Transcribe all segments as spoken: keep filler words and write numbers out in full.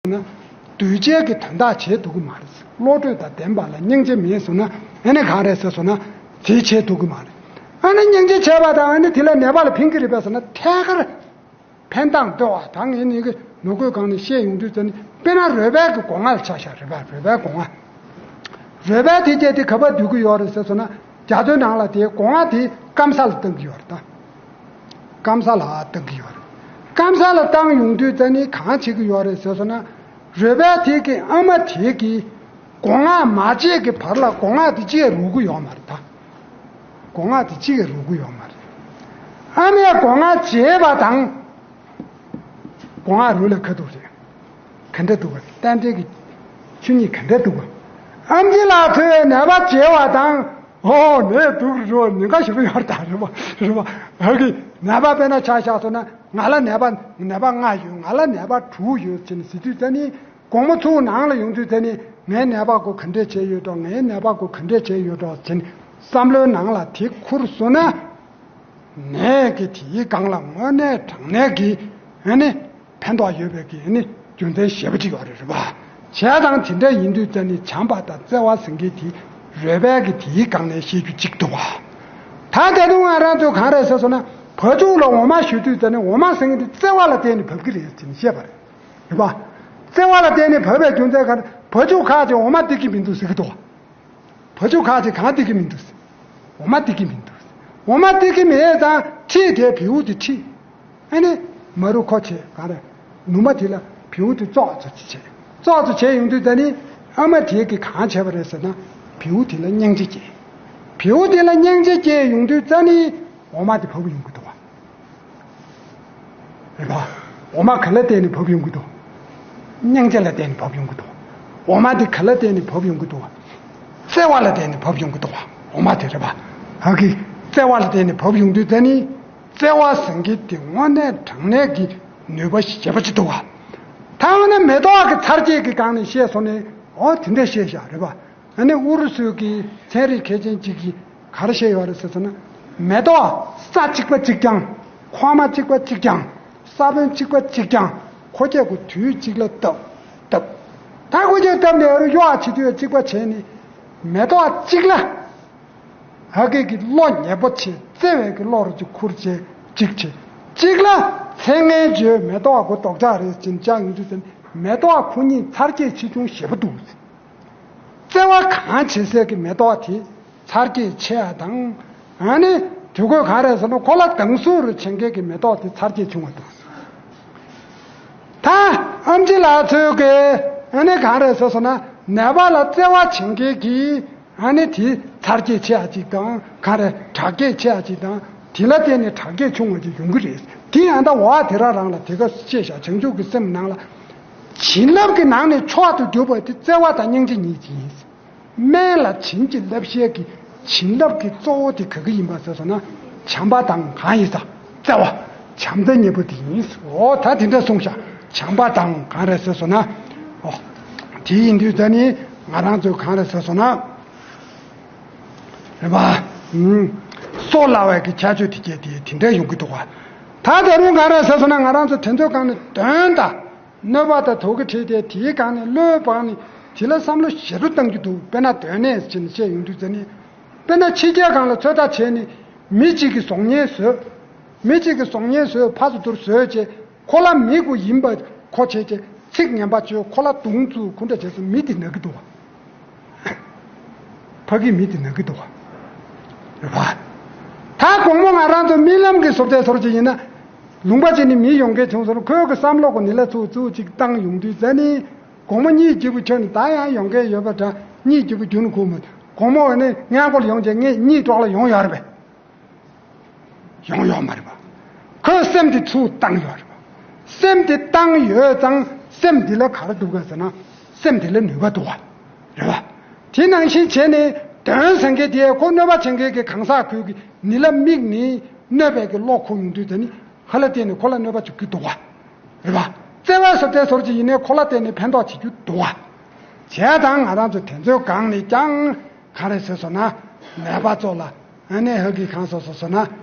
སོང་ན། འདུས་བྱས་ཀྱི་དོན་དག་བྱེད་ཐུབ་ཀྱི་མ་རེད། བློ་གྲོས་དང་ལྡན་པ་ལ་སྙིང་རྗེ་མེད་སོང་ན། ཨ་ནི་གང་རེད་ཟེར་སོང་ན། དེ་བྱེད་ཐུབ་ཀྱི་མ་རེད། ཨ་ནི་སྙིང་རྗེ་བྱས་པ་དང་ཨ་ནི་དེ་ལ་ནད་པ་ལ་ཕན་གྱི་རེད་པས་ཟེར་ན་ཐད་ཀར། ཕན་བཏགས་འདོད་པ་དང་ངས་ནི་གི་ནོར་བཀོད་སྒང་ནས་བཤད་ཡོང་དུས་ཙ་ནི་དཔེར་ན་རོལ་པའི་གི་སྒོ་ང་ལ་ཆ་བཞག་རོལ་པ་རོལ་པའི་སྒོ་ང་། རོལ་པའི་དེ་སྐད་དེ་ག་པར་སྡུད་ཀྱི་ཡོད་རེད་ཟེར་སོང་ན། རྒྱ་མཚོའི་ནང་ལ་དེའི་སྒོ་ང་དེ་སྐམ་ས་ལ་བཏང་གི་ཡོད་རེད་ད། སྐམ་ས་ལ་བཏང་གི་ཡོད་རེད། སྐམ་ས་ལ་བཏང་ཡོང་དུས་ཙ་ནི་གང་བྱེད་ཀྱི་ཡོད་རེད་ཟེར་སོང་ན། རོལ་པའི་དེ་གི་ཨ་མ་དེ་གི་སྒོ་ང་མ་བརྗེས་ཀྱི་བར་ལ་སྒོ་ང་དེ་གཅིག་རུལ་གྱི་ཡོད་མ་རེད་ད། སྒོ་ང་དེ་གཅིག་རུལ་གྱི་ཡོད་མ་རེད། ཨ་མའི་སྒོ་ང་བརྗེས་པ་དང་། སྒོ་ང་རུལ་ལ་ཁ་ཐུག་རེད། ག་འདྲ་འདུག་ག་རྟེན་འབྲེལ་གྱི་ཆོས་ཉིད་ག་འདྲ་འདུག་ག་ཨམ་ཆི་ལགས་ཚོས་ནད་པ་བརྗེ་བ་དང་། ཨོ་ནད་འདུག་རོ་ཉེན་ཁ་ཞེ་པོ་ཡོད་ད་རེད་པ་རེད་པ། ཨ་གི་ནད་པ་དཔེར་ན་ཆ་བཞག་སོང་ན་ང་ལ་ནད་པ་ནད་པ་ལྔ་ཡོད། ང་ལ་ནད་པ་དྲུག་ཡོད་ཟེར་ནས་ཟེར་དུས་ཙ་ནི། དགོང་མོ་ཚུར་ནང་ལ་ཡོང་དུས་ཙ་ནི་ངའི་ནད་པ་གོ་ག་འདྲས་བྱས་ཡོད་འགྲོ། ངའི་ནད་པ་གོ་ག་འདྲས་བྱས་ཡོད་འགྲོ་ཟེར་ནས་བསམ་བློའི་ནང་ལ་དེ་ཁུར་སོང་ན། ནད་ཀྱི་དེའི་སྒང་ལ་དངོས་གནས་དྲང་གནས་ཀྱི་ཨ་ནི་ཕན་ཐོགས་ཡོད་པའི་གི་ཨ་ནི་རྒྱུ་མཚན་ཞེ་པོ་ཅིག་ཡོད་རེད་རེད་པ། བྱས་ཙང་དེ་འདྲ་ཡིན་དུས་ཙ་ནི་བྱམས་པ་དང་བརྩེ་བ་ཟེར་མཁན་དེ་རོལ་པའི་གི་དེའི་སྒང་ནས་བཤད་རྒྱུ་གཅིག་འདུག་པ། ད་ད་དུང་ང་རང་ཚོ་གང་རེད་ཟེར་སོང་ན་བ་ཕྱུགས་ལ་འོ་མ་བཞོ་དུས་ཙ་ནི་འོ་མ་ཟེར་མཁན་དེ་བརྩེ་བ་ལ་བརྟེན་ནས་བབས་ཀྱི་རེད་ཟེར་ནས་བཤད་པ་རེད། རེད་པ། བརྩེ་བ་ལ་བརྟེན་ནས་བབས་པའི་རྒྱུ་མཚན་གང་རེད། བ་ཕྱུགས་ཁག་ཅིག་འོ་མ་སྟེར་གྱི་མི་འདུག་ཟེར་གྱི་འདུག་པ། བ་ཕྱུགས་ཁག་ཅིག་གང་སྟེར་གྱི་མི་འདུག་འོ་མ་སྟེར་གྱི་མི་འདུག་འོ་མ་སྟེར་གྱི་མེད་ཙང་ཁྲིད་དེ་བེའུ་དེ་ཁྲིད། ཨ་ནི་མ་རུ་ཁོ་བྱས་གང་རེད། ནུ་མ་དེ་ལ་བེའུ་དེ་ཙོག་ཙོག་ཅིག་བྱས། ཙོག་ཙོག་བྱས་ཡོང་དུས་ད་ནི་ཨ་མ་དེ་གིས་གང་བྱས་པ་རེད་ཟེར་ན། བེའུ་དེ་ལ་སྙིང་རྗེ་སྐྱེས། བེའུ་དེ་ལ་སྙིང་རྗེ་སྐྱེས་ཡོང་དུས་ད་ནི་འོ་མ་དེ་བབས་ཡོང་གི་འདུག་པ། རེད་པ། འོ་མ་ག་ལ་བརྟེན་ནས་བབས་ཡོང་གི་འདུག་སྙིང་རྗེ་ལ་བརྟེན་ནས་བབས་ཡོང་གི་འདུག་འོ་མ་དེ་ག་ལ་བརྟེན་ནས་བབས་ཡོང་གི་འདུག་བརྩེ་བ་ལ་བརྟེན་ནས་བབས་ཡོང་གི་འདུག་འོ་མ་དེ་རེད་པ། ཨ་གི་བརྩེ་བ་ལ་བརྟེན་ནས་བབས་ཡོང་དུས་ད་ནི་བརྩེ་བ་ཟེར་མཁན་དེ་དངོས་གནས་དྲང་གནས་ཀྱི་ནུས་པ་ཞེ་པོ་ཅིག་འདུག་པ། ད་འོ་ན་མེ་ཏོག་གི་འཚར་སྐྱེད་ཀྱི་སྒང་ནས་བཤད་སོང་ནས་འོ་དེ་འདྲ་བཤད་བཞག་རེད་པ། ཨ་ནི་ཨུ་རུ་སུའི་གི་ཚན་རིག་མཁས་ཅན་གཅིག་གིས་ག་རེ་བཤད་ཡོད་རེད་ཟེར་ཟེར་ན། མེ་ཏོག་ས་གཅིག་པ་གཅིག་རྐྱང་། ཁོག་མ་གཅིག་པ་གཅིག་རྐྱང་། ས་བོན་གཅིག་པ་གཅིག་རྐྱང་། ཁོ་རྒྱལ་གོ་དུས་གཅིག་ལ་བཏབ། བཏབ། ད་ཁོ་རྒྱལ་བཏབ་ནས་ཨ་རུ་གཡོ་བ་བྱེད་དུས་གཅིག་པ་བྱས་ནས། མེ་ཏོག་གཅིག་ལ། ཧ་གི་གི་བློ་ཉེ་པོ་བྱས་བརྩེ་བའི་གི་བློ་རུ་གཅིག་ཁུར་བྱས་གཅིག་བྱས། གཅིག་ལ་ཚེ་སྔོན་བརྗོད་མེ་ཏོག་གོ་ལྡོག་ཆགས་རེད་ཅེས་བྱ་ཡོང་དུས་ཙམ་མེ་ཏོག་ཁོ་གཉིས་འཚར་སྐྱེད་ཆེ་ཆུང་ཞེ་པོ་འདུག་ཟེར། བརྩེ་བ་གང་བྱེད་སའི་གི་མེ་ཏོག་དེ་འཚར་སྐྱེད་ཆེ་ཡ་དང་། ཨ་ནི་དུས་གོས་གང་རེད་ཟེར་ན་ཁོ་ལ་དྭངས་སུ་རུ་བྱེད་མཁན་གྱི་མེ་ཏོག་དེ་འཚར་སྐྱེད་ཆུང་བ་འདུག་ད་ཨམ་ཆི་ལགས་ཚོས་གི་ཨ་ནི་གང་རེད་ཟེར་སོང་ན་ནད་པ་ལ་བརྩེ་བ་བྱེད་མཁན་གྱི་ཨ་ནི་དེ་འཚར་སྐྱེད་ཆེ་ཡ་ཅིག་དང་གང་རེད་དྲག་སྐྱེད་ཆེ་ཡ་ཅིག་དང་དེ་ལ་བརྟེན་ནས་དྲག་སྐྱེད་ཆུང་བ་ཅིག་ཡོང་གི་རེད། དེ་ཡང་ད་འོ་དེ་རང་རང་ལ་དེ་ག་བཤད་བཞག་བྱང་ཆུབ་ཀྱི་སེམས་ནང་ལ་བྱིན་རླབས་ཀྱི་ནང་ནས་མཆོག་ཏུ་གྱུར་པ་དེ་བརྩེ་བ་དང་སྙིང་རྗེ་ཉིད་ཀྱིས་ཡིན། སྨན་ལ་བྱིན་གྱིས་བརླབ་བྱའི་གི་བྱིན་རླབས་ཀྱི་གཙོ་བོ་དེ་ག་གི་ཡིན་པ་ཟེར་སོང་ན་བྱམས་པ་དང་གང་ཡིན་ས་བརྩེ་བ། བྱམས་བརྩེ་གཉིས་པོ་དེ་ཡིན། འོ་ད་དེ་འདྲ་གསུངས་ཤག་བྱམས་པ་དང་གང་རེད་ཟེར་སོང་ན། འོ་དེ་ཡིན་དུས་ད་ནི་ང་རང་ཚོས་གང་རེད་ཟེར་སོང་ན། རེད་པ། ཨུམ། གསོ་སླ་བའི་གི་ཁྱད་ཆོས་དེ་གྱད་དེ་དེ་འདྲ་ཡོང་གི་འདུག་ག་ད་ད་རུང་གང་རེད་ཟེར་སོང་ན་ང་རང་ཚོ་དེ་ཚོའི་སྒང་ནས་གདོན་དང་། གནོད་པ་དང་དུག་གི་ཁྲིད་དེ་དེའི་སྒང་ནས་བློས་སྤངས་ནས་དེ་ལ་བསམ་བློ་ཞེ་དྲག་བཏང་རྒྱུ་འདུག་དཔེར་ན་གདོན་ནད་ཅེས་བཤད་ཡོང་དུས་ཙ་ནི། དཔེར་ན་ཕྱི་རྒྱལ་སྒང་ལ་ཚོད་ལྟ་བྱས་ནས་མི་གཅིག་གིས་བཟང་ངན་བཟོས། མི་གཅིག་གིས་བཟང་ངན་བཟོས་ཕར་ཚུར་བཟོས་བྱས་ཁོ་ལ་མི་དགུ་ཡིན་པ་ཁོ་བྱས་བྱས་ཚིག་ངན་པ་བརྗོད་ཁོ་ལ་མདུང་བཙུགས་ཁོ་འདྲ་བྱས་ཙང་མི་དེ་ན་གི་འདུག་བ། ཕ་གི་མི་དེ་ན་གི་འདུག་བ། རེད་པ། ད་དགོང་མོ་ང་རང་ཚོ་རྨི་ལམ་གྱི་བཟོ་ལྟ་བཟོ་འདྲ་ཅིག་ཡིན་ན། ལུང་པ་ཅིག་ནས་མི་ཡོང་མཁན་བྱུང་ཟེར་ན་ཁོའི་གི་བསམ་བློ་གོ་ནི་ལ་ཚུགས་ཚུགས་ཅིག་བཏང་ཡོང་དུས་ཙ་ནི། དགོང་མོ་གཉིད་སྐྱིད་པོ་ཁྱོན་ནས་ད་ཡང་ཡོང་མཁན་ཡོད་པ་འདྲ་གཉིད་སྐྱིད་པོ་རྒྱུན་ཁུག་མ། དགོང་མོ་ནི་སྔས་མགོ་ལ་ཡོང་བྱས་ངས་གཉིད་དཀྲོག་ལ་ཡོང་ཡོད་རེད་པས། ཡོང་ཡོད་མ་རེད་པ། ཁོས་སེམས་དེ་ཚུར་བཏང་ཡོད་རེད་པ། སེམས་དེ་བཏང་ཡོད་ཙང་སེམས་འདི་ལ་ག་རེ་འདུག་ག་ཟེར་ན་སེམས་འདི་ལ་ནུས་པ་འདུག་བ། རེད་པ། དེ་ནང་བཞིན་བྱས་ནས་གདོན་ཟེར་མཁན་དེ་ཁོ་གནོད་པ་བྱེད་མཁན་གྱི་གང་ཟག་ཁོས་ཀྱི་ནི་ལ་དམིགས་ནས་གནོད་པའི་གི་བློ་ཁོ་ཡོང་དུས་དེ་ནི་ཧ་ལ་བརྟེན་ནས་ཁོ་ལ་གནོད་པ་བྱེད་རྒྱུ་འདུག་བ། རེད་པ། བརྩེ་བ་ཟེར་དེ་ཟོར་གྱི་ཡིན་ནའི་ཁོ་ལ་བརྟེན་ནས་ཕན་ཐོགས་བྱེད་རྒྱུ་འདུག་བ། བྱས་ཙང་ང་རང་ཚོ་དེ་ཚོའི་སྒང་ནས་ཀྱང་ག་རེ་ཟེར་སོང་ན་ནད་པ་ཚོ་ལ། ཨ་ནེ་ཧ་གི་གང་སོ་སོ་སོ་ན་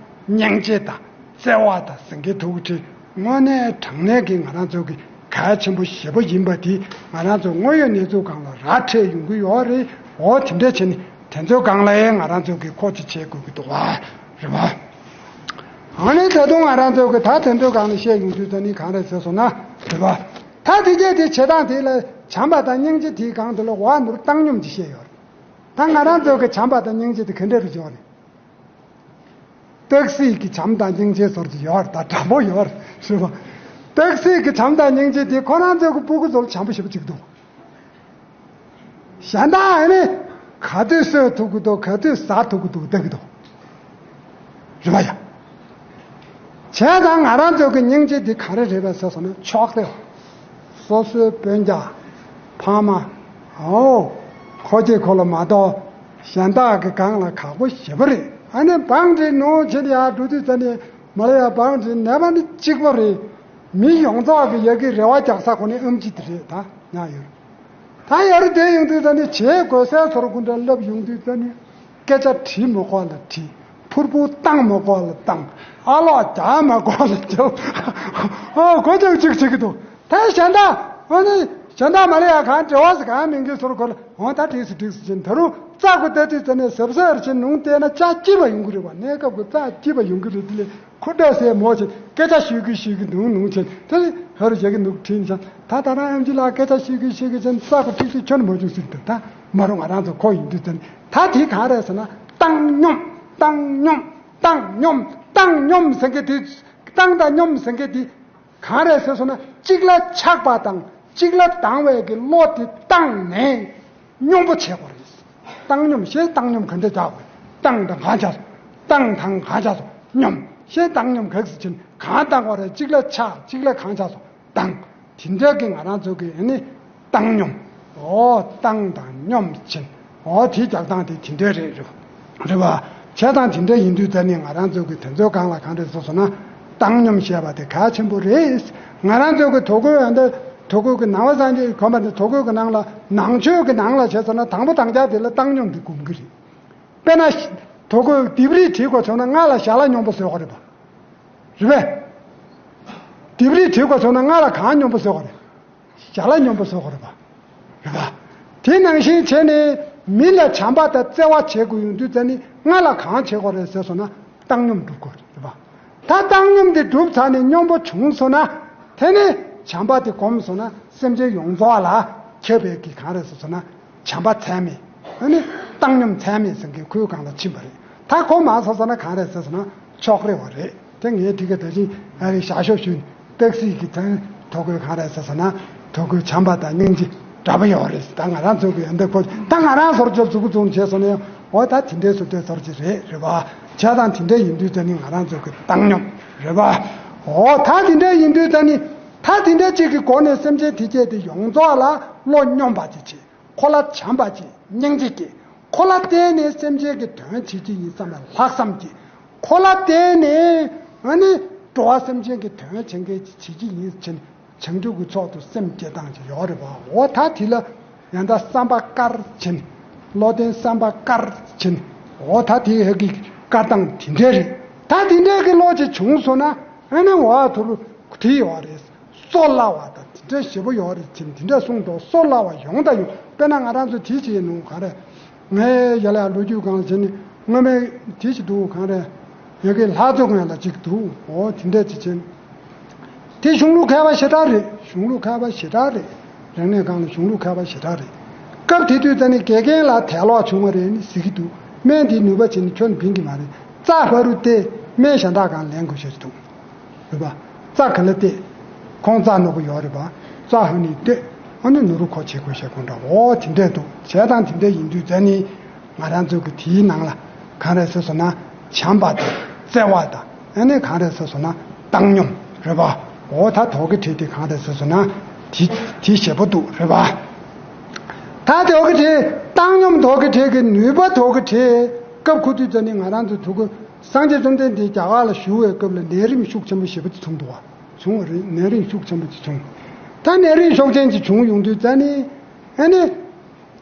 སྙིང་རྗེ་དང་བརྩེ་བ་དང་སེང་གེ་ཐུགས་ཁྲིད་དངོས་གནས་དྲང་གནས་ཀྱི་ང་རང་ཚོ་གི་ གལ་ཆེན་པོ་ཞེ་པོ་ཡིན་པ་དེ་ང་རང་ཚོ་དངོས་ཡོད་གནས་ཚུལ་སྒང་ལ་ར་འཕྲོད་ཡོང་གི་ཡོད་རེད། འོ་དེ་འདྲ་བྱས་ནས་དེ་ཚོའི་སྒང་ལ་ཡང་ང་རང་ཚོ་གིས་མཁོ་ཆས་བྱེད་དགོས་ཀྱི་འདུག་བ། རེད་བ། ཨ་ནི་ད་དུང་ང་རང་ཚོ་གིས་ད་དེ་ཚོའི་སྒང་ལ་བཤད་ཡོང་དུས་ད་ནི་གང་རེད་ཟེར་སོང་ན། རེད་བ། ད་དེ་སྐད་དེ་བྱེད་སྟངས་དེ་ལ་བྱམས་པ་དང་སྙིང་རྗེ་དེའི་སྒང་དེ་ལ་འོག་ནོར་བཏང་སྙོམས་ཀྱི་བཤད་ཡོད་རེད། ད་ང་རང་ཚོ་གི་བྱམས་པ་དང་སྙིང་རྗེ་དེ་ག་འདྲ་རུ་འཇོག་ནས། སྟག་གཟིག་གི་བྱམས་དང་སྙིང་རྗེ་ཟེར་གྱི་ཡོད་རེད། ད་འདྲ་པོ་ཡོད་རེད། རེད་པ། སྟག་གཟིག་གི་བྱམས་དང་སྙིང་རྗེ་དེ་ཁོ་རང་ཚོ་གི་སྤུ་གུ་ཚོ་ལ་བྱམས་པོ་ཞེ་པོ་ཅིག་འདུག་གཞན་དག་ཨ་ནི་ག་དུས་གསོད་ཐུབ་ཀྱི་འདུག་ག་དུས་ཟ་ཐུབ་ཀྱི་འདུག་ལྟ་གི་འདུག་རེད་པ་ཡ། བྱས་ཙང་ང་རང་ཚོ་གི་སྙིང་རྗེ་འདི་ག་རེ་རེད་པས་ཟེར་སོང་ན་ཕྱོགས་རེད། སོ་སོའི་སྤུན་ཀྱག་ཕ་མ། ཨོ། ཁོ་གཅིག་ཁོ་ལ་མ་གཏོགས་གཞན་དག་གི་སྒང་ལ་ཁག་པོ་ཞེ་པོ་རེད། ཨ་ནི་བང་སྒྲིག་ནོར་བྱེད་ཡག་འགྲོ་དུས་ཙ་ནས་མ་ལ་ཡ་བང་སྒྲིག་ནས་པ་ནི་གཅིག་པ་རེད། མི་ཡོངས་རྫོགས་ཀྱི་ཡ་གི་རེ་བ་རྒྱག་ས་ཁོ་ནི་ཨེམ་ཆི་དེ་རེད། ད་ཉག་ཡོད། ད་ཡར་བསྡད་ཡོང་དུས་ད་ནི་བྱེད་དགོས་སའི་ཚོར་ཀུན་འདྲ་ལབ་ཡོང་དུས་ད་ནི་སྐད་ཆ་དྲིས་མ་དགོས་ལ་དྲིས། ཕུར་བུ་བཏང་མ་དགོས་ལ་བཏང་། ཨ་ལོག་རྒྱག་མ་དགོས་ལ་རྒྱབ། ཨོ་གོ་ཅག་ཅིག་བྱེད་ཀྱི་འདུག་ད་གཞན་དག་ཨོ་ནི་གཞན་དག་མ་ལ་ཡ་གང་འབྲེལ་བ་ཟེར་གང་མིན་གྱི་ཚོར་གོ་ལ་འོ་ད་འགྲིག་སོ་འགྲིག་སོ་ཅན་ད་རུང་རྩ་གོ་ལྟ་དུས་ད་ནི་ཟབ་ཟབ་ཅན་ནུང་བལྟས་ན་ཅག་སྐྱིད་པ་ཡོང་གི་རེད་བ། གནས་སྐབས་ཀྱི་རྩ་སྐྱིད་པ་ཡོང་གི་རེད། དེ་ལས། ཁོ་འདྲ་སེ་མོ་ཆེ་སྐད་ཆ་ཤོད་ཀྱི་ཤོད་ཀྱི་འདུག་ནུང་ཆེ་དེ་ལས་ཧ་རུ་བྱེད་ཀྱི་འདུག་དྲིས་ནས་ད་ད་རང་ཨེམ་ཆི་ལགས་སྐད་ཆ་ཤོད་ཀྱི་ཤོད་ཀྱི་ཅན་ས་གོ་ཁྲིག་ཁྲིག་ཁྱོན་མ་བྱུང་ཟེར་འདུག་ད་མ་རུང་ང་རང་ཚོ་ཁོ་ཡིན་དུས་ཙམ་ད་དེ་གང་རེད་ཟེར་ན་བཏང་སྙོམས་བཏང་སྙོམས་བཏང་སྙོམས་བཏང་སྙོམས་ཟེར་མཁན་དེ་བཏང་དང་སྙོམས་ཟེར་མཁན་དེ་གང་རེད་ཟེར་སོང་ན་གཅིག་ལ་ཆགས་པ་དང་གཅིག་ལ་སྡང་བའི་གི་བློ་དེ་བཏང་ནས། སྙོམས་པོ་བྱེད་དགོས་རེད། བཏང་སྙོམས་ཞེས་བཏང་སྙོམས་ག་འདྲ་བྱ་དགོས། བཏང་དང་གང་བྱ་སོང་། བཏང་དང་གང་བྱ་སོང་། སྙོམས་ཞེས་བཏང་སྙོམས་ག་ཟེར་ཕྱིན་གང་བཏང་དགོས་རེད། གཅིག་ལ་ཆགས་གཅིག་ལ་གང་བྱ་སོང་། བཏང་། དེ་འདྲ་གི་ང་རང་ཚོ་གི་ཨ་ནི་བཏང་སྙོམས། འོ་བཏང་དང་སྙོམས་ཕྱིན། འོ་དེ་རྒྱག་སྟངས་དེ་དེ་འདྲ་རེད་རེད། རེད་བ། བྱས་ཙང་དེ་འདྲ་ཡིན་དུས་ད་ནི་ང་རང་ཚོ་གི་དེ་ཚོའི་སྒང་ལ་གང་རེད་ཟེར་སོང་ན། བཏང་སྙོམས་ཞེས་པ་དེ་གལ་ཆེན་པོ་རེད། ང་རང་ཚོ་གི་ཐོ་འགོད་འདི་ཐོ་འགོད་ཀྱི་ནང་པ་སངས་རྒྱས་གོམས་པ་འདི་ཐོ་འགོད་ཀྱི་ནང་ལ་ནང་ཆོས་ཀྱི་ནང་ལ་བྱས་ཙང་ན་དང་པོ་དང་རྒྱ་དེ་ལ་བཏང་སྙོམས་འདི་སྒོམ་གྱི་རེད། དཔེར་ན་ཐོ་འགོད་ལྡེབས་རིས་བྲིས་དགོས་བྱུང་ན་ང་ལ་ཞལ་ལག་སྙོམས་པོ་བཟོས་དགོས་རེད་པ། རེད་པས། ལྡེབས་རིས་བྲིས་དགོས་བྱུང་ན་ང་ལ་གང་སྙོམས་པོ་བཟོས་དགོས་རེད། ཞལ་ལག་སྙོམས་པོ་བཟོ་དགོས་རེད་པ། རེད་པ། དེ་ནང་བཞིན་བྱས་ནས་མི་ལ་བྱམས་པ་དང་བརྩེ་བ་བྱེད་དགོས་ཡོང་དུས་ཙ་ནི་ང་ལ་གང་བྱེད་དགོས་རེད་ཟེར་སོང་ན་བཏང་སྙོམས་སྒྲུབ་དགོས་རེད་པ། ད་བཏང་སྙོམས་དེ་གྲུབ་ཚར་ནས་སྙོམས་པོ་བྱུང་སོང་ན་དེ་ནི་བྱམས་པ་དེ་སྒོམ་སོང་ན་སེམས་ཅན་ཡོངས་རྫོགས་ལ་ཁྱབ་པའི་གི་གང་རེད་ཟེར་སོང་ན་བྱམས་པ་ཚད་མེད། ཨ་ནི་བཏང་སྙོམས་ཚད་མེད་ཟེར་མཁན་ཁོའི་སྒང་ལ་ཕྱིན་པ་རེད། ད་ཁོ་མ་སོང་ཙ་ན་གང་རེད་ཟེར་སོང་ན་ཕྱོགས་རེ་བ་རེད། དེ་ངས་དེ་ག་ད་ཅིང་ཨ་རི་ཞག་ཤོག་ཞུས་ནས་སྟག་གཟིག་གི་དོན་ཐོ་འགོད་གང་རེད་ཟེར་སོང་ན་ཐོ་འགོད་བྱམས་པ་དང་སྙིང་རྗེ་འདྲ་པོ་ཡོད་རེད། ད་ང་རང་ཚོ་གི་ཡོན་ཏན་ཁོ་ད་ང་རང་སོར་ཅོབ་ཟུག་གུ་བཙུགས་བྱས་སོང་ན་ཡང་འོ་ད་དེ་འདྲའི་སུ་དེ་ཚོར་གྱི་རེད་རེད་བ། བྱས་ཙང་དེ་འདྲ་ཡིན་དུས་ད་ནི་ང་རང་ཚོ་གི་བཏང་སྙོམས་རེད་བ། འོ་ད་དེ་འདྲ་ཡིན་དུས་ད་ནི་ད་དེ་འདྲ་གཅིག་གི་སྒོ་ནས་སེམས་ཅན་དེ་སྐྱེས་ཏེ་ཡོངས་རྫོགས་ལ་བློ་སྙོམས་པ་ཅིག་བྱེད། ཁོ་ལ་བྱམས་པ་ཅིག་སྙིང་རྗེ་སྐྱེ། ཁོ་ལ་བརྟེན་ནས་སེམས་ཅན་གྱི་དོན་བྱེད་ཀྱི་ཡིན་བསམ་པའི་ལྷག་བསམ་སྐྱེ། ཁོ་ལ་བརྟེན་ནས་ཨ་ནི་འགྲོ་བ་སེམས་ཅན་གྱི་དོན་བྱེད་མཁན་བྱེད་ཀྱི་ཡིན་ཕྱིན་བྱང་ཆུབ་ཀྱི་ཕྱོགས་སུ་སེམས་བསྐྱེད་སྟངས་ཅིག་ཡོད་རེད་པ། འོ་ད་དེ་ལ་ཡང་ད་བསམ་པ་དཀར་ཕྱིན། བློ་ལྡན་བསམ་པ་དཀར་ཕྱིན། འོ་ད་དེ་ཧ་གི་དཀར་སྟངས་དེ་འདྲས་རེད། ད་དེ་འདྲས་ཀྱི་བློ་ཅིག་བྱུང་སོང་ན་ཨ་ནི་འོ་ཐུ་རུ་དེ་ཡོད་རེད། གསོ་སླ་བ་དང་དེ་འདྲ་ཞེ་པོ་ཡོད་རེད་ཅེས་དེ་འདྲ་གསུངས་འདུག་གསོ་སླ་བ་ཡོང་དང་ཡོང་། དཔེར་ན་ང་རང་ཚོ་དེ་བྱས་ནུས་གང་རེད། ངའི་ཡ་ལ་ཡ་ལོ་རྒྱུས་གང་ལ་བྱས་ནས་སྔོན་མའི་དེ་ཞིག་འདུག་གང་རེད། ཡ་གི་ལྷ་ཚོ་ངོས་ལ་གཅིག་འདུག་འོ་དེ་འདྲ་ཅིག་བྱས་ནས། དེ་གཞུང་ལུགས་མཁས་པ་ཞེ་དྲག་རེད། གཞུང་ལུགས་མཁས་པ་ཞེ་དྲག་རེད། རིག་གནས་སྒང་ལ་གཞུང་ལུགས་མཁས་པ་ཞེ་དྲག་རེད། སྐབས་དེ་དུས་ཙ་ནས་དགེ་རྒན་ལ་དལ་ལོག་བྱུང་བ་རེད་ནི་ཟེར་གྱི་འདུག་སྨན་དེའི་ནུས་པ་བྱས་ནས་ཁྱོན་ནས་ཕན་གྱི་མ་རེད། རྩྭ་ཕ་རུ་སྟེ་སྨན་གཞན་དག་གང་ལེན་དགོས་ཤེས་འདུག་རེད་པ། རྩྭ་ག་ལ་སྟེ། ཁོང་རྩྭ་རྣོ་པོ་ཡོད་རེད་པ། རྩྭ་ཧ་ནི་སྟེ། ཨ་ནི་ནུ་རུ་ཁོ་བྱེད་དགོས་ཤེས་ཁོང་འདྲ་འོ་དེ་འདྲས་འདུག་བྱས་ཙང་དེ་འདྲས་ཡིན་དུས་ཙ་ནི། ང་རང་ཚོ་གི་དེའི་ནང་ལ་གང་རེད་ཟེར་སོང་ན་བྱམས་པ་དང་བརྩེ་བ་དང་ཨ་ནི་གང་རེད་ཟེར་སོང་ན་བཏང་སྙོམས་རེད་པ། འོ་ད་དོ་གི་བྲིས་དེ་གང་རེད་ཟེར་སོང་ན་དེ་དེ་ཞེ་པོ་འདུག་རེད་པ། ད་དོ་གི་བྲིས་བཏང་སྙོམས་དོ་གི་བྲིས་ཀྱི་ནུས་པ་དོ་གི་བྲིས་སྐབས་ཁོ་དུས་ཙ་ནི་ང་རང་ཚོ་དུ་གུ་སངས་རྒྱས་བཅོམ་ལྡན་འདས་རྒྱ་གར་ལ་བཞུགས་པའི་སྐབས་ལ་ནད་རིམས་ཤུགས་ཆེན་པོ་ཞེ་པོ་ཅིག་བྱུང་འདུག་བ། བྱུང་བ་རེད། ནད་རིམས་ཤུགས་ཆེན་པོ་ཅིག་བྱུང་། ད་ནད་རིམས་ཤུགས་ཆེན་ཅིག་བྱུང་ཡོང་དུས་ཙ་ནི་ཨ་ནི།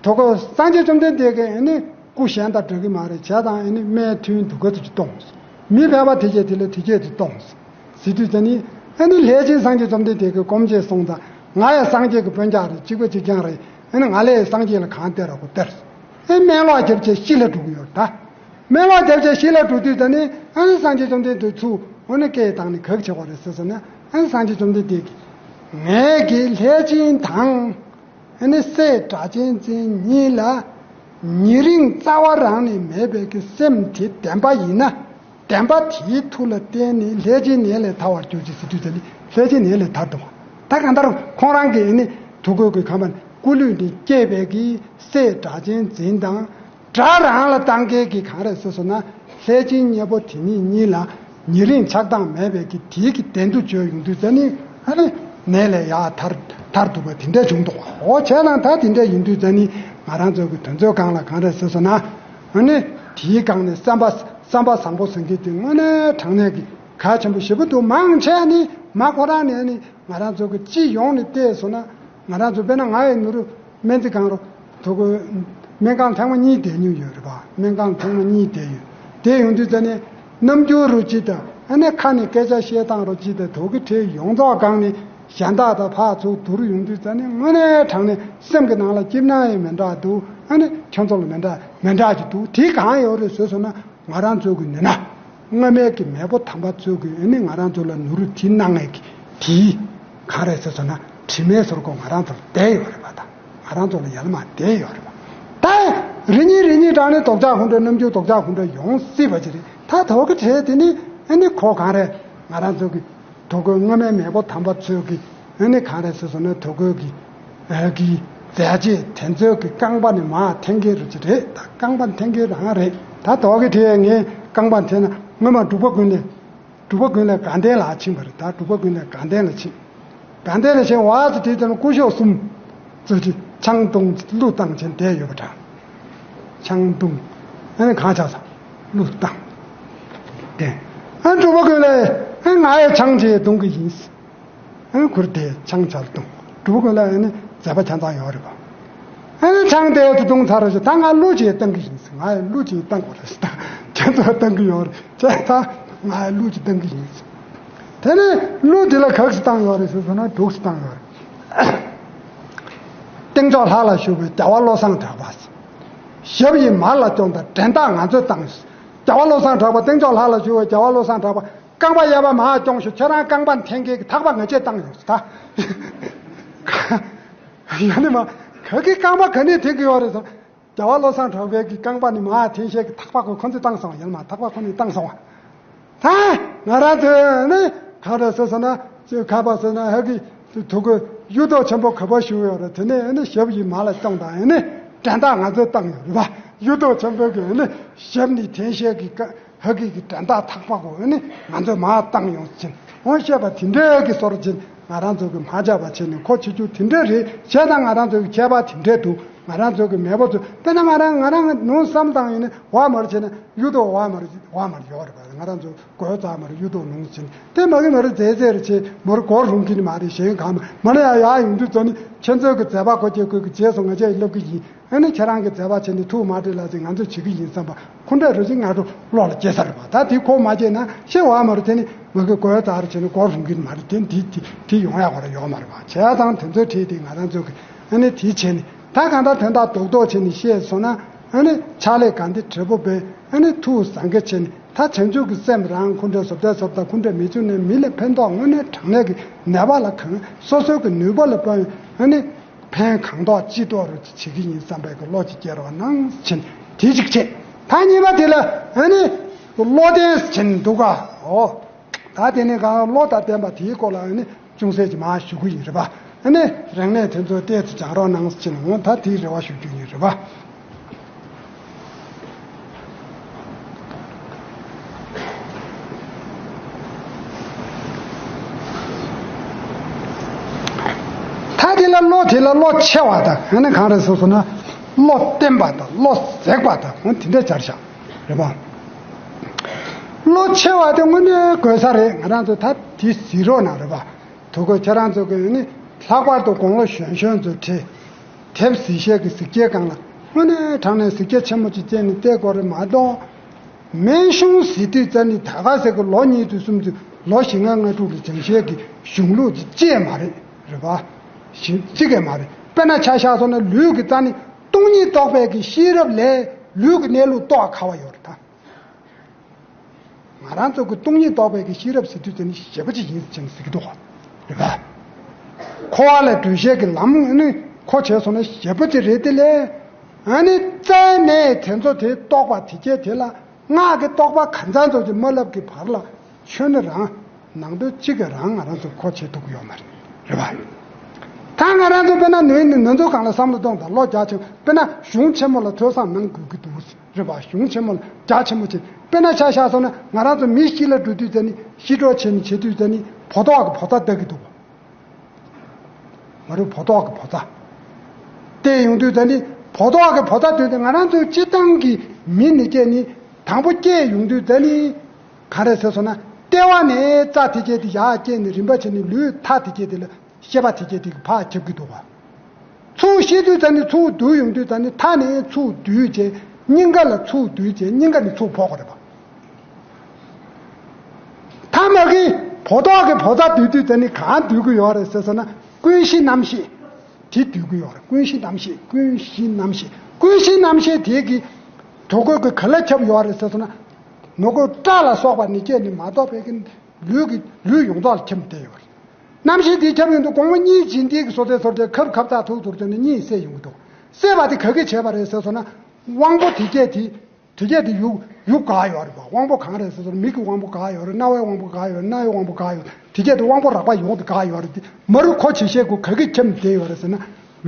དོ་གོ་སངས་རྒྱས་བཅོམ་ལྡན་འདས་ཀྱིས་ཨ་ནི་སྐུ་གཞན་དང་འདྲ་གི་མ་རེད་བྱས་ཙང་ཨ་ནི་སྨན་ཐུན་དུ་ག་ཚོད་ཅིག་གཏོང་། མི་ཕལ་པ་དེ་གྱད་དེ་ལ་དེ་གྱད་དེ་གཏོང་། ཟེར་དུས་ཙ་ནི་ཨ་ནི་ལྷས་བྱིན་སངས་རྒྱས་བཅོམ་ལྡན་འདས་ཀྱིས་སྐོམ་བྱས་སོང་ཙང་ ང་ཡང་སངས་རྒྱས་ཀྱི་སྤུན་ཀྱག་རེད། གཅིག་པ་གཅིག་རྐྱང་རེད། ཨ་ནི་ང་ལས་སངས་རྒྱས་ལ་གང་སྟེར་ར་གོ་སྟེར། ཨེ་སྨན་ལོག་བརྒྱབ་བྱས་ཤི་ལ་འགྲོ་གི་ཡོད་རེད་ད། སྨན་ལོག་བརྒྱབ་བྱས་ཤི་ལ་འགྲོ་དུས་ད་ནི་ཨ་ནི་སངས་རྒྱས་བཅོམ་ལྡན་འདས་ཚུར་འོ་ན་སྐད་བཏང་ནས་ག་གི་བྱེད་དགོས་རེད་ཟེར་སོང་ན། ཨ་ནི་སངས་རྒྱས་བཅོམ་ལྡན་འདས་ཀྱིས་ངེད་ཀྱི་ལྷས་སྦྱིན་དང་། ཨ་ནི་སྲས་སྒྲ་གཅན་འཛིན་གཉིས་ལ་ཉེ་རིང་རྩ་བ་རང་ནས་མེད་པའི་གི་སེམས་དེ་ལྡན་པ་ཡིན་ན། བདེན་པ་དེའི་མཐུ་ལ་བརྟེན་ནས་ལྷས་སྦྱིན་ནད་ལས་ཐར་བར་གྱུར་ཅིག་ཟེར་དུས་ཙམ་ནས་ལྷས་སྦྱིན་ནད་ལས་ཐར་འདུག་ད་གང་ལྟར་ཁོང་རང་གི་ནི་ཐུགས་ཁུར་གྱི་ཁ་མ་སྐུ་ལུས་འདི་སྐྱེས་པའི་གི་སྲས་སྒྲ་གཅན་འཛིན་དང་། དགྲ་རང་ལ་བཏང་མཁན་གྱི་གང་རེད་ཟེར་སོང་ན། ལྷས་སྦྱིན་གཉེན་པོ་དེ་ཉིད་གཉིས་ལ་ཉེ་རིང་ཆགས་སྡང་མེད་པའི་གི་དེའི་གི་བདེན་མཐུ་བཅོལ་ཡོང་དུས་ཙམ་ནས་ཨ་ནི་ནད་ལས་ཡར་ཐར་ཐར་འདུག་པ་དེ་འདྲ་བྱུང་འདུག་འོ་བྱས་ཙང་ད་དེ་འདྲ་ཡིན་དུས་ཙམ་ནས་ང་རང་ཚོ་གི་དོན་ཚོའི་སྒང་ལ་གང་རེད་ཟེར་སོང་ན། ཨ་ནི་དེའི་སྒང་ནས་བསམ་པ་བསམ་པ་བཟང་པོ་ཟེར་མཁན་དེ་དངོས་གནས་དྲང་གནས་ཀྱི་གལ་ཆེན་པོ་ཞེ་པོ་འདུག་མང་ཆེ་ནི་མ་ཁོ་རང་ནས་ནི་ང་རང་ཚོ་གི་སྤྱི་ཡོངས་ནས་བལྟས་སོང་ན། ང་རང་ཚོ་དཔེར་ན་ང་ཡི་ནུ་རུ་སྨན་རྩིས་ཁང་རུ་དུ་གོ་སྨན་ཁང་ཐེངས་མ་གཉིས་བསྡད་མྱོང་ཡོད་རེད་པ། སྨན་ཁང་ཐེངས་མ་གཉིས་བསྡད་ཡོད། དེ་ཡོང་དུས་ཙ་ནས་རྣམ་འགྱུར་རུ་ཅི་དང་ཨ་ནི་ཁ་ནས་སྐད་ཆ་བཤད་སྟངས་རུ་ཅི་དང་དུ་གི་ཁྲེལ་ཡོངས་རྫོགས་སྒང་ནས་གཞན་དག་དང་ཕར་ཚུར་བསྡུར་ཡོང་དུས་ཙ་ནས་དངོས་གནས་དྲང་གནས་སེམས་ཀྱི་ནང་ལ་སྐྱིད་སྣང་ཡང་མི་འདྲ་འདུག་ཨ་ནི་ཁྱོད་ཚོ་ལ་མི་འདྲ་མི་འདྲ་ཅིག་འདུག་དེ་གང་ཡོད་རེད་ཟེར་སོང་ན། ང་རང་ཚོ་གི་ནི་ན། སྔ་མའི་གི་མེས་པོ་དམ་པ་ཚོས་གི་ཨ་ནི་ང་རང་ཚོ་ལ་ནུ་རུ་དེ་གནང་ངེས་ཀྱི་དེའི་ག་རེ་ཟེར་སོང་ན་དྲི་མའི་ཟུར་ཁོ་ང་རང་ཚོར་བསྡད་ཡོད་རེད་པ། ད་ང་རང་ཚོ་ལ་ཡར་མར་བསྡད་ཡོད་རེད་པ། ད་རེ་གཉིས་རེ་གཉིས་དྲག་ནས་རྡོག་ཆག་ཁོང་ཁྲོ་རྣམ་འགྱུར་རྡོག་ཆག་ཁོང་ཁྲོ་ཡོང་སྲིད་པ་ཅི་རེད། ད་དོ་གི་གྲས་དེ་ནི་ཨ་ནི་ཁོ་ག་རེ་ང་རང་ཚོ་གི་དོ་གོས་སྔ་མའི་མེས་པོ་དམ་པ་ཚོས་གི་ཨ་ནི་ག་རེ་ཟེར་སོང་ན་དོ་གོས་གི་ཨ་གི་མཛད་རྗེས་དེ་ཚོའི་གི་རྐང་པ་ནས་མར་འཐེན་མཁན་རུ་ཅི་རེད། ད་རྐང་པ་འཐེན་མཁན་རང་རེད། ད་དོ་གི་དེ་ངས་རྐང་པ་འཐེན་ན་སྔོན་མ་འབྲུག་པ་ཀུན་ལེགས་འབྲུག་པ་ཀུན་ལེགས་དགའ་ལྡན་ལ་ཕྱིན་པ་རེད། ད་འབྲུག་པ་ཀུན་ལེགས་དགའ་ལྡན་ལ་ཕྱིན། དགའ་ལྡན་ལ་ཕྱིན་བ་ཚོ་དེ་ལྟར་སྐུ་ཞབས་གསུམ་ཚོ་ཅི་ཆང་བཏུང་གླུ་བཏང་བྱས་བསྡད་ཡོད་པ་འདྲ། ཆང་བཏུང་། ཨ་ནི་གང་ཆགས་སོང་། གླུ་བཏང་། དེ་ཨ་འབྲུག་པ་ཀུན་ལེགས་ཨ་ང་ཡང་ཆང་ཅིག་བཏུང་གི་ཡིན། ཨ་ཁུར་དེ་ཆང་ཆར་བཏུང་། འབྲུག་པ་ཀུན་ལེགས་ཨ་ནི་མཛད་པ་ཆ་ཚང་ཡོད་རེད་པ། ཨ་ནི་ཆང་དེ་ཚོ་བཏུང་ཚར་རེད། ད་ང་གླུ་ཅིག་བཏང་གི་ཡིན། ང་ཡང་གླུ་ཅིག་བཏང་དགོས་རེད། ད་ཁྱེད་ཚོ་བཏང་གི་ཡོད་རེད། བྱས་ཙང་ང་ཡང་གླུ་ཅིག་བཏང་གི་ཡིན། དེ་ནས་གླུ་འདི་ལ་ག་ཚོད་བཏང་ཡོད་རེད་ཟེར་སོང་ན་དྲུག་ཅུ་བཏང་ཡོད་རེད། སྟེང་ཕྱོགས་ལྷ་ལ་བཞུགས་པའི་རྒྱལ་བ་བློ་བཟང་གྲགས་པ། ཞབས་ཡིན་མར་ལ་སྐྱོང་དང་འགྲན་ཟླ་ང་ཚོས་བཏང་། རྒྱལ་བ་བློ་བཟང་གྲགས་པ། སྟེང་ཕྱོགས་ལྷ་ལ་བཞུགས་པའི་རྒྱལ་བ་བློ་བཟང་གྲགས་པ། རྐང་པ་གཡས་པ་མར་སྐྱོང་ཤོག་ཁྱེད་རང་རྐང་པ་འཐེན་མཁན་གྱི་ཐག་པ་ང་ཆས་བཏང་ཡོང་ཟེར་ད། ཡ་ནི་མ། ག་གི་རྐང་པ་ག་ནས་འཐེན་གི་ཡོད་རེད་ཟེར། རྒྱལ་བ་བློ་བཟང་གྲགས་པའི་གི་རྐང་པ་ནི་མར་འཐེན་ཤེས་ཀྱི་ཐག་པ་ཁོ་ཁོ་ཚོས་བཏང་སོང་བ་ཡིན་མ། ཐག་པ་ཁོ་ནས་བཏང་སོང་བ། ད་ང་རང་ཚོས་ནི་ག་རེ་ཟེར་ཟེར་ན་ཅིག་ཁ་པ་ཟེར་ན་ཧ་གི་དུ་གོ་གཡུ་ཐོག་ཆེན་པོ་ག་པར་བཞུགས་ཡོད་རེད། དེ་ནས་ནི་ཞབས་ཡིན་མར་ལ་བཏང་དང་ནི་འགྲན་ཟླ་ང་ཚོས་བཏང་ཡོད་རེད་པ། གཡུ་ཐོག་ཆེན་པོའི་གི་ནི་ཞབས་ནི་འཐེན་ཤེས་ཀྱི་ཀ་ཧ་གི་གི་འགྲན་ཟླ་ཐག་པ་གོ་ནི་ང་ཚོས་མར་བཏང་ཡོང་ཕྱིན། འོ་བཤད་པ་དེ་འདྲའི་གི་སོར་ཕྱིན། ང་རང་ཚོ་གི་མ་ཆགས་པ་བྱས་ནས་ཁོ་བྱེད་རྒྱུ་དེ་འདྲ་རེད། བྱས་ཙང་ང་རང་ཚོ་གི་ཁྱད་པར་དེ་འདྲ་འདུག་ང་རང་ཚོ་གི་མེས་པོ་ཚོ་དཔེར་ན་ང་རང་ང་རང་ནང་བསམ་བཏང་ཡིན་ན་བ་མར་བྱས་ན་གཡུ་ཐོག་བ་མར་བ་མར་ཡོད་རེད་པ། ང་རང་ཚོ་གོས་ཙག་མར་གཡུ་ཐོག་ནང་བྱས་ནས་དེ་མ་གི་མར་རྫས་རྫས་རེ་བྱས་མར་སྒོར་རུང་གི་ནི་མ་རེད། གཞན་གང་མ་མ་ན་ཡ་ཡ་ཡོང་དུས་ཚོ་ནི་ཁྱེད་ཚོའི་གི་མཛད་པ་གོ་སྐྱེ་དགོས་གི་རྗེས་སུ་ང་ཅག་ཡི་སློབ་གི་ཡིན། ཨ་ནི་ཁྱེད་རང་གི་མཛད་པ་བྱས་ནས་ཐུགས་མ་འགྲིག་ལ་ཟིན་ང་ཚོ་བྱེད་ཀྱི་ཡིན་བསམ་པ་ཁོ་འདྲ་རུ་ཅིག་ང་ཚོ་བློ་ལ་སྐྱེ་ས་རེད་པ། ད་དེ་ཁོ་མ་སྐྱེས་ན་ཤེས་བ་མ་རེད། དེ་ནི་མ་གི་གོ་ཡ་ཙག་རེ་བྱས་ནས་སྒོར་རུང་གི་མ་རེད། དེ་འདི་དེ་དེ་ཡོང་ཡ་གོ་ར་ཡོག་མ་རེད་པ། བྱས་ཙང་དེ་ཚོའི་གྲས་དེ་ང་རང་ཚོ་གི་ཨ་ནི་དེ་བྱས་ནས་ད་གང་ལྟར་དོན་དག་རྡོག་རྡོག་བྱས་ནས་བཤད་སོང་ན་ཨ་ནི་ཕྱག་ལས་ག་འདི་བགྲེས་པོ་བས་ཨ་ནི་ཐུགས་བཟང་གི་བྱས་ནས་ད་བྱང་ཆུབ་ཀྱི་སེམས་རང་ཁོ་འདྲ་བཟོ་ལྟ་བཟོ་ལྟ་ཁོ་འདྲ་མི་བྱུང་ནས་མི་ལ་ཕན་ཐོགས་དངོས་གནས་དྲང་གནས་ཀྱི་ནད་པ་ལ་གང་སོ་སོའི་གི་ནུས་པ་ལ་དཔག་ཨ་ནི། ཕན་གང་ཐོགས་ཅི་ཐོགས་རུ་བྱེད་ཀྱི་ཡིན་བསམ་པའི་གི་བློ་ཅིག་སྐྱེ་རོགས་གནང་ཕྱིན་དེ་ཅིག་བྱེད། ད་གཉིས་པ་དེ་ལ་ཨ་ནི་བློ་ལྡན་ཕྱིན་འདུག་ག་འོ། ད་དེ་ནི་གང་བློ་དང་ལྡན་པ་དེའི་སྐོར་ལ་ཨ་ནི་ཅུང་ཟད་ཅིག་མར་ཞུ་གི་ཡིན་རེད་པ། ཨ་ནི་རིག་གནས་དེ་ཚོ་ཏོག་ཙམ་སྦྱང་རོགས་གནང་ཕྱིན་འོ། ད་དེའི་རེ་བ་ཞུ་རྒྱུ་ཡིན་རེད་པ། ད་དེ་ལ་བློ་དེ་ལ་བློ་ཆེ་བ་དང་ཨ་ནི་གང་རེད་ཟེར་སོང་ན་བློ་བརྟན་པ་དང་བློ་ཟེགས་པ་དང་འོ་དེ་འདྲ་སྦྱར་བཞག་རེད་པ། བློ་ཆེ་བ་དེ་དངོས་གནས་དགོས་ས་རེད། ང་རང་ཚོ་ད་དེ་གཟིགས་རོགས་གནང་རེད་པ། དུ་གོ་ཁྱེད་རང་ཚོ་གི་ནི་ལྷག་པར་དུ་དགུང་ལོ་གཞོན་གཞོན་ཚོ་ཁྲིད། དེབ་གཟིགས་ཤེས་ཀྱི་གཟིགས་སྐྱེལ་སྒང་ལ་དངོས་གནས་དྲང་གནས་གཟིགས་སྐྱེལ་ཆེན་མོ་ཅིག་བྱས་ནས་བལྟས་དགོས་རེད་མ་གཏོགས། སྨན་གཞུང་ཟེར་དུས་ཙ་ནི་ད་ག་ཟེར་གི་ལོ་གཉིས་དུ་གསུམ་དུ་ལོ་བཞི་ལྔ་ལྔ་དྲུག་ལ་སྦྱང་ཤེས་ཀྱི་གཞུང་ལུགས་ཅིག་ཅེས་མ་རེད་རེད་པ། ཞེ་གཅིག་གས་མ་རེད། དཔེར་ན་ཆ་བཞག་སོང་ན་ལུས་ཀྱི་རྩ་ནི་སྟོང་ཉིད་རྟོགས་པའི་གི་ཤེས་རབ་ལས་ལུས་ཀྱི་གནས་ལུགས་རྟོགས་ཁག་པོ་ཡོད་རེད་ད། ང་རང་ཚོ་གི་སྟོང་ཉིད་རྟོགས་པའི་གི་ཤེས་རབ་ཟེར་དུས་དེ་ནི་ཞེ་པོ་ཅིག་ཡིན་ཟེར་ནས་ཟེར་གྱི་འདུག་ག། རེད་པ། འཁོར་བ་ལས་གྲོལ་བྱེད་ཀྱི་ལམ་ནི་མཁོ་བྱས་སོང་ན་ཞེ་པོ་ཅིག་རེད་དེ་ལས། ཨ་ནི་རྩ་ནས་དེ་ཚོ་དེ་རྟོགས་པ་དེ་སྐད་དེ་ལ་སྔགས་ཀྱི་རྟོགས་པ་ག་ཚང་ཚོ་ཅིག་མ་ལབ་ཀྱི་བར་ལ་ཆོས་ནི་རང་ནང་དོན་གཅིག་གི་རང་ང་རང་ཚོ་མཁོ་བྱེད་ཐུབ་ཀྱི་ཡོད་མ་རེད། རེད་པ། ད་ང་རང་ཚོ་དཔེར་ན་ནུས་ནི་ནུ་ཚོ་གང་ལ་བསམ་བློ་གཏོང་དང་བློ་རྒྱ་ཆེ་དཔེར་ན་གཞུང་ཆེན་མོ་ལ་ཐོས་བསམ་གནང་དགོས་ཀྱི་འདུག། རེད་པ། གཞུང་ཆེན་མོ་ལ་རྒྱ་ཆེན་པོ་ཆེ། དཔེར་ན་ཆ་བཞག་སོང་ན་ང་རང་ཚོ་མི་ཞིག་ལ་འགྲོ་དུས་ཙ་ནི་ཤི་གྲོགས་བྱེད་ནི་བྱེད་དུས་ཙ་ནི་བོ་ཏོག་གི་བོ་ཚ་ལྟ་གི་འདུག་པ། མ་རུ་བོ་ཏོག་གི་བོ་ཚ། བལྟས་ཡོང་དུས་ཙ་ནི་བོ་ཏོག་གི་བོ་ཚ་དུས་ཙ་ང་རང་ཚོའི་སྤྱི་བཏང་གི་མི་ནི་སྐྱེ་ནི་དང་པོ་སྐྱེས་ཡོང་དུས་ཙ་ནི་ག་རེ་ཟེར་སོང་ན་ལྟེ་བ་ནས་རྩ་དེ་སྐྱེས་དེ་ཡར་སྐྱེས་ནི་རིམ་པ་བྱས་ནི་ལུས་མཐའ་དེ་སྐྱེས་དེ་ལ་ཤེས་པ་དེ་སྐྱེས་དེ་གི་ཕར་ཁྱབ་ཀྱི་འདུག་པ། ཚུར་ཤེས་དུས་ཙ་ནི་ཚུར་བསྡུ་ཡོང་དུས་ཙ་ནི་མཐའ་ནས་ཚུར་བསྡུས་བྱས་སྙིང་ག་ལ་ཚུར་བསྡུས་བྱས་སྙིང་ག་ནས་ཚུར་ཕོག་པ་རེད་པ། མཐའ་མ་གི་བོ་ཏོག་གི་བོ་ཚ་བསྡུས་དུས་ཙ་ནི་གང་བསྡུས་ཀྱི་ཡོད་རེད་ཟེར་སོང་ན་ཀུན་གཞི་རྣམ་ཤེས་དེ་བསྡུས་ཀྱི་ཡོད་རེད། ཀུན་གཞི་རྣམ་ཤེས་ཀུན་གཞི་རྣམ་ཤེས་ཀུན་གཞི་རྣམ་ཤེས་དེ་གི་དོ་གོས་གི་ག་ལ་ཁྱབ་ཡོད་རེད་ཟེར་སོང་ན་ནོ་གོ་སྐྲ་ལ་སོགས་པ་ནི་སྐྱེས་ནི་མ་གཏོགས་པའི་གི་ལུས་ཀྱི་ལུས་ཡོངས་རྫོགས་ལ་ཁྱབ་བསྡད་ཡོད་རེད། རྣམ་ཤེས་དེ་ཁྱབ་ཡོང་དུས་དགོང་མོ་གཉིད་སྦྱིན་དུས་ཀྱི་སོ་ཏའི་སོར་ཏའི་ཁབ་ཁབ་ཚག་ཐུག་ཐུག་དེ་ནི་གཉིད་སད་ཡོང་གི་འདུག། སད་པ་དེ་ག་གིས་བྱས་པ་རེད་ཟེར་སོང་ན། དབང་པོ་དེ་སྐད་དེ། དེ་སྐད་དེ་ཡུག་ཡུག་ག་ཡོད་རེད་པ། དབང་པོ་གང་རེད་ཟེར་སོང་ན་མིག་གི་དབང་པོ་ག་ཡོད་རེད། རྣ་བའི་དབང་པོ་ག་ཡོད་རེད། སྣའི་དབང་པོ་ག་ཡོད་རེད། དེ་སྐད་དེ་དབང་པོ་རགས་པ་ཡོངས་དེ་ག་ཡོད་རེད་དེ་མ་རུ་མཁོ་བྱེད་ཤེས་དགོས་ག་གིས་ཁྱབ་བསྡད་ཡོད་རེད་ཟེར་ན།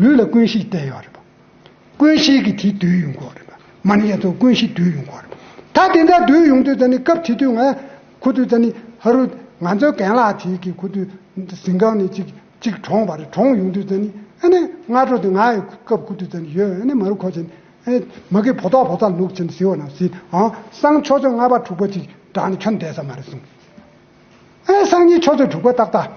ལུས་ལ་ཀུན་གཞི་བསྡད་ཡོད་རེད་པ། ཀུན་གཞི་གི་དེ་བསྡུས་ཡོང་གི་རེད་པ། མ་ཎི་ཡན་ཚོགས་ཀུན་གཞི་བསྡུས་ཡོང་གི་རེད། ད་དེ་འདྲ་བསྡུས་ཡོང་དུས་ད་ནི་སྐབས་དེ་དུས་ང་ཁུ་དུས་ད་ནི་ཧ་རུ་ང་ཚོའི་རྒན་ལགས་དེ་གི་ཁུ་དུས་གཟིམ་ཁང་ནས་ཅིག་ཅིག་གྲོངས་པ་རེད། གྲོངས་ཡོང་དུས་ད་ནི་ཨ་ནི་སྔ་དྲོ་དེ་ང་ཡི་སྐབས་ཁུ་དུས་ད་ནི་ཡོད། ཨ་ནི་མ་རུ་ཁོ་ཅན་ཨ་ནི་མ་གི་བོ་ཏོག་བོ་ཚ་ལུག་ཅན་ཟི་བ་ན་ཟི་ཨང་སང་ཆོས་ཚོད་ལྔ་པ་དྲུག་པ་ཅིག་དྲག་ནི་ཁྱོན་བསྡད་ས་མ་རེད་གསུངས། ཨེ་སང་ཉིན་ཆུ་ཚོད་དྲུག་པ་ཏག་ཏག།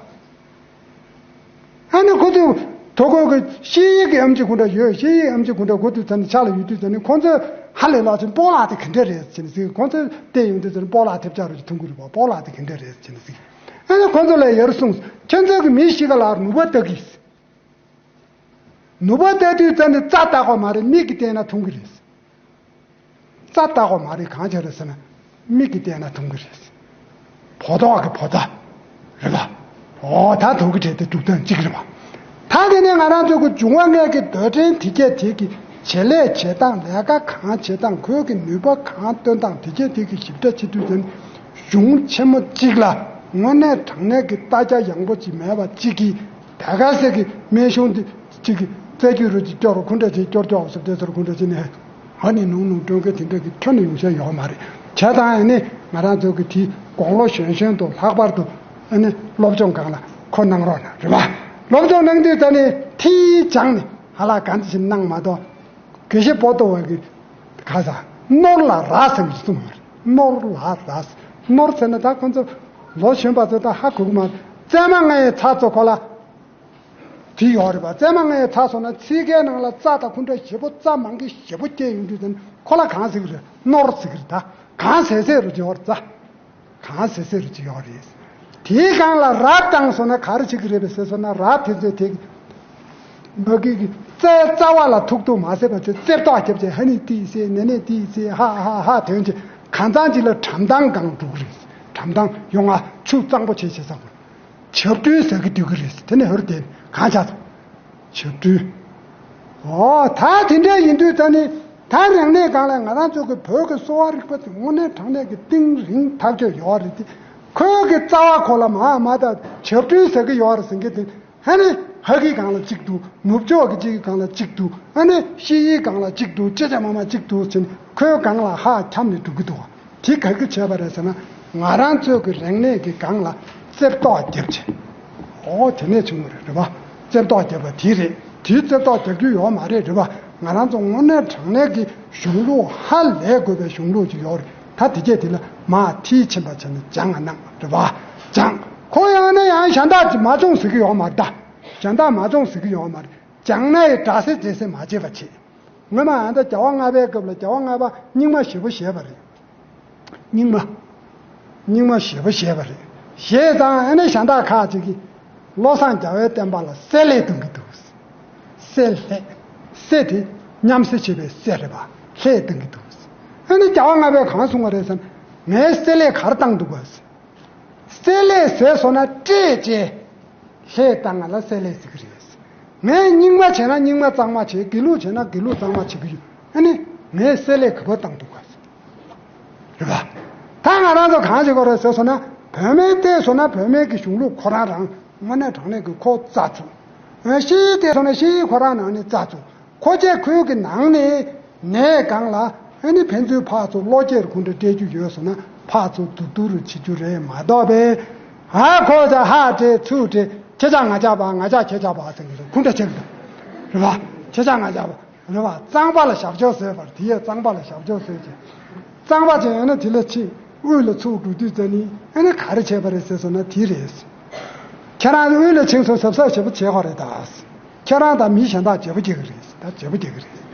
ཨ་ནི་ཁོ་ཚོས་དོ་ཁོ་གི་ཤེས་ཡིག་གི་ཨམ་ཆི་ཁུ་འདྲ་ཡོད། ཤེས་ཡིག་ཨམ་ཆི་ཁུ་འདྲ་ཁོ་ཚོས་ཚ་ནི་ཆ་ལ་ཡོད་དུས་ཚ་ནི་ཁོ་ཚོས་ཧ་ལས་ལོག་ཅིག་སྤོ་ལགས་དེ་ག་འདྲ་རེད་ཟེར་ནས་ཟིག། ཁོ་ཚོས་བལྟས་ཡོང་དུས་ཚ་ནི་སྤོ་ལགས་ཐེབས་ཆག་རུ་ཅིག་མཐོང་གི་རེད་པ། སྤོ་ལགས་དེ་ག་འདྲ་རེད་ཟེར་ནས་ཟིག། ཨ་ནི་ཁོ་ཚོ་ལ་ཡར་གསུངས། ཁྱོད་ཚོ་གི་མི་ཞིག་ག་ལ་ནུས་པ་ལྟ་གི། ནུས་པ་ལྟ་དུས་ཙམ་ནས་རྩ་བལྟ་དགོས་མ་རེད། མིག་གིས་བལྟས་ན་མཐོང་གི་རེད། རྩ་བལྟ་དགོས་མ་རེད། གང་བྱས་རེད་ཟེར་ན། མིག་གིས་བལྟས་ན་མཐོང་གི་རེད། བོ་ཏོག་གི་བོ་ཏ་རེད་པ། འོ་ད་དོག་གི་བྲལ་ཏེ་གྲུབ་སྟངས་གཅིག་རེད་པ། ད་དེ་ནས་ང་རང་ཚོ་གི་འབྱུང་བ་ལྔའི་གི་འདོད་ཕྲན་དེ་སྐད་དེ་གི་བྱེད་ལས་བྱེད་སྟངས་ལས་ཀ་གང་བྱེད་སྟངས་ཁོའི་གི་ནུས་པ་གང་སྟོན་སྟངས་དེ་སྐད་དེ་གི་ཞིབ་ཕྲ་བྱེད་དུས་ཙམ་གཞུང་ཆེན་མོ་གཅིག་ལ་དངོས་གནས་དྲང་གནས་ཀྱི་ལྟ་རྒྱ་ཡངས་པོ་ཅིག་མེད་པ་གཅིག་གིས། ད་ག་ཟེ་གི་སྨན་གཞུང་འདི་གཅིག་གི་རྩ་རྒྱུད་རུ་གཅིག་སྐྱོར་རུ་ཁུ་འདྲ་ཅིག་སྐྱོར་སྐྱོར་ཟེར་དེ་ཚོར་ཁུ་འདྲ་ཅིག་ནས་ཧ་ནི་ནུང་ནུང་སྤྲོད་མཁན་དེ་འདྲ་གི་ཁྱོན་ནས་ཡོང་ཤེས་ཡོད་མ་རེད། བྱས་ཙང་ཨ་ནི་ང་རང་ཚོ་གི་དེའི་དགུང་ལོ་གཞོན་གཞོན་དུ་ལྷག་པར་དུ་ཨ་ནི་སློབ་སྦྱོང་སྒང་ལ་ཁོ་གནང་རོགས་གནང་རེད་པ། སློབ་སྦྱོང་གནང་དུས་ད་ནི་ཐིའི་སྦྱང་ནས་ཧ་ལ་གང་ཅི་ཞིག་གནང་མ་གཏོགས། དགེ་བཤེས་པོ་ཏོ་བ་གི་ག་ས་ནོར་ལ་ར་ཟེར་གྱི་གསུངས་ཡོད་རེད། ནོར་ལ་ར་ཟེར། ནོར་ཟེར་ན་ད་ཁོ་ཚོ་ལོ་གཞོན་པ་ཚོ་ད་ཧ་གོ་གི་མ་རེད། བཙས་མ་ལྔའི་ཚྭ་ཚོ་ཁོ་ལ་དེ་ཡོད་རེད་པ། བཙས་མ་ལྔའི་ཚྭ་ཟོས་ན་ཚིག་ཁའི་ནང་ལ་རྩ་དང་ཁུ་འདྲ་ཞེ་པོ་རྩ་མང་གི་ཞེ་པོ་སྐྱེས་ཡོང་དུས་ཙམ་ཁོ་ལ་གང་ཟེར་གི་རེད། ནོར་ཟེར་གི་རེད། ད་གང་ཟེར་ཟེར་རུ་ཅི་ཡོད་རེད་རྩ། གང་ཟེར་ཟེར་རུ་ཅི་ཡོད་རེད། དེའི་སྒང་ལ་ར་བཏང་སོང་ན་ག་རེ་བྱེད་ཀྱི་རེད་པས་ཟེར་སོང་ན། ར་དེ་ཚོས་དེ་མ་གི་གི་རྩའི་རྩ་བ་ལ་ཐུག་ཐུག་མ་ཟེར་བ་ཚེ་རྩེ་བཏོག་རྒྱབ་བྱས་ཧ་ནི་ཏི་ཟེར་ནེ་ནེ་ཏི་ཟེར་ཧ་ཧ་ཧ་དོན་གྱི་གང་ཚང་གཅིག་ལ་གྲམ་ཐང་སྒང་འགྲོ་གི་རེད། གྲམ་ཐང་ཡོང་ང་ཆུ་གཙང་པོ་བྱེད་བྱེད་ས་གོ་ཆབ་ཏུའི་ཟ་གི་འདུག་གི་རེད། དེ་ནས་ཧོར་དེ་གང་ཆགས་སོང་། ཆབ་ཏུའི། ཨོ་ད་དེ་འདྲ་ཡིན་དུས་ད་ནི་ད་རིང་ནས་གང་ལ་ང་རང་ཚོ་གི་བོད་ཀྱི་གསོ་བ་རིག་པ་དེ་དངོས་གནས་དྲང་གནས་ཀྱི་གཏིང་རིང་ཐག་ཆོད་ཡོད་རེད་དེ། ཁོའི་གི་རྩ་བ་ཁོ་ལ་མ་མ་ད་ཆབ་ཏུའི་ཟ་གི་ཡོད་རེད་ཟེར་མཁན་དེ། ཨ་ནི་ཧ་གི་སྒང་ལ་གཅིག་འདུག། ནུབ་ཕྱོགས་ཀྱི་གཅིག་གི་སྒང་ལ་གཅིག་འདུག། ཨ་ནི་ཤི་ཡི་སྒང་ལ་གཅིག་འདུག། ཅེ་ཅེ་མ་མ་གཅིག་འདུག་ཟེར་ནས་ཁོའི་སྒང་ལ་ཧ་འཁྱམས་ནས་འགྲོ་གི་འདུག། དེ་ག་གི་བྱས་པ་རེད་ཟེར་ན། ང་རང་ཚོའི་གི་རིག་གནས་ཀྱི་སྒང་ལ་རྩེ་བཏོག་རྒྱབ་བྱས། ཨོ་དེ་ནས་བྱུང་བ་རེད་རེད་པ། རྩེ་བཏོག་རྒྱབ་པ་དེ་རེད། དེའི་རྩེ་བཏོག་རྒྱབ་རྒྱུ་ཡོད་མ་རེད་རེད་པ། ང་རང་ཚོ་དངོས་གནས་དྲང་གནས་ཀྱི་གཞུང་ལུགས་ཧ་ལས་དགོས་པའི་གཞུང་ལུགས་ཅིག་ཡོད་རེད། ད་དེ་སྐད་དེ་ལ་མ་མཐིལ་ཕྱིན་པ་བྱས་ནས་སྦྱང་ང་གནང་རེད་པ། སྦྱང་། ཁོ་ཡང་ན་ཡང་གཞན་དག་ཅིག་མ་བྱུང་ཟེར་གི་ཡོད་མ་རེད་ད། གཞན་དག་མ་བྱུང་ཟེར་གི་ཡོད་མ་རེད། སྦྱང་ན་ཡི་སྒྲ་སེ་རྫས་སེ་མ་བྱེད་པ་བྱེད། སྔོན་མ་ཨ་ད་རྒྱལ་བ་ལྔ་པའི་སྐབས་ལ་རྒྱལ་བ་ལྔ་པ་རྙིང་མ་ཞེ་པོ་བཞེས་པ་རེད། རྙིང་མ། རྙིང་མ་ཞེ་པོ་བཞེས་པ་རེད། བཞེས་ཙང་ཨ་ནི་གཞན་དག་ཁག་ཅིག་གིས། བློ་བཟང་རྒྱལ་བའི་བསྟན་པ་ལ་བསྲེ་ལྷད་གཏོང་གི་འདུག། བསྲེ་ལྷད། བསྲེ་དེ་མཉམ་བསྲེ་བྱེད་པའི་བསྲེ་རེད་པ། ལྷད་གཏོང་གི་འདུག། ཨ་ནི་རྒྱལ་བ་ལྔ་པས་གང་གསུངས་པ་རེད་ཟེར་ན། ངའི་བསྲེ་ལྷད་ག་རེ་བཏང་འདུག་ག། བསྲེ་ལྷད་ཟེར་སོང་ན་སྤྲད་བྱས། ལྷད་བཏང་ང་ལ་བསྲེ་ལྷད་ཟེར་གི་རེད། ངས་རྙིང་མ་བྱས་ན་རྙིང་མ་གཙང་མ་བྱས། དགེ་ལུགས་བྱས་ན་དགེ་ལུགས་གཙང་མ་བྱེད་གི་ཡོད། ཨ་ནི་ངས་བསྲེ་ལྷད་ག་པར་བཏང་འདུག་ག། རེད་པ། ད་ང་རང་ཚོ་གང་བྱེད་དགོས་རེད་ཟེར་སོང་ན། བོད་མིའི་ལྟས་སོང་ན་བོད་མིའི་གི་གཞུང་ལུགས་ཁོ་རང་རང་དངོས་གནས་དྲང་གནས་ཀྱི་ཁོ་རྩ་ཚུགས། ཨ་ཤི་ཡའི་ལྟས་སོང་ན་ཤི་ཡའི་ཁོ་རང་ནང་ནས་རྩ་ཚུགས། ཁོ་ཚོས་ཁོའི་གི་ནང་ནས་ནས་གང་ལ་ཨ་ནི་ཕན་ཚུན་ཕར་ཚུར་བློ་སྐྱེལ་གུ་འདྲ་སྤྲད་རྒྱུ་ཡོད་སོང་ན་ཕར་ཚུར་མདུར་བསྡུ་རུ་བྱེད་རྒྱུ་རེད་མ་གཏོགས་པས། ཨ་ཁོ་ཚོ་ཧ་སྤྲད་ཚུར་སྤྲད། ཁྱེད་ཅག་ང་ཅག་བ་ང་ཅག་ཁྱེད་ཅག་བ་ཟེར་གི་རེད། གུ་འདྲ་བྱེད་གི་འདུག། རེད་པ། ཁྱེད་ཅག་ང་ཅག་བ། རེད་པ། གཙང་པ་ལ་ཞབས་ཕྱོགས་བཟོས་པར་དེ་ཡས་གཙང་པ་ལ་ཞབས་ཕྱོགས་བཟོས་ཀྱི། གཙང་པ་ཅན་ཡང་ན་དེ་ལ་ཕྱིན་དབུས་ལ་ཚུར་འགྲོ་དུས་ཙ་ནི་ཨ་ནི་ག་རེ་བྱས་པ་རེད་ཟེར་སོང་ན་དེ་རེད། ཁྱེད་རང་དབུས་ལ་ཕྱིན་སོང་གཟབ་གཟབ་བྱེད་པོ་བྱེད་དགོས་རེད་ད། ཁྱེད་རང་དང་མི་གཞན་དག་བརྗེ་པོ་རྒྱག་གི་རེད་ད། བརྗེ་པོ་རྒྱག་གི་རེད།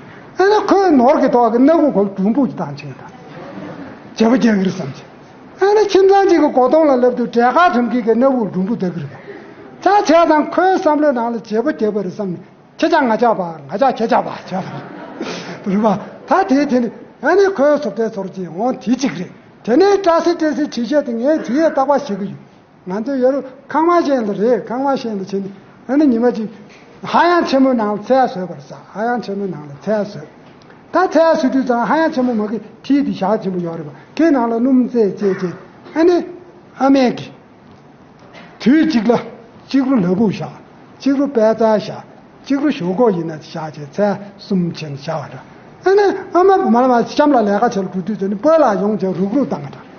ཨ་ནི་ཁོས་ནོར་གྱི་ཐོག་གི་སྣ་ཁུག་གོ་ལ་སྒྲུམ་ཕུག་ཅིག་བཏང་ཕྱིན་ད། བརྗེ་པོ་རྒྱག་གི་རེད་བསམ་གྱི། ཨ་ནི་ཁྱིམ་ཚང་གཅིག་གི་སྒོ་སྟོང་ལ་ལབ་དུས་འབྲས་དཀར་ཐུམ་སྐྱེས་ཀྱི་སྣ་ཁུག་སྒྲུམ་ཕུག་བཏགས་གི་རེད་པ། ད་བྱས་ཙང་ཁོའི་བསམ་བློའི་ནང་ལ་བརྗེ་པོ་རྒྱག་པ་རེད་བསམ་ནས། ཁྱེད་ཅག་ང་ཅག་བ། ང་ཅག་ཁྱེད་ཅག་བ་བྱས་པ་རེད་པ། ད་དེའི་དེ་ནི་ཨ་ནི་ཁོའི་བཟོ་ལྟའི་ཚོར་གྱི་འོང་དེ་གཅིག་རེད། དེ་ནས་བཀྲ་ཤིས་བཀྲ་ཤིས་བྱེད་བཤད་དེ་ངས་དེ་ཡས་རྟག་པར་བྱེད་ཀྱི་ཡོད། ང་ཚོ་ཡོད་རུ་ཁང་བ་ཞན་ལ་རེད། ཁང་བ་ཞན་ལ་བྱས་ནས་ཨ་ནི་ཉི་མ་གཅིག་ཧ་ཡང་ཆེན་མོའི་ནང་ལ་ཚལ་བཟོས་པར་ཟ། ཧ་ཡང་ཆེན་མོའི་ནང་ལ་ཚལ་བཟོས། ད་ཚལ་བཟོས་དུས་ཙང་ཧ་ཡང་ཆེན་མོ་མ་གི་ཐིག་དེ་ཞག་ཆེན་པོ་ཡོད་རེད་པ། ཁའི་ནང་ལ་སྣུམ་རྩེ་རྩེ་རྩེ། ཨ་ནི་ཨ་མས་ཀྱི། དུས་གཅིག་ལ་གཅིག་རུ་ལ་ཕུག་བཞག། གཅིག་རུ་པད་ཚལ་བཞག། གཅིག་རུ་ཞོག་ཁོག་ཡིན་ན་བཞག་བྱས་ཚལ་གསུམ་བྱས་ནས་བཞག་པ་འདྲ། ཨ་ནི་ཨ་མ་བུ་མ་ལ་མ་གཤམ་ལ་ལས་ཀ་བྱེད་ལ་འགྲོ་དུས་ཚོད་ནི་སྤོས་ལགས་ཡོང་བྱས་རུག་རུག་བཏང་བ་འདྲ།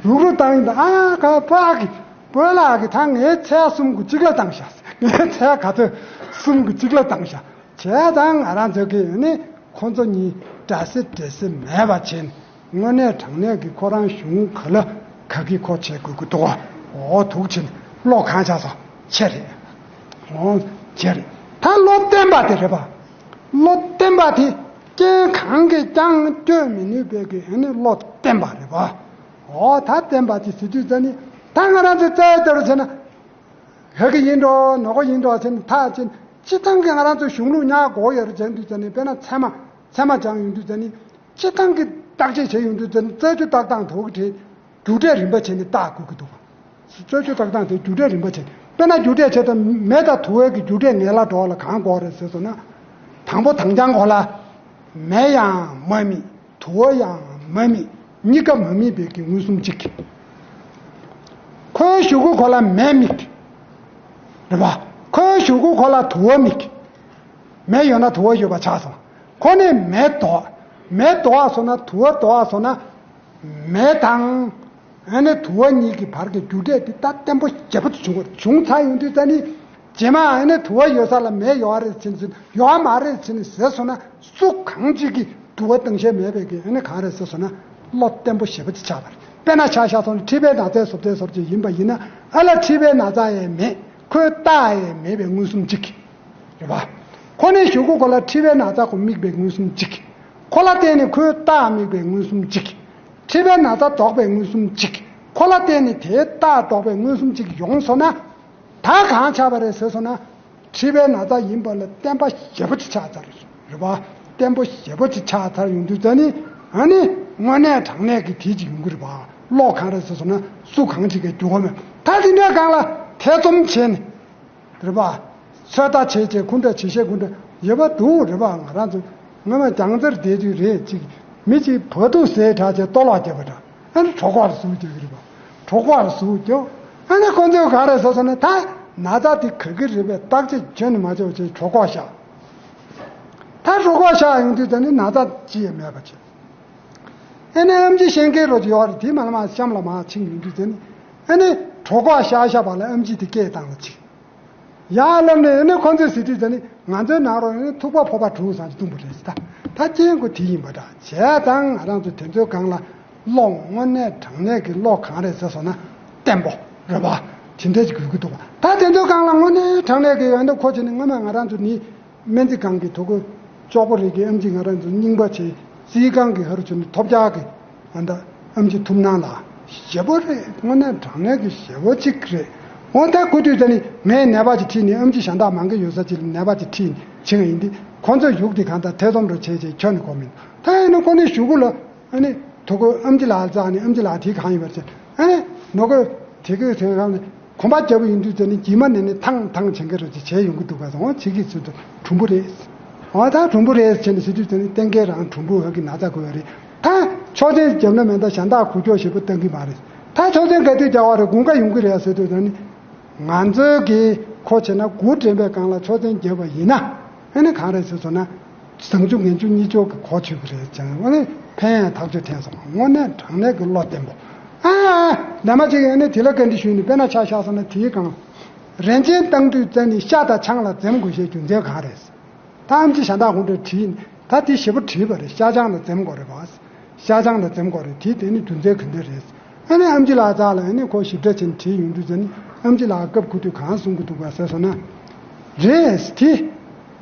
རུག་རུག་བཏང་ཡིན་ད། ཨ་ཁ་པ་གི་སྤོས་ལགས་ཀྱི་ད་ངའི་ཚལ་གསུམ་གྱི་གཅིག་ལ་བཏང་བཞག། ངའི་ཚལ་ག་ཚོད་གསུམ་གྱི་གཅིག་ལ་བཏང་བཞག། བྱས་ཙང་ང་རང་ཚོ་གིས་ནི་ཁོ་ཚོ་གཉིས་འདྲ་སེ་འདྲ་སེ་མེད་པ་བྱས་ནས། དངོས་གནས་དྲང་གནས་ཀྱི་ཁོ་རང་གཞུང་ག་ལ་ག་གི་ཁོ་བྱེད་དགོས་ཀྱི་འདུག་ག། འོ་འདུག་བྱས་ནས་བློ་གང་ཆགས་སོང་། ཆེ་རེད། འོ་ཆེ་རེད། ད་བློ་བརྟན་པ་དེ་རེད་པ། བློ་བརྟན་པ་དེ་རྐྱེན་གང་གིས་ཀྱང་སྐྱོན་མི་ནུས་པའི་གི་ཨ་ནི་བློ་བརྟན་པ་རེད་པ། འོ་ད་བརྟན་པ་དེ་ཟེར་དུས་ཙ་ནི་ད་ང་རང་ཚོའི་རྩ་བའི་ལྟ་བུ་བྱས་ན། ཧ་གི་ཡིན་འགྲོ་ནོ་གོ་ཡིན་འགྲོ་ཟེར་ནས་ཐག་བཅད། སྤྱིར་བཏང་གི་ང་རང་ཚོ་གཞུང་ལུགས་ཉག་གོ་ཡོད་རེད་བྱས་དུས་ཙ་ནི། དཔེར་ན་ཚད་མ་ཚད་མ་སྦྱང་ཡོང་དུས་ཙ་ནི། སྤྱིར་བཏང་གི་བརྟག་དཔྱད་བྱས་ཡོང་དུས་ཙ་ནི་རྩ་རྒྱུ་བཏགས་སྟངས་དོག་གི་རེད། རྒྱུ་འབྲས་རིམ་པ་བྱས་ནས་བརྟག་དགོས་ཀྱི་འདུག་ག། རྩ་རྒྱུ་བཏགས་སྟངས་དེ་རྒྱུ་འབྲས་རིམ་པ་བྱས། དཔེར་ན་རྒྱུ་འབྲས་བྱས་ཙང་མེ་དང་དུ་བའི་གི་རྒྱུ་འབྲས་ངན་ལ་འགྲོ་བ་ལ་གང་དགོས་རེད་ཟེར་སོང་ན། དང་པོ་དང་རྐྱང་ཁོ་ལ་མེ་ཡང་མ་དམིགས། དུ་བ་ཡང་མ་དམིགས། གཉིས་ཀ་མ་དམིགས་པའི་གི་མངོན་སུམ་གཅིག། ཁོའི་གཞུག་གུ་ཁོ་ལ་མེ་དམིགས། རེད་པ། ཁོའི་གཞུག་གུ་ཁོ་ལ་དུ་བ་དམིགས། མེ་ཡོད་ན་དུ་བ་ཡོད་པ་ཆགས་སོང་། ཁོ་ནས་མེ་དོགས། མེ་དོགས་སོང་ན་དུ་བ་དོགས་སོང་ན། མེ་དང་ཨ་ནི་དུ་བ་གཉིས་ཀྱི་བར་གྱི་རྒྱུ་འབྲས་དེ་ད་བརྟན་པོ་ཞེ་པོ་ཅིག་བྱུང་བ། བྱུང་ཚར་ཡོང་དུས་ཙ་ནི། རྗེས་མ་ཨ་ནི་དུ་བ་ཡོད་ས་ལ་མེ་ཡོད་རེད་ཟེར་ནས། ཡོད་མ་རེད་ཟེར་ནས་ཟེར་སོང་ན། སུ་གང་ཅིག་གིས་དུ་བ་སྟངས་ཤེས་མེད་པའི་གི་ཨ་ནི་གང་རེད་ཟེར་སོང་ན། བློ་བརྟན་པོ་ཞེ་པོ་ཅིག་ཆགས་པ་རེད། དཔེར་ན་ཆ་བཞག་སོང་ན་མཁྲིས་པའི་ན་ཚའི་བཟོ་ལྟའི་བཟོ་ཅིག་ཡིན་པ་ཡིན་ན། ཨ་ལ་མཁྲིས་པའི་ན་ཚ་ཡང་མེད། ཁོའི་རྟགས་ཡང་མེད་པའི་མངོན་སུམ་གཅིག། རེད་པ། ཁོ་ནས་གཞུག་གུ་ཁོ་ལ་མཁྲིས་པའི་ན་ཚ་ཁོ་དམིགས་པའི་མངོན་སུམ་གཅིག། ཁོ་ལ་བརྟེན་ནས་ཁོའི་རྟགས་དམིགས་པའི་མངོན་སུམ་གཅིག། མཁྲིས་པའི་ན་ཚ་ལྡོག་པའི་མངོན་སུམ་གཅིག། ཁོ་ལ་བརྟེན་ནས་དེའི་རྟགས་ལྡོག་པའི་མངོན་སུམ་གཅིག་ཡོང་སོང་ན། ད་གང་ཆགས་པ་རེད་ཟེར་སོང་ན། མཁྲིས་པའི་ན་ཚ་ཡིན་པ་ལ་བརྟན་པ་ཞེ་པོ་ཅིག་ཆགས་ཚར། རེད་པ། བརྟན་པོ་ཞེ་པོ་ཅིག་ཆགས་ཚར་ཡོང་དུས་ཙ་ནི། ཨ་ནི་དངོས་གནས་དྲང་གནས་ཀྱི་དེ་ཅིག་ཡོང་གི་རེད་པ། བློ་གང་རེད་ཟེར་སོང་ན་སུ་གང་ཅིག་གིས་འགྱུར་བ་མེད། ད་དེ་འདྲའི་སྒང་ལ་ཐེ་ཚོམ་བྱས་ནས། རེད་པ། ཚོད་ལྟ་བྱས་བྱས་ཁུ་འདྲ་བྱེད་ཤེས་ཁུ་འདྲ་ཡོད་པ་འདུག། རེད་པ། ང་རང་ཚོ་སྔོན་མ་རྒྱང་རྩར་བསྡད་དུས་རེད། ཅིག་མི་གཅིག་བ་ཐུག་ཟས་དྲག་བྱས་ལྟོ་ལོག་བརྒྱབ་པ་འདྲ། ཨ་ནི་གྲོད་ཁོག་ལ་ཟུག་རྒྱག་གི་རེད་པ། གྲོད་ཁོག་ལ་ཟུག་རྒྱག། ཨ་ནི་ཁོ་ཚོས་ག་རེ་ཟེར་སོང་ན། ད་ན་ཚ་དེ་ག་གི་རེད་པས་བརྟག་དཔྱད་བྱས་ནས་མ་བྱས་པ་བྱས་གྲོད་ཁོག་བཤགས། ད་གྲོད་ཁོག་བཤགས་ཡོང་དུས་ད་ནི་ན་ཚ་ཅི་ཡང་མེད་པ་བྱས། ཨ་ནི་ཨེམ་ཆི་བཤད་མཁན་རོ་ཅིག་ཡོད་རེད། དེ་མ་ལ་མ་གཤམ་ལ་མར་ཕྱིན་ཡོང་དུས་ད་ནི། ཨ་ནི་གྲོད་ཁོག་བཤགས་བཤགས་པ་ལ་ཨེམ་ཆི་དེ་སྐད་བཏང་ལ་ཅིག། ཡར་ལབ་ནས་ཨ་ནི་ཁོ་ཚོས་ཟེར་དུས་ད་ནི། ང་ཚོའི་ནང་རོ་ཨ་ནི་ཐུག་པ་ཕོར་པ་དྲུག་ཙམ་ཅིག་བཏུང་བ་རེད་ཟེར། ད་ད་རྐྱེན་གོ་དེ་ཡིན་པ་འདྲ། བྱས་ཙང་ང་རང་ཚོ་དེ་ཚོའི་སྒང་ལ་བློ་དངོས་གནས་དྲང་གནས་ཀྱི་བློ་གང་རེད་ཟེར་སོང་ན་བརྟན་པོ་རེད་པ། དེ་འདྲ་ཅིག་དགོས་ཀྱི་འདུག་པ། ད་དེ་ཚོའི་སྒང་ལ་དངོས་གནས་དྲང་གནས་ཀྱི་ཡོད་འདུག་ཁོ་བྱས་ནས། སྔོན་མ་ང་རང་ཚོ་ནི་སྨན་རྩིས་ཁང་གི་དོ་དགོང་ཅོག་པོ་རེད་ཀྱི་ཨེམ་ཆི་ང་རང་ཚོ་རྙིང་པ་བྱས། རྩིས་ཁང་གི་ཧ་རུ་ཆུ་ནི་ཐོབ་རྒྱག་གི། ཨ་ད་ཨེམ་ཆི་ཐུབ་སྣང་ལ་ཞེ་པོ་རེད། དངོས་གནས་དྲང་གནས་ཀྱི་ཞེ་པོ་ཅིག་རེད། འོ་ད་གོ་དུས་ད་ནི་ངས་ནད་པ་ཅིག་ཁྲིད་ནས་ཨེམ་ཆི་གཞན་དག་མང་གི་ཡོད་ས་ཅིག་ལ་ནད་པ་ཅིག་ཁྲིད་ནས་ཕྱིན་ཡིན་དུས་ཁོ་ཚོས་གཞུག་དེ་གང་ལྟར་ཐེ་ཚོམ་རུ་བྱས་བྱས་ཁྱོན་ནས་གོ་མིན། ད་ཡིན་ན་ཁོ་ནི་གཞུག་གུ་ལ་ཨ་ནི་དོ་དགོན་ཨེམ་ཆི་ལགས་རྩ་ནས་ཨེམ་ཆི་ལགས་དེ་གང་ཡིན་པར་བྱས་ཨ་ནི་ནོ་གོ་དེ་གོས་དེ་གང་ནས་གོམ་པ་རྒྱབ་ཡིན་དུས་ད་ནི་རྗེས་མ་ནས་ནི་ཐང་ཐང་བྱེད་མཁན་རུ་ཅིག་བྱས་ཡོང་གི་འདུག་ག་སོང་ཅིག་གིས་ཚུལ་དུ་གྲུམ་བུ་རེད། འོ་ད་གྲུམ་བུ་རེད་ཟེར་ནས་ཟེར་དུས་དེ་ནི་གཏན་འཁེལ་རང་གྲུམ་བུ་འོག་གི་ན་ཚ་དགོས་པ་རེད། ད་ཆོག་མཆན་བརྒྱབ་ན་མེད་ད་གཞན་དག་འགུལ་སྐྱོད་ཞེ་པོ་གཏང་གི་མ་རེད། ད་ཆོག་མཆན་ག་དུས་རྒྱག་པ་རེད་དགུན་ཁ་ཡོང་གི་རེད་ཟེར་དུས་དེ་ནི་ང་ཚོའི་གི་ཁོ་བྱས་ན་དགུ་དྲན་པའི་སྒང་ལ་ཆོག་མཆན་བརྒྱབ་པ་ཡིན་ན་ཨ་ནི་གང་རེད་ཟེར་སོང་ན་བཟང་ཕྱོགས་ངན་ཕྱོགས་གཉིས་ཕྱོགས་ཀྱི་གོ་ཆོད་གི་རེད་ཅང་ཨ་ནི་ཕན་ཡང་ཐག་ཆོད་ཐོན་སོང་དངོས་གནས་དྲང་གནས་ཀྱི་བློ་བརྟན་པོ། ཨ་ཨ་ལས་མ་ཅིག་ཨ་ནི་དེ་ལ་བཀའ་འདྲི་ཞུས་ནས་དཔེར་ན་ཆ་བཞག་སོང་ན་དེའི་སྒང་རན་ཆེན་བཏང་དུས་བཙན་ནི་ཤ་དང་ཆང་ལ་འཛེམ་དགོས་ཞེས་རྒྱུ་མཚན་གང་རེད། ད་ཨེམ་ཆི་གཞན་དག་ཁོང་ཁྲོས་བྲིས་ད་དེ་ཞེ་པོ་བྲིས་པ་རེད། ཤ་ཆང་ལ་འཛེམ་དགོས་རེད་པ། ཤ་ཆང་ལ་འཛེམ་དགོས་རེད་དེ་དེ་ནི་རྒྱུ་མཚན་ག་འདྲ་རེད། ཨ་ནི་ཨེམ་ཆི་ལགས་རྩ་ལ་ཨ་ནི་ཁོ་ཞིབ་ཕྲ་ཅན་བྲིས་ཡོང་དུས་ཙ་ནི་ཨེམ་ཆི་ལགས་སྐབས་ཁུ་དུས་གང་གསུང་གི་འདུག་ག་ཟེར་སོང་ན། རེད་དེ།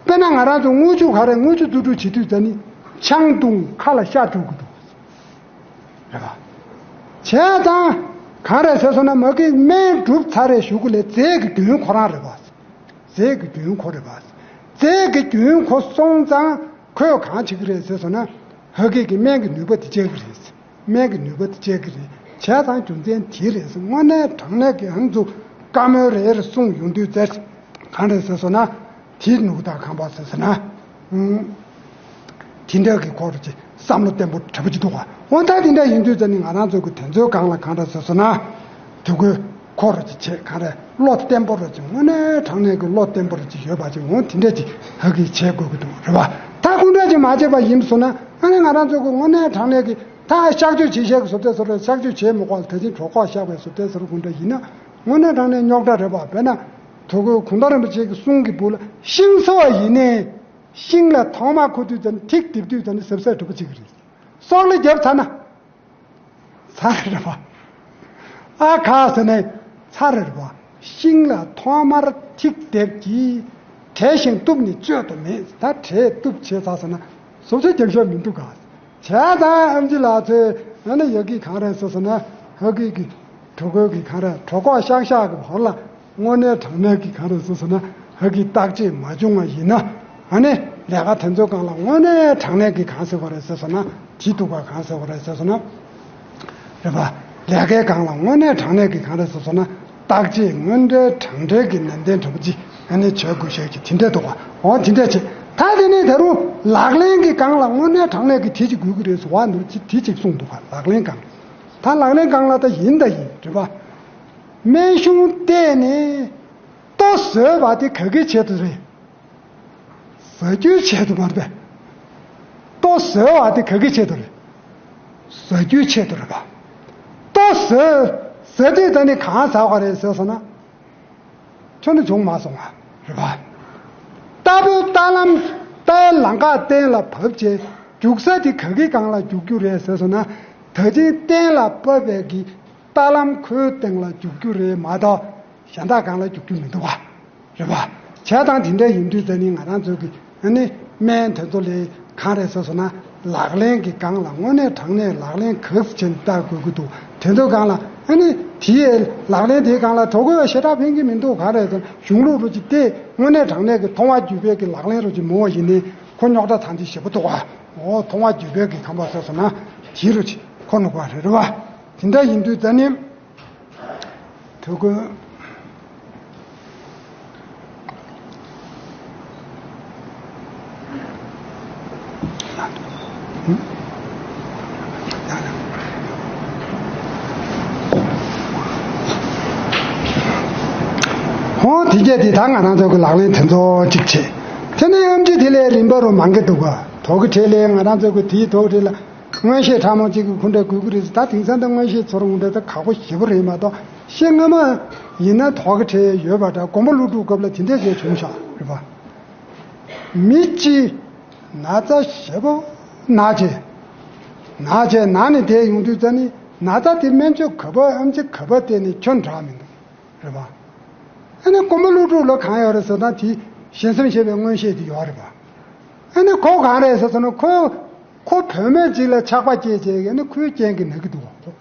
དཔེར་ན་ང་རང་ཚོ་དངུལ་ཆུ་ག་རེ་དངུལ་ཆུ་བཙོ་བཀྲུ་བྱེད་དུས་ཙ་ནི་ཆང་བཏུང་ཁ་ལ་ཤ་འཇུག་གི་འདུག་རེད་པ། བྱས་ཙང་གང་རེད་ཟེར་སོང་ན་མ་གི་སྨན་གྲུབ་ཚར་རེད་ཞུ་གི་ལས་རྫས་ཀྱི་རྒྱུན་ཁོ་རང་རེད་པ། རྫས་ཀྱི་རྒྱུན་ཁོ་རེད་པ། རྫས་ཀྱི་རྒྱུན་ཁོ་སོང་ཙང་ཁོས་གང་བྱེད་ཀྱི་རེད་ཟེར་སོང་ན་ཧ་གི་གི་སྨན་གྱི་ནུས་པ་དེ་བཅད་ཀྱི་རེད། སྨན་གྱི་ནུས་པ་དེ་བཅད་ཀྱི་རེད། བྱས་ཙང་རྒྱུ་མཚན་དེ་རེད་ཟེར་དངོས་གནས་དྲང་གནས་ཀྱི་ཨང་ཚོ་བཀའ་མོལ་རེ་རེ་གསུངས་ཡོང་དུས་ཙེ་གང་རེད་ཟེར་སོང་ན་དེ་ནུ་དང་གང་པ་ཟེར་སོང་ན། དེ་འདྲ་གི་སྐོར་གྱི་བསམ་བློ་བརྟན་པོ་དྲག་པོ་ཅིག་འདུག་ག་འོ་ད་དེ་འདྲ་ཡིན་དུས་ཙ་ནི་ང་རང་ཚོ་གི་དེ་ཚོའི་སྒང་ལ་གང་འདྲ་ཟེར་སོང་ན། དུ་གོས་ཁོ་ར་ཅིག་བྱས་གང་རེད་བློ་བརྟན་པོ་ར་ཅིག་དངོས་གནས་དྲང་གནས་ཀྱི་བློ་བརྟན་པོ་ར་ཅིག་ཡོད་པ་ཅིག་འོ་དེ་འདྲ་ཅིག་ཧ་གི་བྱས་དགོས་ཀྱི་འདུག་རེད་པ། ད་ཁོ་འདྲ་ཅིག་མ་བྱས་པ་ཡིན་སོང་ན་ཨ་ནི་ང་རང་ཚོ་གི་དངོས་གནས་དྲང་གནས་ཀྱི་ད་གཤག་བཅོས་བྱེད་བཞག་གི་བཟོ་ལྟ་བཟོ་ར་གཤག་བཅོས་བྱས་མི་དགོས་ལ་ད་ཅིག་གྲོད་ཁོག་གཤག་པའི་བཟོ་ལྟ་བཟོ་ར་ཁོ་འདྲ་ཡིན་ན་དངོས་གནས་དྲང་གནས་རྙོག་དྲ་རེད་པ། དཔེར་ན་དུ་གོས་གུང་ཐང་རིན་པོ་ཆེ་གི་གསུང་གི་བུ་ལ་ཤིང་བཟོ་བ་ཡིན་ནའི། ཤིང་ལ་ཐོག་མ་ཁུ་དུས་ཙམ་ཐིག་རྡིབ་དུས་ཙམ་ནི་ཟབ་ཟབ་གྲུབ་པ་ཅིག་རེད། སོག་ལེ་བརྒྱབ་ཚར་ན། ཚར་རེད་པ། ཨ་ཁ་ཟེར་ནས་ཚར་རེད་པ། ཤིང་ལ་ཐོག་མར་ཐིག་རྡེབ་ཀྱིས་བྲེགས་ཤིང་གཏུབ་ནི་གཅོད་དུ་མེད། ད་བྲེགས་གཏུབ་བྱས་ཚར་ཟེར་ན་བཟོ་ཚོད་རྒྱབ་ཤོག་མི་འདུག་ག་བྱས་ཙང་ཨམ་ཆི་ལགས་ཚོས་ཨ་ནི་ཡ་གི་གང་རེད་ཟེར་སོང་ན་ཧ་གི་གི་གྲོད་ཁོག་གི་གང་རེད་གྲོད་ཁོག་ཤག་ཤག་གི་བར་ལ་དངོས་གནས་དྲང་གནས་ཀྱི་གང་རེད་ཟེར་སོང་ན་ཧ་གི་བརྟག་དཔྱད་མ་བྱུང་བ་ཡིན་ན་ཨ་ནི་ལས་ཀ་དེ་ཚོའི་སྒང་ལ་དངོས་གནས་དྲང་གནས་ཀྱི་གང་ཟེར་བ་རེད་ཟེར་སོང་ན་དེ་འདུག་ག་གང་ཟེར་བ་རེད་ཟེར་སོང་ན་རེད་པ། ལས་ཀའི་སྒང་ལ་དངོས་གནས་དྲང་གནས་ཀྱི་གང་རེད་ཟེར་སོང་ན་བརྟག་དཔྱད་དངོས་འབྲེལ་དྲང་འབྲེལ་གྱི་ནན་ཏན་དྲང་པོ་ཅིག་ཨ་ནི་བྱེད་དགོས་ཤེས་ཀྱི་དེ་འདྲས་འདུག་ག་འོ་དེ་འདྲས་བྱེད་ད་དེ་ནས་ད་རུང་ལག་ལེན་གྱི་སྒང་ལ་དངོས་གནས་དྲང་གནས་ཀྱི་དེ་ཅིག་དགོས་ཀྱི་རེད་ཟེར་བ་འདུག་ཅིག་དེ་ཅིག་གསུངས་འདུག་ག་ལག་ལེན་སྒང་། ད་ལག་ལེན་སྒང་ལ་ད་ཡིན་ད་ཡིན་རེད་པ། སྨན་གཞུང་བལྟས་ནས་ལྟོ་ཟོས་པ་དེ་ག་གི་ཆེད་དུ་རེད། ཟ་རྒྱུའི་ཆེད་དུ་མ་རེད་པས། ལྟོ་ཟོས་པ་དེ་ག་གི་ཆེད་དུ་རེད། ཟ་རྒྱུའི་ཆེད་དུ་རེད་པ། ལྟོ་ཟོས་ཟ་དུས་ད་ནི་གང་ཟ་བ་རེད་ཟེར་སོང་ན། ཁྱོན་ནས་བྱུང་མ་སོང་བ་རེད་པ། རྟ་ཕོའི་རྟ་ལམ་རྟའི་ལམ་ཁ་གཏན་ལ་ཕབ་བྱས་རྒྱུག་ས་དེ་ག་གི་སྒང་ལ་རྒྱུག་རྒྱུ་རེད་ཟེར་སོང་ན་ད་ཅིང་གཏན་ལ་ཕབ་པའི་གི་རྟ་ལམ་ཁོའི་སྟེང་ལ་རྒྱུག་རྒྱུ་རེད་མ་གཏོགས་གཞན་དག་སྒང་ལ་རྒྱུག་རྒྱུ་མི་འདུག་བ། རེད་པ། བྱས་ཙང་དེ་འདྲ་ཡིན་དུས་ད་ནི་ང་རང་ཚོ་གི་ཨ་ནི་སྨན་དེ་ཚོ་ལས་གང་རེད་ཟེར་སོང་ན་ལག་ལེན་གྱི་སྒང་ལ་དངོས་གནས་དྲང་གནས་ལག་ལེན་ག་ཚོད་བྱས་ནས་བལྟ་དགོས་ཀྱི་འདུག་དེ་ཚོའི་སྒང་ལ་ཨ་ནི་དེའི་ལག་ལེན་དེའི་སྒང་ལ་གྲོད་ཁོག་ཞེ་དྲག་ཕན་གྱི་མི་འདུག་ག་རེད་ཟེར་གཞུང་ལུགས་རུ་ཅིག་སྟེ་དངོས་གནས་དྲང་གནས་ཀྱི་མཐོང་བ་བརྒྱུད་པའི་གི་ལག་ལེན་རུ་ཅིག་མོ་བ་ཡིན་ནི་ཁོ་རྙོག་དྲ་ཐང་ཅིག་ཞེ་པོ་འདུག་ག་འོ་མཐོང་བ་བརྒྱུད་པའི་གི་ཁམས་པ་ཟེར་སོང་ན་དེ་རུ་ཅིག་ཁོ་ནུ་ག་རེད་རེད་བ། དེ་འདྲ་ཡིན་དུས་ད་ནི། དུ་གུ། ཧོ་དེ་རྗེས་དེ་ད་ང་རང་ཚོ་གི་ལག་ལེན་དེ་ཚོ་གཅིག་བྱེད། དེ་ནས་ཨམ་ཆི་དེ་ལས་རིམ་པ་རུ་མང་གི་འདུག་ག་དོག་གི་གྲས་ལས་ང་རང་ཚོ་གི་དེའི་དོག་གི་གྲས་ལ། མངོན་ཤེས་ཕྲ་མོ་གཅིག་གི་ཁུ་འདྲ་དགོས་ཀྱི་རེད་ཟེར། ད་དེང་སང་ད་མངོན་ཤེས་ཚོར་འོང་འདྲ་ད་ཁག་པོ་ཞེ་པོ་རེད་མ་གཏོགས་ཤེས་སྔ་མ་ཡིན་ན་དོགས་ཀྱི་ཁྲལ་ཡོད་པ་འདྲ། དགོན་པ་སློབ་ཕྲུག་སྐབས་ལ་དེ་འདྲས་བྱས་བྱུང་ཤག་རེད་པ། མི་གཅིག་ན་ཚ་ཞེ་པོ་ན་བྱས་ན་བྱས་ན་ནས་དེ་ཡོང་དུས་ཙ་ནི་ན་ཚ་དེ་སྨན་བཅོས་ག་པ་ཨམ་ཆི་ག་པ་བལྟས་ནས་ཁྱོན་དྲག་མི་འདུག་རེད་པ། ཨ་ནི་དགོན་པ་སློབ་ཕྲུག་ལ་གང་ཡོད་རེད་ཟེར་ན་དེ་ཞེན་སེམས་ཞེས་པའི་མངོན་ཤེས་དེ་ཡོད་རེད་པ། ཨ་ནི་ཁོ་གང་རེད་ཟེར་སོང་ན་ཁོ་ཁོ་བུད་མེད་ཅིག་ལ་ཆགས་པ་སྐྱེས་བྱས་ཨ་ནི་ཁོའི་རྐྱེན་གྱིས་ན་གི་འདུག་ག་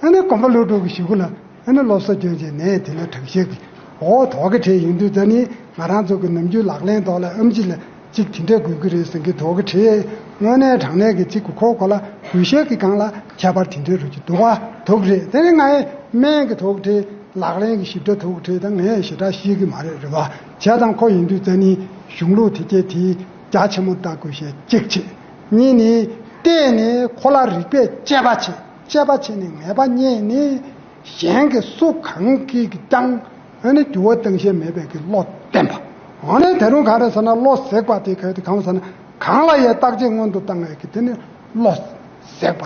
ཨ་ནི་དགོན་པ་སློབ་ཕྲུག་གི་གཞུག་གུ་ལ་ ཨ་ནི་བློ་གསོ་སྐྱོན་བྱས་ནས་དེ་ལ་དྲག་ཤེས་ཀྱི་འོ་དོགས་ཀྱི་བྲིས་ཡིན་དུས་ཙ་ནི་ང་རང་ཚོ་གི་ནམ་རྒྱུན་ལག་ལེན་ཐོག་ལ་ཨེམ་ཆི་ལ་གཅིག་དེ་འདྲ་དགོས་ཀྱི་རེད་ཟེར་གྱི་དོགས་ཀྱི་བྲིས་དངོས་གནས་དྲང་གནས་ཀྱི་གཅིག་གི་ཁོ་ཁོ་ལ་དགོས་ཤེས་ཀྱི་སྒང་ལ་ཁྱད་པར་དེ་འདྲ་རུ་གྱི་འདུག་བ་དོགས་རེད། དེ་ནི་ང་ཡི་སྨན་གྱི་དོགས་བྲིས་ལག་ལེན་གྱི་ཞིབ་ཕྲ་དོགས་བྲིས་དང་ངས་ཞེ་དྲག་ཤེས་ཀྱི་མ་རེད་རེད་བ། བྱས་ཙང་ཁོ་ཡིན་དུས་ཙ་ནི་གཞུང་ལུགས་དེ་སྐད་དེ་རྒྱ་ཆེན་མོ་ལྟ་དགོས་ཤེས་གཅིག་བྱེད། གཉིས་ནི་བལྟས་ནས་ཁོ་ལ་རིགས་པས་དཔྱད་པ་བྱེད། དཔྱད་པ་བྱས་ནས་ངེས་པ་རྙེད་ནས། གཞན་གྱིས་སུ་གང་གིས་ཀྱང་ཨ་ནི་འགྱུར་བ་གཏང་ཤེས་མེད་པའི་གི་བློ་བརྟན་པ། འོ་ན་ད་རུང་ག་རེ་ཟེར་ན་བློ་ཟད་པ་དེ་ག་དེ་གང་ཟེར་ན་གང་ལ་ཡང་བརྟག་དཔྱད་སྔོན་དུ་བཏང་བའི་གི་དེ་ནི་བློ་ཟད་པ།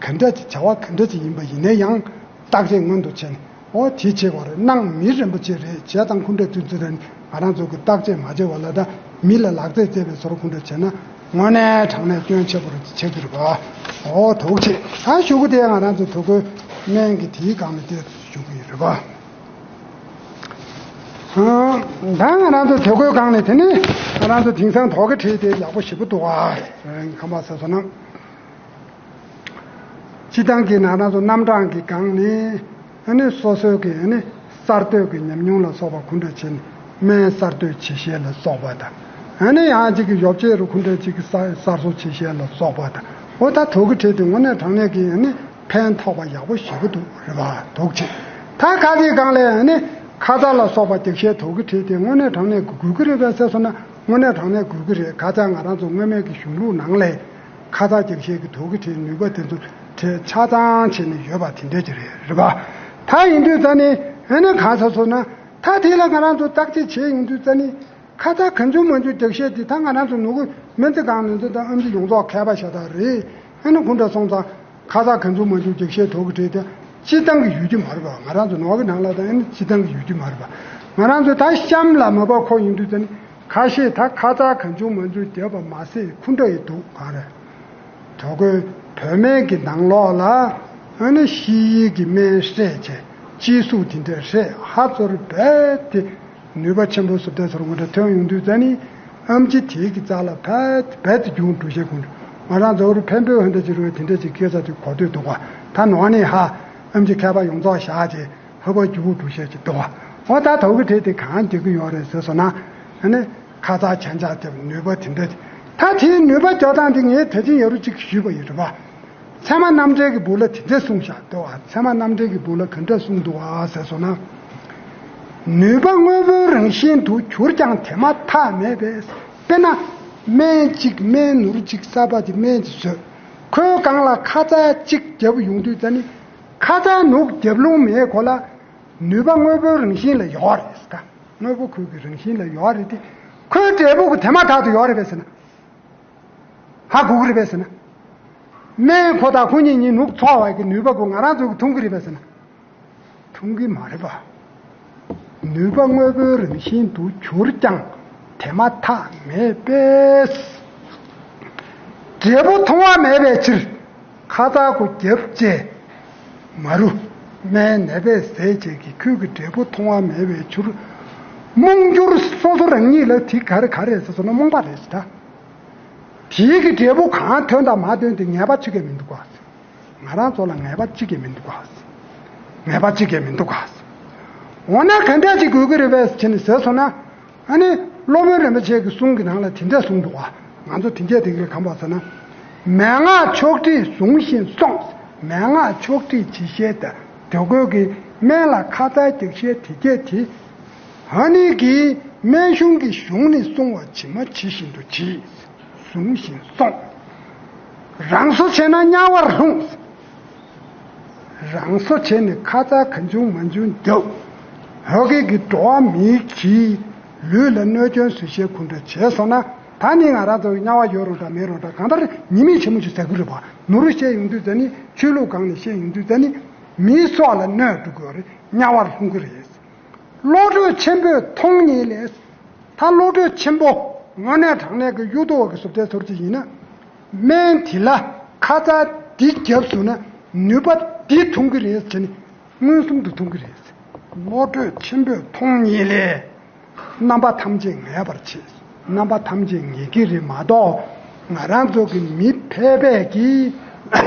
ག་འདྲ་ཅིག་བྱ་བ་ག་འདྲ་ཅིག་ཡིན་པ་ཡིན་ན་ཡང་བརྟག་དཔྱད་སྔོན་དུ་བྱས་ནས་འོ་དེ་བྱེད་དགོས་རེད། གནང་མི་རིན་པོ་ཆེ་རེད། བྱས་ཙང་ཁུངས་འདྲ་དུས་ཚོད་རེད་ང་རང་ཚོ་གི་བརྟག་དཔྱད་མ་བྱས་པ་ལ་ད་མི་ལ་ལག་རྩལ་རྩེད་པའི་བཟོ་འདྲ་ཁུངས་འདྲ་བྱས་ན། དངོས་གནས་དྲང་གནས་སྐྱོན་ཆེ་པོ་རེད་ཆགས་ཀྱི་རེད་པ། འོ་དོགས་བྱེད། ད་ཞུ་གི་དེ་ང་རང་ཚོ་དོ་ཁོའི་སྨན་གྱི་དེའི་སྒང་ལ་བལྟས་ཞུ་གི་ཡོད་རེད་པ། ད་ང་རང་ཚོ་དོ་ཁོའི་སྒང་ནས་དེ་ནི་ང་རང་ཚོ་དེང་སང་དོགས་ཀྱི་བྲིས་དེ་ཡག་པོ་ཞེ་པོ་འདུག་ཨ། ཁམས་པ་ཟེར་སོང་ན། སྤྱི་བཏང་གི་ནང་ན་ཚོ་རྣམ་གྲངས་ཀྱི་སྒང་ནས་ཨ་ནི་སོ་སོའི་གི་ཨ་ནི་གསར་གཏོད་ཀྱི་ཉམས་མྱོང་ལ་སོགས་པ་གུ་འདྲ་བྱས་ནས་སྨན་གསར་གཏོད་བྱེད་ཤེས་ལ་སོགས་པ་དང་ཨ་ནི་ཡང་གཅིག་གི་ཡོ་བྱད་རུ་གུ་འདྲ་གཅིག་གི་གསར་གསར་བཟོ་བྱེད་ཤེས་ལ་སོགས་པ་དང་འོ་ད་དོགས་ཀྱི་བྲིས་དེ་དངོས་གནས་དྲང་གནས་ཀྱི་ཨ་ནི་ཕན་ཐོགས་པ་ཡག་པོ་ཞེ་པོ་འདུག་རེད་པ་དོགས་བྱེད། ད་ཁ་ཅིག་སྒང་ལས་ཨ་ནི་ཁ་ཚ་ལ་སོགས་པ་རྒྱག་ཤེས་དོགས་ཀྱི་བྲིས་དེ་དངོས་གནས་དྲང་གནས་དགོས་ཀྱི་རེད་པས་ཟེར་སོང་ན་དངོས་གནས་དྲང་གནས་དགོས་ཀྱི་རེད། ཁ་ཚ་ང་རང་ཚོ་སྔོན་མའི་གི་གཞུང་ལུགས་ནང་ལས། ཁ་ཚ་རྒྱག་ཤེས་ཀྱི་དོགས་ཀྱི་བྲིས་ནུས་པ་དེ་ཚོ་བྲིས་ཆ་ཚང་བྱས་ནས་ཡོད་པ་དེ་འདྲ་ཅིག་རེད་རེད་པ། ད་ཡིན་དུས་ཙ་ནི་ཨ་ནི་གང་ཟག་ཚོ་ན་ད་དེ་ལ་ང་རང་ཚོ་བརྟག་དཔྱད་བྱས་ཡོང་དུས་ཙ་ནི་ཁ་ཚ་གང་བྱུང་མང་བྱུང་རྒྱག་ཤེས་དེ་ད་ང་རང་ཚོ་ནུ་གུ་སྨན་རྩིས་ཁང་ནས་ཚོ་ད་ཨེམ་ཆི་ཡོངས་རྫོགས་མཁས་པ་ཤ་སྟག་རེད། ཨ་ནི་གུ་འདྲ་སོང་ཙང་ཁ་ཚ་གང་བྱུང་མང་བྱུང་རྒྱག་ཤེས་དོགས་ཀྱི་བྲིས་དེ་སྤྱིར་བཏང་གི་ཡོད་ཀྱི་མ་རེད་པ། ང་རང་ཚོ་ནུ་གུ་ནང་ལ་ད་ཨ་ནི་སྤྱིར་བཏང་གི་ཡོད་ཀྱི་མ་རེད་པ། ང་རང་ཚོ་ད་གཤམ་ལ་མ་པ་ཁོ་ཡིན་དུས་ཙ་ནི། ཁ་ཤས་ད་ཁ་ཚ་གང་བྱུང་མང་བྱུང་བརྒྱབ་པ་མ་ཟད་གུ་འདྲ་ཡི་འདུག་ག་རེ། དོ་ཁོའི་བོད་སྨན་གྱི་ནང་ལོགས་ལ་ཨ་ནི་ཤི་ཡི་གི་སྨན་སྤྲད་བྱས་སྤྱི་གཟུགས་དེ་འདྲ་སྤྲད་ཧ་ཚོར་རྦད་དེ་ནུས་པ་ཆེན་པོ་སུབ་ཏེ་ཚོར་ངོ་འདྲ་ཐོན་ཡོང་དུས་ཙ་ནི་ཨམ་ཆི་དེའི་གི་རྩ་ལ་ཕད་རྦད་དེ་རྒྱུང་འགྲོ་བཤད་གུ་འདྲ་ང་རང་ཚོ་རུ་ཕན་པོའི་ཧོན་ཏེ་ཅི་རུ་དེ་འདྲ་ཅིག་སྐད་ཆ་དེ་གོ་ཐོས་འདུག་ག་ད་ནོ་ནི་ཧ་ཨམ་ཆི་མཁས་པ་ཡོངས་རྫོགས་བཞག་བྱས། ཧ་པ་རྒྱུ་བུ་འབྲུ་ཤེས་ཀྱི་འདུག་བ། འོ་ད་དོགས་ཀྱི་བྲིས་དེ་གང་རྒྱག་གི་ཡོད་རེད་ཟེར་སོང་ན། ཨ་ནི་ཁ་ཚ་ཆན་ཆག་རྒྱབ་ནུས་པ་དེ་འདྲ། ད་དེའི་ནུས་པ་རྒྱག་སྟངས་དེ་ངས་ད་ཅི་ཡ་རུ་གཅིག་ཞུས་པ་ཡིན་རེད་པ། ཚད་མ་རྣམ་འགྲེལ་གྱི་སྦུག་ལ་དེ་འདྲ་གསུངས་བཞག་འདུག་བ། ཚད་མ་རྣམ་འགྲེལ་གྱི་སྦུག་ལ་ག་འདྲ་གསུངས་འདུག་བ་ཟེར་སོང་ན། ནུས་པ་དངོས་པོའི་རང་བཞིན་དུ་གྱུར་ཀྱང་དེ་མ་ཐག་མེད་པས། དཔེར་ན། སྨན་གཅིག་སྨན་ནོར་གཅིག་གསར་པ་གཅིག་སྨན་གཅིག་བཟོས། ཁོའི་སྒང་ལ་ཁ་ཚ་གཅིག་བརྒྱབ་ཡོང་དུས་ཙ་ནི། ཁ་ཚ་ནུག་རྒྱབ་ལུང་མེད་ཁོ་ལ། ནུས་པ་དངོས་པོའི་རང་བཞིན་ལ་ཡོད་རེད་ཟེར། དངོས་པོ་ཁོའི་གི་རང་བཞིན་ལ་ཡོད་རེད་དེ། ཁོའི་འབྲས་བུ་གི་དེ་མ་ཐག་ཏུ་ཡོད་རེད་པས་ཟེར་ན། ཧ་གོ་གི་རེད་པས་ཟེར་ན། སྨན་ཁོ་དང་ཁོ་གཉིས་གཉིས་ནུག་འཚོ་བའི་གི་ནུས་པ་གོ་ང་རང་ཚོ་གི་མཐོང་གི་རེད་པས་ཟེར་ན། མཐོང་གི་མ་རེད་པ། ནུས་པ་དངོས་པོའི་རང་བཞིན་དུ་གྱུར་ཀྱང་དེ་མ་ཐག་མེད་པས། འབྲས་བུ་མཐོང་བ་མེད་པའི་ཕྱིར། ཁ་ཚ་གོ་རྒྱབ་བཅས། མ་རུ། སྨན་ནད་པས་ཟས་བཅས་ཀྱི་ཁྱོད་ཀྱི་འབྲས་བུ་མཐོང་བ་མེད་པའི་ཕྱིར། རྨོངས་གྱུར་སོ་སོ་རང་ཉིད་ལ་དེ་ག་རེ་ག་རེ་ཟེར་སོང་ན་རྨོངས་པ་རེད་ཟེར་ད། དེའི་གི་འབྲས་བུ་གང་ཐོན་དང་མ་ཐོན་དེ་ངེས་པ་གཅིག་ཀྱང་མི་འདུག་ག་ང་རང་ཚོ་ལ་ངེས་པ་གཅིག་ཀྱང་མི་འདུག་ག་ངེས་པ་གཅིག་ཀྱང་མི་འདུག་ག་འོ་ན་ག་འདྲ་ཅིག་དགོས་ཀྱི་རེད་པས་ཟེར་ནས་ཟེར་སོང་ན། ཨ་ནི་སློབ་དཔོན་རིན་པོ་ཆེ་གི་གསུང་གི་ནང་ལ་དེ་འདྲ་གསུངས་འདུག་ག་ང་ཚོ་དེ་འདྲ་དེ་གི་གམ་པ་ཟེར་ན། མན་ངག་ཕྱོགས་བསྒྲིགས་བཟུང་ཞིང་སྲུངས། མན་ངག་ཕྱོགས་བསྒྲིགས་ཇི་བཞིན་དུ་དེ་དགོས་ཀྱི་སྨན་ལ་ཁ་ཚ་རྒྱག་ཤེས་དེ་སྐད་དེ། ཨ་ནི་གི་སྨན་གཞུང་གི་གཞུང་ནས་གསུང་བ་ཇི་མ་ཇི་བཞིན་དུ་གྱིས། བཟུང་ཞིང་སྲུངས། རང་སོ་བྱས་ན་དམྱལ་བར་ལྷུང་། རང་སོ་བྱས་ནས་ཁ་ཚ་གང་བྱུང་མང་བྱུང་རྒྱབ། ཧོ་གི་གི་འགྲོ་བ་མིའི་གི་ལུས་ལ་གནོད་སྐྱོན་བཟོ་ཤེས་ཁུ་འདྲ་བྱས་སོང་ན། ད་ནི་ང་རང་ཚོ་དམྱལ་བ་ཡོད་རུང་འདྲ་མེད་རུང་འདྲ་གང་ལྟར་ཉེས་དམིགས་ཆེན་མོ་ཞིག་ཟ་གི་རེད་པ། ནོར་བུ་བཤད་ཡོང་དུས་ཙ་ནི་ཆོས་ལུགས་སྒང་ནས་བཤད་ཡོང་དུས་ཙ་ནི་མིའི་སྲོག་ལ་གནོད་འགྲོ་གི་ཡོད་རེད། དམྱལ་བར་ལྷུང་གི་རེད། བློ་གྲོས་ཆེན་པོས་མཐོང་ཉིད་ལས། ད་བློ་གྲོས་ཆེན་པོ་དངོས་གནས་དྲང་གནས་ཀྱི་གཡུ་ཐོག་གི་བཟོ་ལྟའི་ཚོར་ཅིག་ཡིན་ན། སྨན་དེ་ལ་ཁ་ཚ་འདི་བརྒྱབ་སོང་ན་ནུས་པ་འདི་ཐོན་གྱི་རེད་ཟེར་ནས་མངོན་སུམ་དུ་མཐོང་གི་རེད། བློ་གྲོས་ཆེན་པོས་མཐོང་ཉིད་ལས། རྣམ་པ་ཐམས་ཅད་ངེས་པར་བྱེད། རྣམ་པ་ཐམས་ཅད་ངེས་ཀྱི་རེད་མ་གཏོགས། ང་རང་ཚོ་གི་མི་ཕལ་པས་ཀྱིས་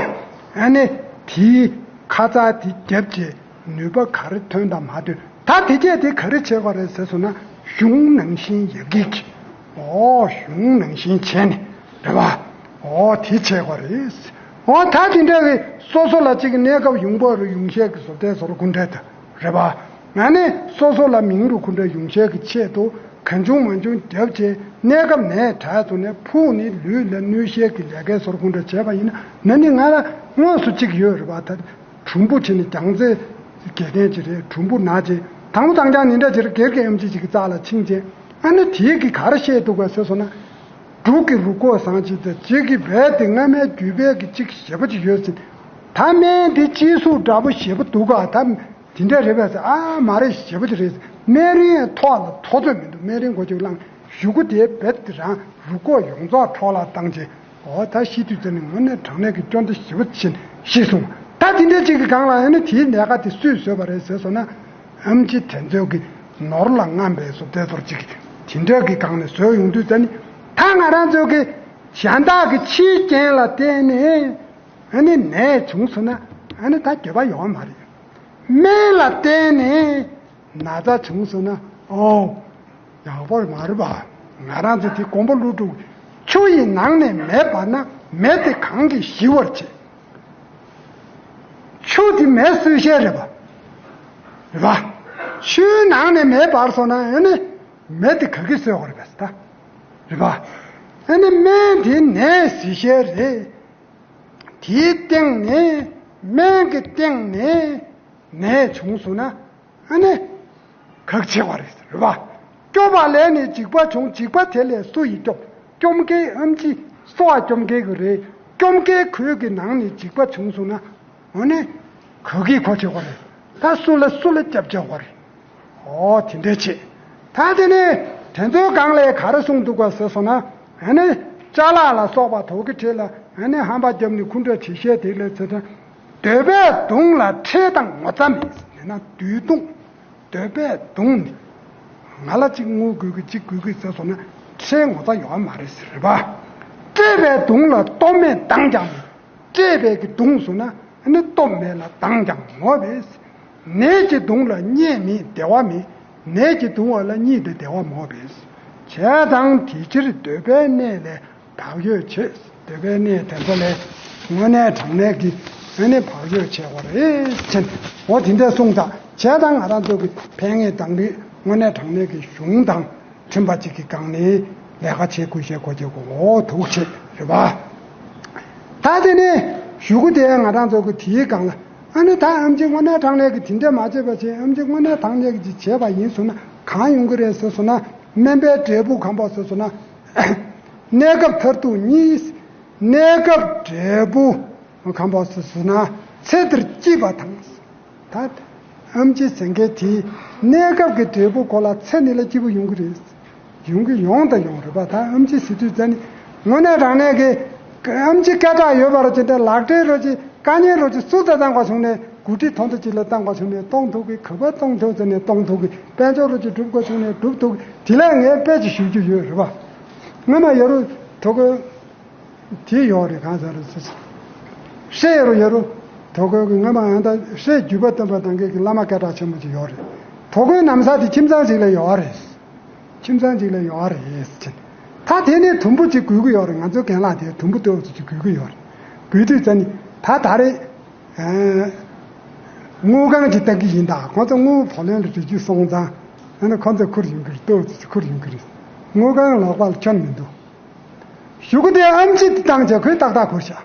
ཨ་ནི་དེའི་ཁ་ཚ་དེ་བརྒྱབ་བྱས། ནུས་པ་ག་རེ་ཐོན་དང་མ་ཐོན། ད་དེ་སྐད་དེ་ག་རེ་བྱེད་དགོས་རེད་ཟེར་སོང་ན། གཞུང་ནང་བཞིན་ཡར་རྒྱས་ཀྱི། ཨོ་གཞུང་ནང་བཞིན་བྱས་ནས་རེད་པ། ཨོ་དེ་བྱེད་དགོས་རེད། ཨོ་ད་དེ་འདྲ་གི་སོ་སོ་ལ་གཅིག་གི་གནས་སྐབས་ཡོང་འབབ་རུ་ཡོང་ཤེས་ཀྱི་བཟོ་ལྟའི་བཟོ་འདྲ་སྐུ་འདྲ་དང་རེད་པ། ང་ནི་སོ་སོ་ལ་མིང་རུ་སྐུ་འདྲ་ཡོང་ཤེས་ཀྱི་ཆེད་དུ་གང་བྱུང་མང་བྱུང་རྒྱབ་བྱས་གནས་སྐབས་ནས་དྲག་སོང་ནས་ཕུགས་ནི་ལུས་ལ་གནོད་ཤེས་ཀྱི་ལས་ཀའི་བཟོ་འདྲ་སྐུ་འདྲ་བྱས་པ་ཡིན་ན་ན་ནི་ང་ལ་དངོས་སུ་གཅིག་ཡོད་རེད་པ། ད་གྲུམ་བུ་བྱས་ནས་རྒྱང་རྩེ་གྱེས་མཁན་ཅིག་རེད། གྲུམ་བུ་ན་བྱས་དང་པོ་དང་ཅང་ནི་འདྲ་ཅིག་རེད། སྒེར་གྱི་ཨེམ་ཆི་ཅིག་གི་རྩ་ལ་ཕྱིན་བྱས་ཨ་ནི་དེའི་གི་ག་རེ་བཤད་འདུག་ག་ཟེར་སོང་ན། འབྲུག་གི་རུ་ཁོག་བཟང་ཅིག་དང་གཅིག་གི་རྦད་དེ་སྔ་མའི་རྒྱུད་པའི་གི་གཅིག་ཞེ་པོ་ཅིག་ཡོད་ཟིན། ད་སྨན་དེ་སྤྱི་གཟུགས་འདྲ་པོ་ཞེ་པོ་འདུག་ག་ད་དེ་འདྲ་རེད་པས་ཟེར། ཨ་མ་རེད། ཞེ་པོ་ཅིག་རེད། སྨན་རིན་ཐོག་ལ་ཐོགས་ཚོད་མི་འདུག་སྨན་རིན་མགོ་ཅིག་བླངས། གཞུག་གུ་དེའི་རྦད་དེ་རང་རུ་ཁོག་ཡོངས་རྫོགས་འཕྲོ་བརླག་བཏང་བྱས། འོ་ད་ཤི་དུས་ཙམ་ནས་དངོས་གནས་དྲང་གནས་ཀྱི་སྐྱོན་འདི་ཞེ་པོ་ཅིག་ཤེས་སོང་། ད་དེ་འདྲ་ཅིག་གི་སྒང་ལ་ཨ་ནི་དེའི་ལས་ཀ་དེ་སུས་བཟོས་པ་རེད་ཟེར་སོང་ན། ཨེམ་ཆི་དེ་ཚོའི་གི་ནོར་ལ་རྔམ་པའི་བཟོ་ལྟའི་ཚོར་ཅིག་དེ་འདྲ་གི་སྒང་ནས་བཟོས་ཡོང་དུས་ཙམ་ནི། ད་ང་རང་ཚོའི་གི་གཞན་དག་གི་ཕྱིའི་རྐྱེན་ལ་བརྟེན་ནས་ཨ་ནི་ནད་བྱུང་སོང་ན་ཨ་ནི་ད་འགྱོད་པ་ཡོང་མ་རེད། སྨན་ལ་བརྟེན་ནས་ན་ཚ་བྱུང་སོང་ན་ཨོ་ཡག་པོ་མ་རེད་པ། ང་རང་ཚོ་དེ་དགོན་པ་ཀླུ་སྒྲུབ་ཆུ་ཡི་ནང་ནས་མེ་འབར་ན་མེ་དེ་གང་གིས་ཞི་བར་བྱེད། ཆུ་དེ་མེ་གསོད་བྱེད་རེད་པ། རེད་པ། ཆུའི་ནང་ནས་མེ་འབར་སོང་ན་ཨ་ནི་མེ་དེ་ག་གིས་གསོད་དགོས་རེད་པས་ད། རེད་པ། ཨ་ནི་སྨན་དེ་ནད་སེལ་བྱེད་རེད། དེའི་སྟེང་ནས་སྨན་གྱི་སྟེང་ནས་ནད་བྱུང་སོང་ན་ཨ་ནི་ག་གིས་བྱེད་དགོས་རེད། རེད་པ། སྐྱོབ་པ་ལས་ནི་འཇིགས་པ་བྱུང་། འཇིགས་པ་དེ་ལས་སུ་ཡིས་སྐྱོབ། སྐྱོབ་མཁན་ཨེམ་ཆི་གསོ་བ་སྐྱོབ་མཁན་གྱི་རེད། སྐྱོབ་མཁན་ཁོའི་གི་ནང་ནས་འཇིགས་པ་བྱུང་སོང་ན་ཨ་ནི་ག་གིས་ཁོ་བྱེད་དགོས་རེད། ད་སུ་ལ་སུ་ལ་སྐྱབས་བཅོལ་དགོས་རེད། ཨོ་དེ་འདྲ་བྱེད། ད་དེ་ནས་དེ་ཚོའི་སྒང་ལ་ག་རེ་གསུངས་འདུག་ག་ཟེར་སོང་ན། ཨ་ནི་ཅ་ལག་ལ་སོགས་པ་དོག་གི་ཁྲིད་ལ་ཨ་ནི་ཧམ་པ་བརྒྱབ་ནས་འཁུན་སྒྲ་བྱེད་ཤེས་དེ་ལས་ཚེ་ཐོན། འདོད་པས་གདུངས་ལ་ཁྲེལ་དང་ངོ་ཚ་མེད། ཡང་ན་འདོད་གདུང་། འདོད་པས་གདུངས་ནས་ང་ལ་གཅིག་དངུལ་དགོས་ཀྱི་གཅིག་དགོས་ཀྱི་ཟེར་སོང་ན་ཁྲེལ་ངོ་ཚ་ཡོད་མ་རེད་ཟེར་རེད་པ། སྤྲད་པས་གདུངས་ལ་སྟོབས་མེད་མདངས་ཀྱང་མེད། སྤྲད་པའི་གི་གདུངས་སོང་ན་ཨ་ནི་སྟོབས་མེད་ལ་མདངས་ཀྱང་མེད་པས། ནད་ཀྱིས་གདུངས་ལ་རྙེད་མེད་བདེ་བ་མེད། ནད་ཀྱིས་གདུང་བ་ལ་རྙེད་དེ་བདེ་བ་མེད་པས། བྱས་ཙང་དེ་ཕྱིར་འདོད་པའི་གནས་ལས་བག་ཡོད་བྱེད། འདོད་པའི་གནས་དེ་ཚོ་ལས་དངོས་གནས་དྲང་གནས་ཀྱི་ཨ་ནི་བག་ཡོད་བྱེད་དགོས་རེད་ཅེས། འོ་དེ་འདྲ་གསུངས་ཙང་བྱས་ཙང་ང་རང་ཚོ་གི་ཕན་ངེས་དང་རིགས་དངོས་གནས་དྲང་གནས་ཀྱི་གཞུང་དང་མཐུན་པ་ཅིག་གི་སྒང་ནས་ལས་ཀ་བྱེད་དགོས་ཤེས་གོ་ཆེ་གོ་འོ་ཐུགས་ཆེ་རེད་པ། ད་དེ་ནས་གཞུག་གུ་དེ་ང་རང་ཚོ་གི་དེའི་སྒང་ལ་ཨ་ནི་ད་ཨེམ་ཆི་དངོས་གནས་དྲང་གནས་ཀྱི་དེ་འདྲ་མ་བྱས་པ་བྱས། ཨེམ་ཆི་དངོས་གནས་དྲང་གནས་ཀྱི་ཅིག་བྱས་པ་ཡིན་སོང་ན་གང་ཡོང་གི་རེད་ཟེར་སོང་ན། སྨན་པའི་འབྲས་བུ་གང་པོ་ཟེར་སོང་ན། གནས་སྐབས་མཐར་ཐུག་གཉིས། གནས་སྐབས་འབྲས་བུ་གང་པོ་ཟེར་སོང་ན་ཚེ་འདིར་སྐྱིད་པ་དང་། ད་ཨེམ་ཆི་ཟེར་མཁན་དེ་གནས་སྐབས་ཀྱི་འབྲས་བུ་ཁོ་ལ་ཚེ་འདི་ལ་སྐྱིད་པོ་ཡོང་གི་རེད། ཡོང་གི་ཡོང་དང་ཡོང་རེད་པ། ད་ཨེམ་ཆི་ཟེར་དུས་ཙ་ནི་དངོས་གནས་དྲང་གནས་ཀྱི་ཨེམ་ཆི་སྐད་གྲགས་ཡོད་པ་རེད་ཅེས་ཏེ་ལག་འབྲེལ་རོ་ཅིག་དཀའ་ཉེན་རོ་ཅིག་སུ་ཚ་བཏང་པ་བྱུང་ནས་འགོ་ཁྲིད་ཐོན་ཐོ་ཅིག་ལ་བཏང་པ་བྱུང་ནས་གཏོང་ཐུབ་ཀྱི། ག་པར་གཏོང་ཐུབ་ཟེར་ནས་གཏོང་ཐུབ་ཀྱི། དཔལ་འབྱོར་རོ་ཅིག་སྒྲུབ་དགོས་བྱུང་ནས་སྒྲུབ་ཐུབ་ཀྱི། དེ་ལ་ངས་དཔེ་ཅིག་ཞུ་རྒྱུ་ཡོད་རེད་པ། སྔོན་མ་ཡ་རུ་གྲོ་གོས་དེ་ཡོད་རེད། གང་ཟེར་རེད་ཟེར། སྲས་ཡ་རུ་ཡ་རུ་གྲོ་གོས་ཀྱི་སྔོན་མ་ཡང་ད་སྲས་བརྒྱུད་པ་སྟོན་པ་དང་གི་བླ་མ་སྐད་གྲགས་ཆེན་པོ་ཅིག་ཡོད་རེད། གྲོ་གོས་ནམ་ས་དེ་ཁྱིམ་ཚང་ཅིག་ལ་ཡོད་རེད། ཁྱིམ་ཚང་གཅིག་ལ་ཡོད་རེད་ཟེར། ད་དེ་ནས་དུམ་བུ་གཅིག་དགོས་ཀྱི་ཡོད་རེད། ང་ཚོའི་རྒན་ལགས་དེ་དུམ་བུ་ཏོག་ཙམ་ཅིག་དགོས་ཀྱི་ཡོད་རེད། དགོས་དུས་ཙ་ནི་ད་ད་རེས་དངུལ་ཁང་ཅིག་བཏང་གི་ཡིན། ད་ཁོང་ཚོ་དངུལ་བུ་ལོན་ལ་རེ་རྒྱུ་སོང་ཙང་ཨ་ནི་ཁོང་ཚོ་ཁུར་ཡོང་གི་རེད། ཏོག་ཙམ་ཅིག་ཁུར་ཡོང་གི་རེད། དངུལ་ཁང་ལོག་པ་ལ་སྐྱོན་མི་འདུག་གཞུག་གུ་དེ་ཨེམ་ཆི་དེ་བཏང་བྱས་ཁོས་ཏག་ཏག་གོ་ཤག་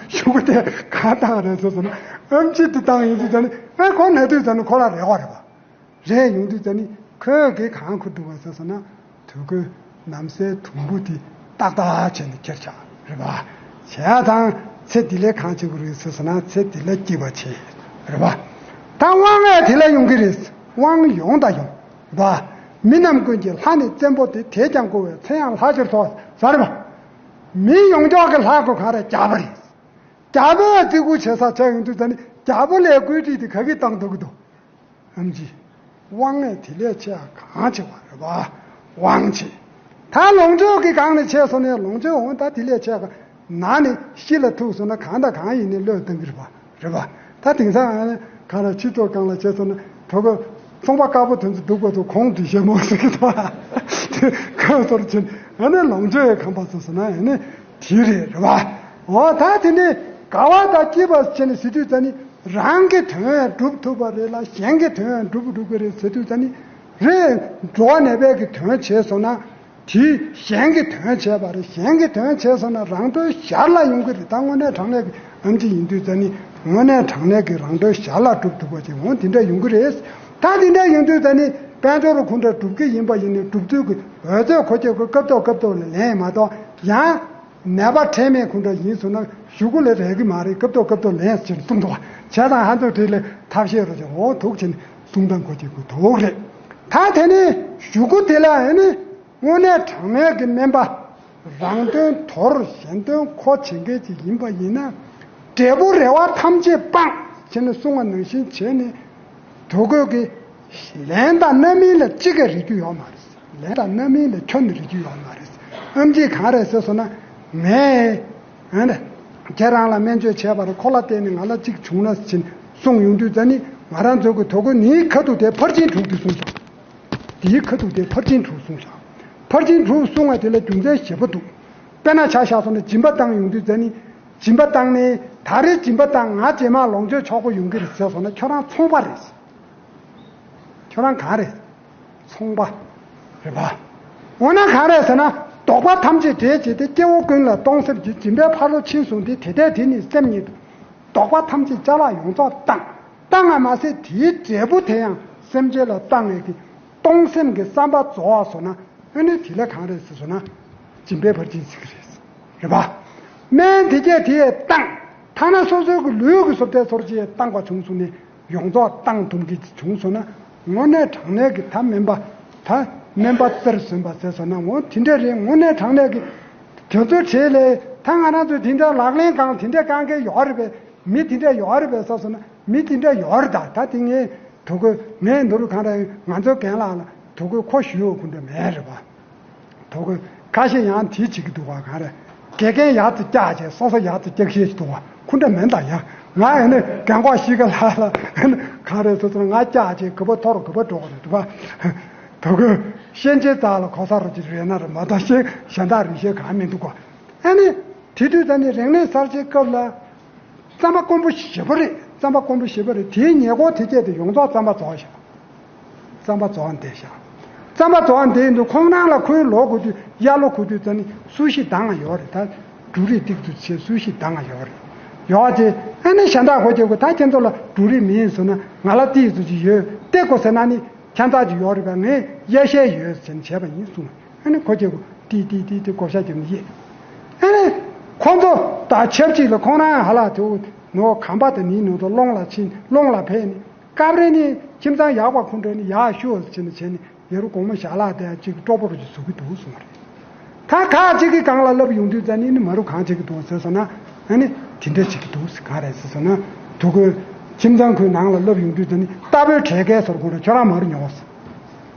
གཞུག་གུ་དེ་གང་བཏང་རེད་ཟེར་སོང་ན་ཨེམ་ཆི་དེ་བཏང་ཡོང་དུས་ཙ་ནི་ཨ་ཁོ་ན་དུས་ཙ་ནི་ཁོ་ལ་རེ་བ་རེད་པ། རེད། ཡོང་དུས་ཙ་ནི་ཁོས་གེ་གང་ཁུར་འདུག་བ་ཟེར་སོང་ན་དུས་ཀུན་ནམ་སའི་དུམ་བུ་དེ་ཏག་ཏག་བྱས་ནས་ཁྱེར་ཆགས་རེད་པ། བྱས་ཙང་ཚེ་འདི་ལས་གང་བྱེད་དགོས་རེད་ཟེར་སོང་ན་ཚེ་འདི་ལ་སྐྱིད་པ་བྱེད་རེད་པ། ད་དབང་ངེས་དེ་ལ་ཡོང་གི་རེད། དབང་ཡོང་དང་ཡོང་རེད་པ། མི་རྣམས་ཀུན་གྱི་ལྷ་ནི་བཙན་པོ་སྟེ། དེས་ཀྱང་བསྐོར་བའི་མཚན་ཡང་ལྷ་ཆེར་ཐོགས་ཟེར་རེད་པ། མི་ཡོངས་རྫོགས་ཀྱི་ལྷ་དགོས་ག་རེ་རྒྱལ་པོ་རེད། རྒྱལ་པོས་བརྩི་བཀུར་བྱེད་ས་ཆ་ཡོང་དུས་ཙ་ནི་རྒྱལ་པོ་ལས་བཀོད་སྒྲིག་དེ་ག་གིས་བཏང་ཐུབ་ཀྱི་འདུག་ཨེམ་ཆི། དབང་ངེས་དེ་ལས་ཆེ་བ་གང་ཆེ་བ་རེད་པ། དབང་ཆེ། ད་ལོངས་སྤྱོད་ཀྱི་སྒང་ནས་ཆེ་སོང་ནས་ལོངས་སྤྱོད་འོང་ད་དེ་ལས་ཆེ་བ་ན་ནི་ཤི་ལ་ཐུག་སོང་ན་གང་དང་གང་ཡིན་ནའི་བློས་བཏང་གི་རེད་པ། རེད་པ། ད་དེང་སང་ ག་རེ་ཕྱི་ཚོགས་གང་ལ་བྱས་སོང་ན་གྲོགས་པོ་ཚོང་པ་དཀར་པོ་དེ་ཚོ་སྡུག་པོ་ཚོ་གོང་དུ་བཞེས་མོ་ཟེར་གི་འདུག་ག་སོར་ཕྱིན་ཨ་ནི་ལོངས་སྤྱོད་ཁང་པ་ཚོ་སོང་ན་ཨ་ནི་དེ་རེད་རེད་བ། འོ་ད་དེ་ནི་དགའ་བ་དང་སྐྱིད་པ་བྱས་ནས་ཟེར་དུས་ཙ་ནི་རང་གི་དོན་ཡང་སྒྲུབ་ཐུབ་པ་རེད་ལ་གཞན་གྱི་དོན་ཡང་སྒྲུབ་འགྲོ་གི་རེད་ཟེར་དུས་ཙ་ནི་རེད། འགྲོ་བ་ནད་པའི་གི་དོན་བྱས་སོང་ན། དེས་གཞན་གྱི་དོན་བྱས་པ་རེད། གཞན་གྱི་དོན་བྱས་སོང་ན་རང་དོན་ཞར་ལ་ཡོང་གི་རེད། ད་དངོས་གནས་དྲང་གནས་ཀྱི་ཨེམ་ཆི་ཡིན་དུས་ཙ་ནི་དངོས་གནས་དྲང་གནས་ཀྱི་རང་དོན་ཞར་ལ་སྒྲུབ་ཐུབ་པ་ཅིག་འོང་དེ་འདྲ་ཡོང་གི་རེད། ད་དེ་འདྲ་ཡོང་དུས་ཙ་ནི་དཔལ་འབྱོར་ཁོ་འདྲ་སྒྲུབ་ཀྱི་ཡིན་པ་ཡིན་ནའི་སྒྲུབ་ཚུལ་གྱི་འོལ་ཚོད་ཁོ་ཁྱེད་ཁོ་སྐབས་ཐོག་སྐབས་ཐོག་ལ་ལེན་མ་གཏོགས་ཡང་ནད་པ་ཁྲེལ་མེད་ཁོ་འདྲ་ཡིན་སོང་ན་གཞུག་གུ་ལ་རེག་གི་མ་རེད། སྐབས་ཐོག་སྐབས་ཐོག་ལེན་ཟེར་གསུངས་འདུག་བྱས་ཙང་ཧ་ཚོད་དེ་ལ་ཐབས་ཤེས་རོགས་ཀྱི་འོ་ཐུག་ཕྱིན་གསུང་སྟངས་ཁོ་ཁྱེད་ཁོ་ཐུག་རེད། ད་དེ་ནི་གཞུག་གུ་དེ་ལ་ཨེ་ནི། དངོས་གནས་དྲང་གནས་ཀྱི་སྨན་པ། རང་དོན་དོར་གཞན་དོན་འཁོར་བྱེད་མཁན་ཅིག་ཡིན་པ་ཡིན་ན། འབྲས་བུ་རེ་བ་ཐམས་ཅད་སྤངས་ཞེས་ནས་གསུངས་པ་ནང་བཞིན་བྱས་ནས། དོ་གོས་ཀྱི་ལན་དང་རྣམ་སྨིན་ལ་གཅིག་ཀྱང་རེག་རྒྱུ་ཡོད་མ་རེད། ལན་དང་རྣམ་སྨིན་ལ་ཁྱོན་ནས་རེག་རྒྱུ་ཡོད་མ་རེད། ཨེམ་ཆི་གང་རེད་ཟེར་སོང་ན། ངས་ཨ་ནི་ཁྱེད་རང་ལ་སྨན་བཅོས་བྱས་པར་ཁོ་ལ་བརྟེན་ནས་ང་ལ་གཅིག་བྱུང་ན་ཞེས་གསུངས་ཡོང་དུས་ཙ་ནི་ང་རང་ཚོ་གི་དོ་གོས་ནིའི་ཁ་ཐུག་དེ་ཕར་ཕྱིན་དྲུག་དེ་གསུངས་སོང་། དེའི་ཁ་ཐུག་དེ་ཕར་ཕྱིན་དྲུག་གསུངས་བཞག་ཕར་ཕྱིན་དྲུག་གསུངས་པ་དེ་ལ་རྒྱུ་མཚན་ཞེ་པོ་འདུག་དཔེར་ན་ཆ་བཞག་སོང་ན་སྦྱིན་པ་བཏང་ཡོང་དུས་ཙ་ནི། སྦྱིན་པ་བཏང་ནས་ད་རེས་སྦྱིན་པ་བཏང་ང་རྗེས་མ་ལོངས་སྤྱོད་ཆོག་པོ་ཡོང་གི་རེད་ཟེར་སོང་ན་ཁྱོད་རང་ཚོང་པ་རེད། ཁྱོད་རང་གང་རེད། ཚོང་པ་རེད་པ། འོ་ན་གང་རེད་ཟེར་ན་བདོག་པ་ཐམས་ཅད་བྲལ་བྱས་ཏེ་སྐྱེ་བོ་ཀུན་ལ་གཏོང་སེམས་ཀྱི་སྦྱིན་པའི་ཕ་རོལ་ཕྱིན་སོང་སྟེ་དེ་ལྟས་དེ་ནི་སེམས་ཉིད་དུ། བདོག་པ་ཐམས་ཅད་ཅ་ལག་ཡོངས་རྫོགས་བཏང་། བཏང་བ་མ་ཟད་དེའི་འབྲས་བུ་དེ་ཡང་སེམས་ཅན་ལ་བཏང་བའི་གི་གཏོང་སེམས་ཀྱི་བསམ་པ་རྫོགས་སོང་ན་ཨ་ནི་དེ་ལ་གང་རེད་ཟེར་སོང་ན་སྦྱིན་པའི་ཕར་ཕྱིན་ཟེར་གི་རེད། རེད་པ། སྨན་དེ་གས་དེ་ཡས་བཏང་། ཐ་ན་སོ་སོའི་གི་ལུས་ཀྱི་བཟོ་ལྟའི་ཚོར་ཅི་ཡས་བཏང་པ་བྱུང་སོང་ནས་ཡོངས་རྫོགས་བཏང་ཐུབ་གི་བྱུང་སོང་ན་དངོས་གནས་དྲང་གནས་ཀྱི་ད་སྨན་པ་ད་སྨན་པ་རྩེར་སོན་པ་ཟེར་སོང་ན་འོ་དེ་འདྲ་རེད། དངོས་གནས་དྲང་གནས་ཀྱི་དེ་ཚོའི་གྲས་ལས་ད་ང་རང་ཚོས་དེ་འདྲ་ལག་ལེན་གང་དེ་འདྲ་གང་གི་ཡོད་རེད་པས། མི་དེ་འདྲ་ཡོད་རེད་པས་ཟེར་སོང་ན་མི་དེ་འདྲ་ཡོད་རེད། ད་ད་དེ་ངས་དོ་གོས་ངས་ནོར་བུ་གང་རེད་ང་ཚོའི་རྒན་ལགས་ལ་དོ་གོས་ཁོ་ཞུ་ཡོད་ཁུ་འདྲ་མེད་རེད་པ། དོ་གོས་ཁ་ཤས་ཡང་དེ་བྱེད་ཀྱི་འདུག་བ་གང་རེད། དགེ་རྒན་ཡག་ཏུ་བཀྱག་བྱས་སོ་སོ་ཡག་ཏུ་བཀྱག་ཤེས་ཀྱི་འདུག་བ་ཁུ་འདྲ་མེད་ད་ཡང་ང་ཨེ་ནི་རྒན་གོག་ཤི་ཀ་ལ་ལ་ཨེ་ནི་གང་རེད་ཟེར་ཚོར་ང་བཀྱག་བྱས་གུ་པ་ཐོར་གུ་པ་འགྲོ་གི་རེད་འདུག་བ། དོ་གོས་ཤན་ཆེ་ཙག་ལ་གོ་ས་རོ་ཅི་རེད་ན་རེད་མ་གཏོགས་ཤན་གཞན་དག་རིགས་ཤེས་གང་མི་འདུག་བ། ཨ་ནི། དེ་དུས་ད་ནི་རིག་གནས་གསར་བརྗེའི་སྐབས་ལ། རྩམ་པ་དཀོན་པོ་ཞེ་པོ་རེད། རྩམ་པ་དཀོན་པོ་ཞེ་པོ་རེད། དེའི་ཉེ་འཁོར་དེ་སྐད་དུ་ཡོངས་རྫོགས་རྩམ་པ་རྫོགས་བཞག་རྩམ་པ་རྫོགས་འདས་བཞག་རྩམ་པ་རྫོགས་འདས་ཡིན་དུས་ཁོང་རང་ལ་ཁོའི་ལོ་དགུ་དུས་གཡར་ལོ་དགུ་དུས་ད་ནི་སུ་ཞིག་དང་ཡོད་རེད། ད་འབྲུ་རིགས་ཏིག་ཏུ་བྱས་སུ་ཞིག་དང་ཡོད་རེད། ཡོད་ཅེ་ཨ་ནི་གཞན་དག་གོ་ཁྱེད་ཀོ་ད་ཁྱེད་ཚོ་ལ་འབྲུ་རིགས་མིན་སོང་ན་ང་ལ་ཏིག་ཏུ་ཅིག་ཡོད་དེ་གོ་ཟེར་ན་ནི་ཁྱད་མཚར་ཅིག་ཡོད་རེད་པ། ངས་གཡར་ཤས་ཡོད་ཟེར་ནས་བྱས་པ་ཡིན་གསུངས། ཨ་ནི་ཁོ་ཁྱེད་ཀོ། ཏི་ཏི་ཏི་ཏི་བགོ་བཤའ་རྒྱབ་ནས་ཡེ། ཨ་ནི། ཁོ་ཚོ་དང་ཆབས་ཅིག་ལ་ཁོང་རང་ཧ་ལ་དེའུ་ནོ་གམ་པ་དང་ནི་ནོ་དོ་སློང་ལ་ཕྱིན་སློང་ལ་ཕེབས་ནས་སྐབས་རེ་ནི་ཁྱིམ་ཚང་ཡག་པ་ཁོང་ཁྲོ་ནི་ཡག་ཤོས་ཟེར་ནས་བྱས་ནས་ཡ་རུ་དགོང་མོ་ཞལ་ལག་དེ་ཅིག་སྤྲོ་པོ་རུ་ཅིག་བཟོ་གི་འདུག་གསུངས་པ་རེད། ད་ཁ་ཅིག་གི་སྒང་ལ་ལབ་ཡོང་དུས་ཙ་ནི་ནི་མ་རུ་གང་བྱེད་ཀྱི་འདུག་ཟེར་སོང་ན་ཨ་ནི་དེ་འདྲ་བྱེད་ཀྱི་འདུག་ཟེར་ག་རེད་ཟེར་སོང་ན་དུ་ཁོས་ཁྱིམ་ཚང་ཁོའི་ནང་ལ་ལབ་ཡོང་དུས་ཙ་ནི་རྟ་ཕོའི་གྲས་སྐལ་ཟེར་ཁོང་ཁྲོ་ཁྱོད་རང་མ་རུ་ཉོ་ཟེར།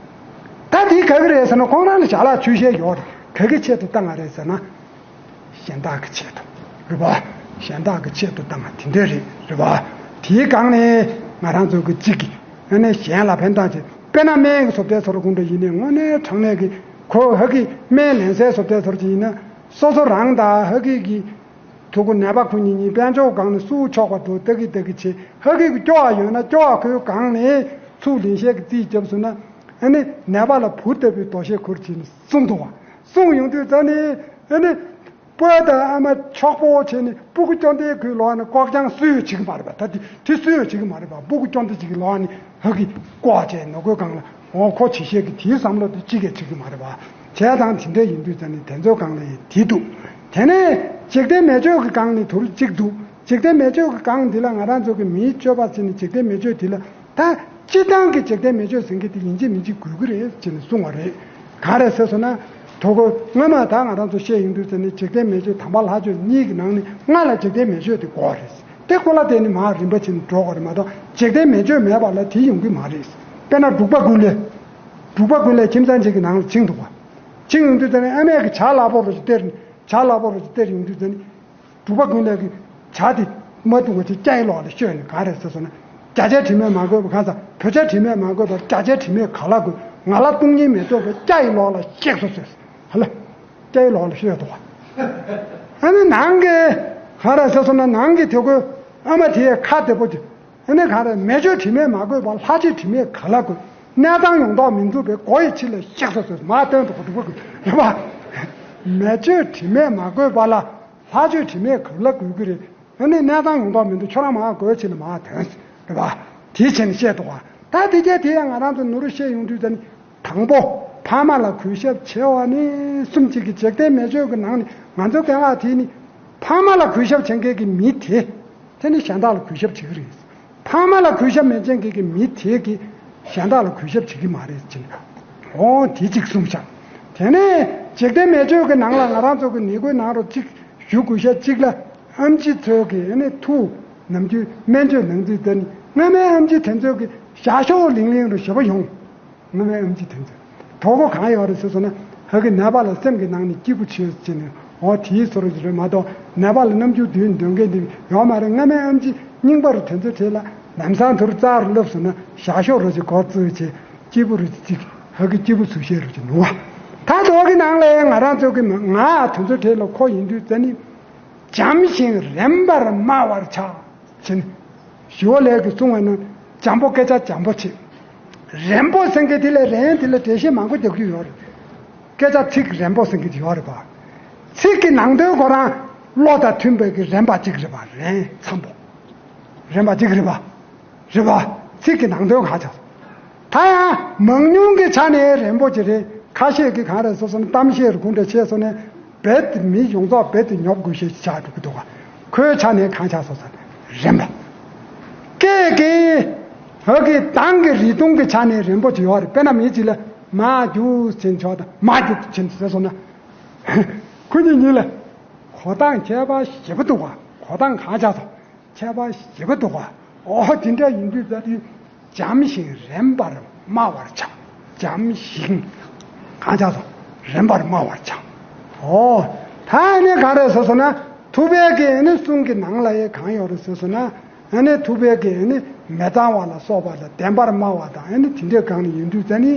ད་དེ་ག་གི་རེད་ཟེར་ན་ཁོང་རང་ལ་ཞལ་ལག་ཆུ་བཤལ་ཡོད་རེད། ག་གི་ཆེད་དུ་བཏང་བ་རེད་ཟེར་ན། གཞན་དག་གི་ཆེད་དུ་རེད་པ། གཞན་དག་གི་ཆེད་དུ་བཏང་བ་དེ་འདྲ་རེད་རེད་པ། དེའི་སྒང་ནས་ང་རང་ཚོ་གི་གཅིག་གི་ཨ་ནི་གཞན་ལ་ཕན་ཐོགས་ཆེད་དཔེར་ན་སྨན་གྱི་བཟོ་ལྟའི་ཚོར་ཁོང་ཁྲོ་ཡིན་ནའི་དངོས་གནས་དྲང་གནས་ཀྱི་ཁོ་ཧ་གི་སྨན་ལེན་སའི་བཟོ་ལྟའི་ཚོར་ཅིག་ཡིན་ན་སོ་སོ་རང་དང་ཧ་གི་གི་ཐུག་གུ་ནད་པ་ཁོ་གཉིས་གཉིས་དཔལ་འབྱོར་སྒང་ནས་སུ་ཆོག་པ་འགྲོ་ལྟ་གི་ལྟ་གི་བྱེད་ཧ་གི་གི་སྐྱོ་བ་ཡོད་ན་སྐྱོ་བ་ཁོའི་སྒང་ནས་ཚུར་ལེན་བྱེད་ཀྱི་རྩིས་བརྒྱབ་སོང་ན་ཨ་ནི་ནད་པ་ལ་བུ་ལྟ་བུའི་དོ་ཤལ་ཁུར་བྱས་ནས་གསུངས་འདུག་བ། གསུངས་ཡོང་དུས་ད་ནི་ཨ་ནི། སྤོས་དང་ཨ་མ་ཆོག་པོ་བྱས་ནས་སྤུ་གུ་སྐྱོ་ལྡན་ཁོའི་ལོག་ནས་ལྐོག་རྐྱང་སུས་ཡོད་བྱེད་ཀྱི་མ་རེད་པ། ད་དེ་དེ་སུས་ཡོད་བྱེད་ཀྱི་མ་རེད་པ། སྤུ་གུ་སྐྱོ་ལྡན་ཅིག་གི་ལོག་ནས་ཧ་གི་ལྐོག་བྱས་ནོ་གོས་གང་ལ་འོ་ཁོ་བྱེད་ཤེས་ཀྱི་དེའི་བསམ་བློ་དེ་ཅི་གས་བྱེད་ཀྱི་མ་རེད་པ། བྱས་ཙང་དེ་འདྲ་ཡིན་དུས་ཙ་ནི་དེ་ཚོའི་སྒང་ལ་ཡི་དེ་འདུག་དེ་ནས་འཇིག་རྟེན་མེ་མཆོད་ཀྱི་སྒང་ནི་དུར་གཅིག་འདུག་འཇིག་རྟེན་མེ་མཆོད་ཀྱི་སྒང་འདི་ལ་ང་རང་ཚོ་གི་མིའི་སྤྱོད་པ་ཟེར་ནས་འཇིག་རྟེན་མེ་མཆོད་འདི་ལ། ད་སྤྱི་བཏང་གི་འཇིག་རྟེན་མེ་མཆོད་ཟེར་མཁན་དེ་ཡིན་གཅིག་མིན་གཅིག་དགོས་ཀྱི་རེད་ཅེས་ནས་གསུངས་པ་རེད། གང་རེད་ཟེར་སོང་ན། དོ་གོ་སྔོན་མ་ད་ང་རང་ཚོ་བཤད་ཡོང་དུས་ཙམ་ནས་འཇིག་རྟེན་མེ་མཆོད་དམ་པ་ལྷ་མཆོད་གཉིས་ཀྱི་ནང་ནས་ལྔ་ལ་འཇིག་རྟེན་མེ་མཆོད་དེ་དགོས་རེད། དེ་ཁོ་ལ་བརྟེན་ནས་མར་རིམ་པ་བྱས་ནས་འགྲོ་དགོས་རེད་མ་གཏོགས་འཇིག་རྟེན་མེ་མཆོད་མེད་པ་ལ་དེ་ཡོང་གི་མ་རེད། དཔེར་ན་འབྲུག་པ་ཀུན་ལེགས། འབྲུག་པ་ཀུན་ལེགས་ཁྱིམ་ཚང་གཅིག་གི་ནང་ལ་ཕྱིན་འདུག་པ། ཕྱིན་ཡོང་དུས་ཙམ་ནས་ཨ་མས་ཀྱི་ཇ་སླ་པོ་རུ་ཅིག་སྟེར་ནས་ཇ་སླ་པོ་རུ་ཅིག་སྟེར་ཡོང་དུས་ཙམ་ནས། འབྲུག་པ་ཀུན་ལེགས་ཀྱིས་ཇ་དེ་མ་བཏུང་བ་ཅིག་སྐྱ་ཡི་ལོག་ལ་བཤོས་ནས་གང་རེད་ཟེར་སོང་ན། རྒྱ་ཆས་དྲི་མས་མ་གོས་པ་གང་ཟག་བོད་ཆས་དྲི་མས་མ་གོས་པར་རྒྱ་ཆས་དྲི་མས་ག་ལ་གོས། ང་ལ་སྟོང་ཉིད་མེ་ཏོག་གི་སྐྱ་ཡི་ལོགས་ལ་གཤེགས་སོ་ཟེར། ཧ་ལ། སྐྱ་ཡི་ལོགས་ལ་གཤེགས་འདུག་བ། ཨ་ནི་ནང་གི་ག་རེ་ཟེར་སོང་ན་ནང་གི་དེ་གོས་ཨ་མ་དེའི་ཁ་བདེ་པོ་ཅིག་ཨ་ནི་ག་རེ་མེ་མཆོད་དྲི་མས་མ་གོས་པར་ལྷ་ཆས་དྲི་མས་ག་ལ་གོས། གནས་དང་ཡོང་དོགས་མི་འཛུགས་པའི་སྒོ་ཡི་ཕྱི་ལ་གཤེགས་སོ་ཟེར་མར་སྟོན་འདུག་གོ་འདུག་གོ་རེད་བ། མེ་མཆོད་དྲི་མས་མ་གོས་པ་ལ་ལྷ་ཆས་དྲི་མས་ག་ལ་གོས་ཀྱི་རེད། ཨ་ནི་གནས་དང་ཡོང་དོགས་མི་འདུག་ཁྱོད་རང་མར་སྒོའི་ཕྱི་ལ་མར་ཐོན་རེད་བ། དེ་བྱས་ནས་བཤད་འདུག་བ། ད་དེ་རྒྱ་དེ་ཡང་ང་རང་ཚོ་ནོར་བཤད་ཡོང་དུས་ད་ནི། དང་པོ། ཕ་མ་ལ་གུས་ཞབས་ཆེ་བ་ནི་གསུམ་གཅིག་གི་འཇིག་རྟེན་མེ་མཆོད་ཀྱི་ནང་ནས་ང་ཚོ་རྒན་ལགས་དེ་ནི་ཕ་མ་ལ་གུས་ཞབས་བྱེད་མཁན་གྱི་མི་དེ་དེ་ནི་གཞན་དག་ལ་གུས་ཞབས་བྱེད་ཀྱི་རེད། ཕ་མ་ལ་གུས་ཞབས་མེད་མཁན་གྱི་མི་དེ་གིས་གཞན་དག་ལ་གུས་ཞབས་བྱེད་ཀྱི་མ་རེད་ཅེས། འོ་དེ་གཅིག་གསུངས་ཤག་དེ་ནས་འཇིག་རྟེན་མེ་མཆོད་ཀྱི་ནང་ལ་ང་རང་ཚོ་གི་ནི་གོའི་ནང་རུ་གཅིག་ཞུ་དགོས་ཤག་གཅིག་ལ་ཨམ་ཆི་ཚོས་ཀྱི་ཨ་ནི་ཐུགས་ནམ་རྒྱུན་སྨན་བཅོས་གནང་དུས་དེ་ནི་སྔ་མའི་ཨམ་ཆི་དེ་ཚོས་ཀྱི་ཞག་ཤོག་ལིང་ལིང་རུ་ཞེ་པོ་ཡོང་། སྔ་མའི་ཨམ་ཆི་དེ་ཚོས་དོ་གོ་གང་ཡོད་རེད་ཟེར་སོང་ན་ཧ་གི་ནད་པ་ལ་སེམས་ཀྱི་ནང་ནས་སྐྱིད་པོ་བྱོས་ཟེར་ནས་འོ་དེའི་བཟོ་འདྲ་རེད་མ་གཏོགས་ནད་པ་ལ་རྣམ་འགྱུར་བསྟན་འདོད་མཁན་དེ་ཡོད་མ་རེད། སྔ་མའི་ཨམ་ཆི་རྙིང་པ་རུ་དེ་ཚོའི་གྲས་ལ་ལམ་སང་དུ་རྩ་རུ་བསླབས་སོང་ན་ཞག་ཤོག་རུ་ཅིག་གོ་བཙུགས་བྱས་སྐྱིད་པོ་རུ་ཅིག་ཧ་གི་སྐྱིད་པོ་ཚུལ་ཤེས་རུ་ཅིག་ནུ་བ། ད་དོ་གི་ནང་ལ་ང་རང་ཚོ་གི་ང་དེ་ཚོའི་གྲས་ལ་ཁོ་ཡིན་དུས་ཙ་ནི། བྱམས་ཤིང་རན་པར་སྨྲ་བར་བྱ། ཞེས་ནས། ཞི་བ་ལྷས་ཀྱིས་གསུངས་པ་ན་འཇམ་པོ་སྐད་ཆ་འཇམ་པོ་བྱེད། རན་པོ་ཟེར་མཁན་དེ་ལས་རན་དེ་ལ་འགྲེལ་བཤད་མང་པོ་རྒྱག་རྒྱུ་ཡོད་རེད། སྐད་ཆ་ཚིག་རན་པོ་ཟེར་མཁན་དེ་ཡོད་རེད་པ། ཚིག་གི་ནང་དོན་ཁོ་རང་བློ་དང་མཐུན་པའི་གི་རན་པ་གཅིག་རེད་པ། རན་འཇམ་པོ། རན་པ་གཅིག་རེད་པ། རེད་པ། ཚིག་གི་ནང་དོན་ག་ཆགས། ད་ཡང་མང་ཉུང་གི་ཆ་ནས་རན་པོ་ཅིག་རེད། ཁ་ཤས་ཀྱིས་གང་རེད་ཟེར་སོང་ན་གཏམ་བཤད་རུ་གུང་འདྲ་བྱས་སོང་ན་རྦད་དེ་མི་ཡོངས་རྫོགས་རྦད་དེ་ཉོབ་དགོས་ཤེས་ཆགས་འགྲོ་གི་འདུག་ག་ཁོའི་ཆ་ནས་གང་ཆགས་སོང་ཟེར་ན་རན་པ། སྐད་ཀྱི་ཧ་གི་གདངས་ཀྱི་རིགས་མཐུན་གྱི་ཆ་ནས་རན་པོ་ཅིག་ཡོད་རེད། དཔེར་ན་མི་གཅིག་ལ་མ་རྒྱུགས་ཟེར་ཆོག་དང་མ་རྒྱུགས་ཟེར་སོང་ན་ཁོ་གཉིས་གཉིས་ལ་གོ་སྟངས་ཁྱད་པར་ཞེ་པོ་འདུག་ག་གོ་སྟངས་གང་ཆགས་སོང་། ཁྱད་པར་ཞེ་པོ་འདུག་ག་འོ་དེ་འདྲ་ཡིན་དུས་ད་དུས་འཇམ་ཞིང་རན་པར་སྨྲ་བར་བྱ། འཇམ་ཞིང་། གང་ཆགས་སོང་། རན་པར་སྨྲ་བར་བྱ། འོ། ད་ཨ་ནི་ག་རེ་ཟེར་སོང་ན་ཐུབ་པའི་གི་ཨ་ནི་གསུང་གི་ནང་ལ་ཡི་གང་ཡོད་རེད་ཟེར་སོང་ན་ཨ་ནི་ཐུབ་པའི་གི་ཨ་ནི་མི་གཙང་བ་ལ་སོགས་པ་ལ་བདེན་པར་སྨྲ་བ་དང་ཨ་ནི་དེ་འདྲའི་སྒང་ནས་ཡིན་དུས་ད་ནི་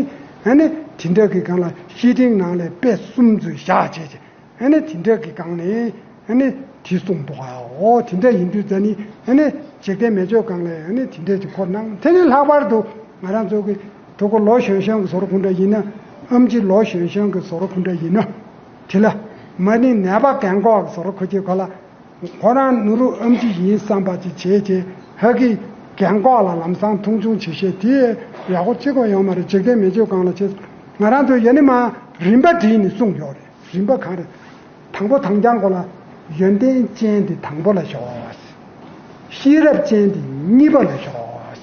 ཨ་ནི་དེ་འདྲ་གི་སྒང་ལ་བཤེས་སྤྲིང་ནང་ལས་དཔེ་གསུམ་ཚོས་བཞག་བྱས་བྱས། ཨ་ནི་དེ་འདྲ་གི་སྒང་ནས་ཨ་ནི་དེ་གསུངས་འདུག་ག་འོ་དེ་འདྲ་ཡིན་དུས་ད་ནི་ཨ་ནི་འཇིག་རྟེན་མེ་མཆོད་སྒང་ལས་ཨ་ནི་དེ་འདྲ་ཅིག་ཁོ་གནང་། དེ་ནི་ལྷག་པར་དུ་ང་རང་ཚོ་གི་དུ་གོ་ལོ་གཞོན་གཞོན་གི་བཟོ་འདྲ་གུང་འདྲ་ཡིན་ན་ཨམ་ཆི་ལོ་གཞོན་གཞོན་གི་བཟོ་འདྲ་གུང་འདྲ་ཡིན་ན་དེ་ལ་མ་ནི་ནད་པ་རྒན་གོག་གི་བཟོ་འདྲ་ཁོ་ཅིག་གོ་ལ་ཁོ་རང་ནུ་རུ་ཨམ་ཆི་ཡིན་བསམ་པ་ཅིག་བྱས་བྱས་ཧ་གི་རྒན་གོག་ལ་ལམ་སང་མཐོང་ཆུང་བྱེད་ཤེས་དེ་ཡག་པོ་གཅིག་པ་ཡོད་མ་རེད། འཇིག་རྟེན་མེ་མཆོད་སྒང་ལ་བྱས་ང་རང་ཚོ་ཡ་ནི་མ་རིམ་པ་བྲིས་ནས་གསུངས་ཡོད་རེད། རིམ་པ་གང་རེད། དང་པོ་དང་རྐྱང་གོ་ལ་ཡོན་ཏན་ཅན་དེ་དང་པོ་ལ་ཞོག་ཤེས་རབ་ཅན་དེ་གཉིས་པ་ལ་ཞོག་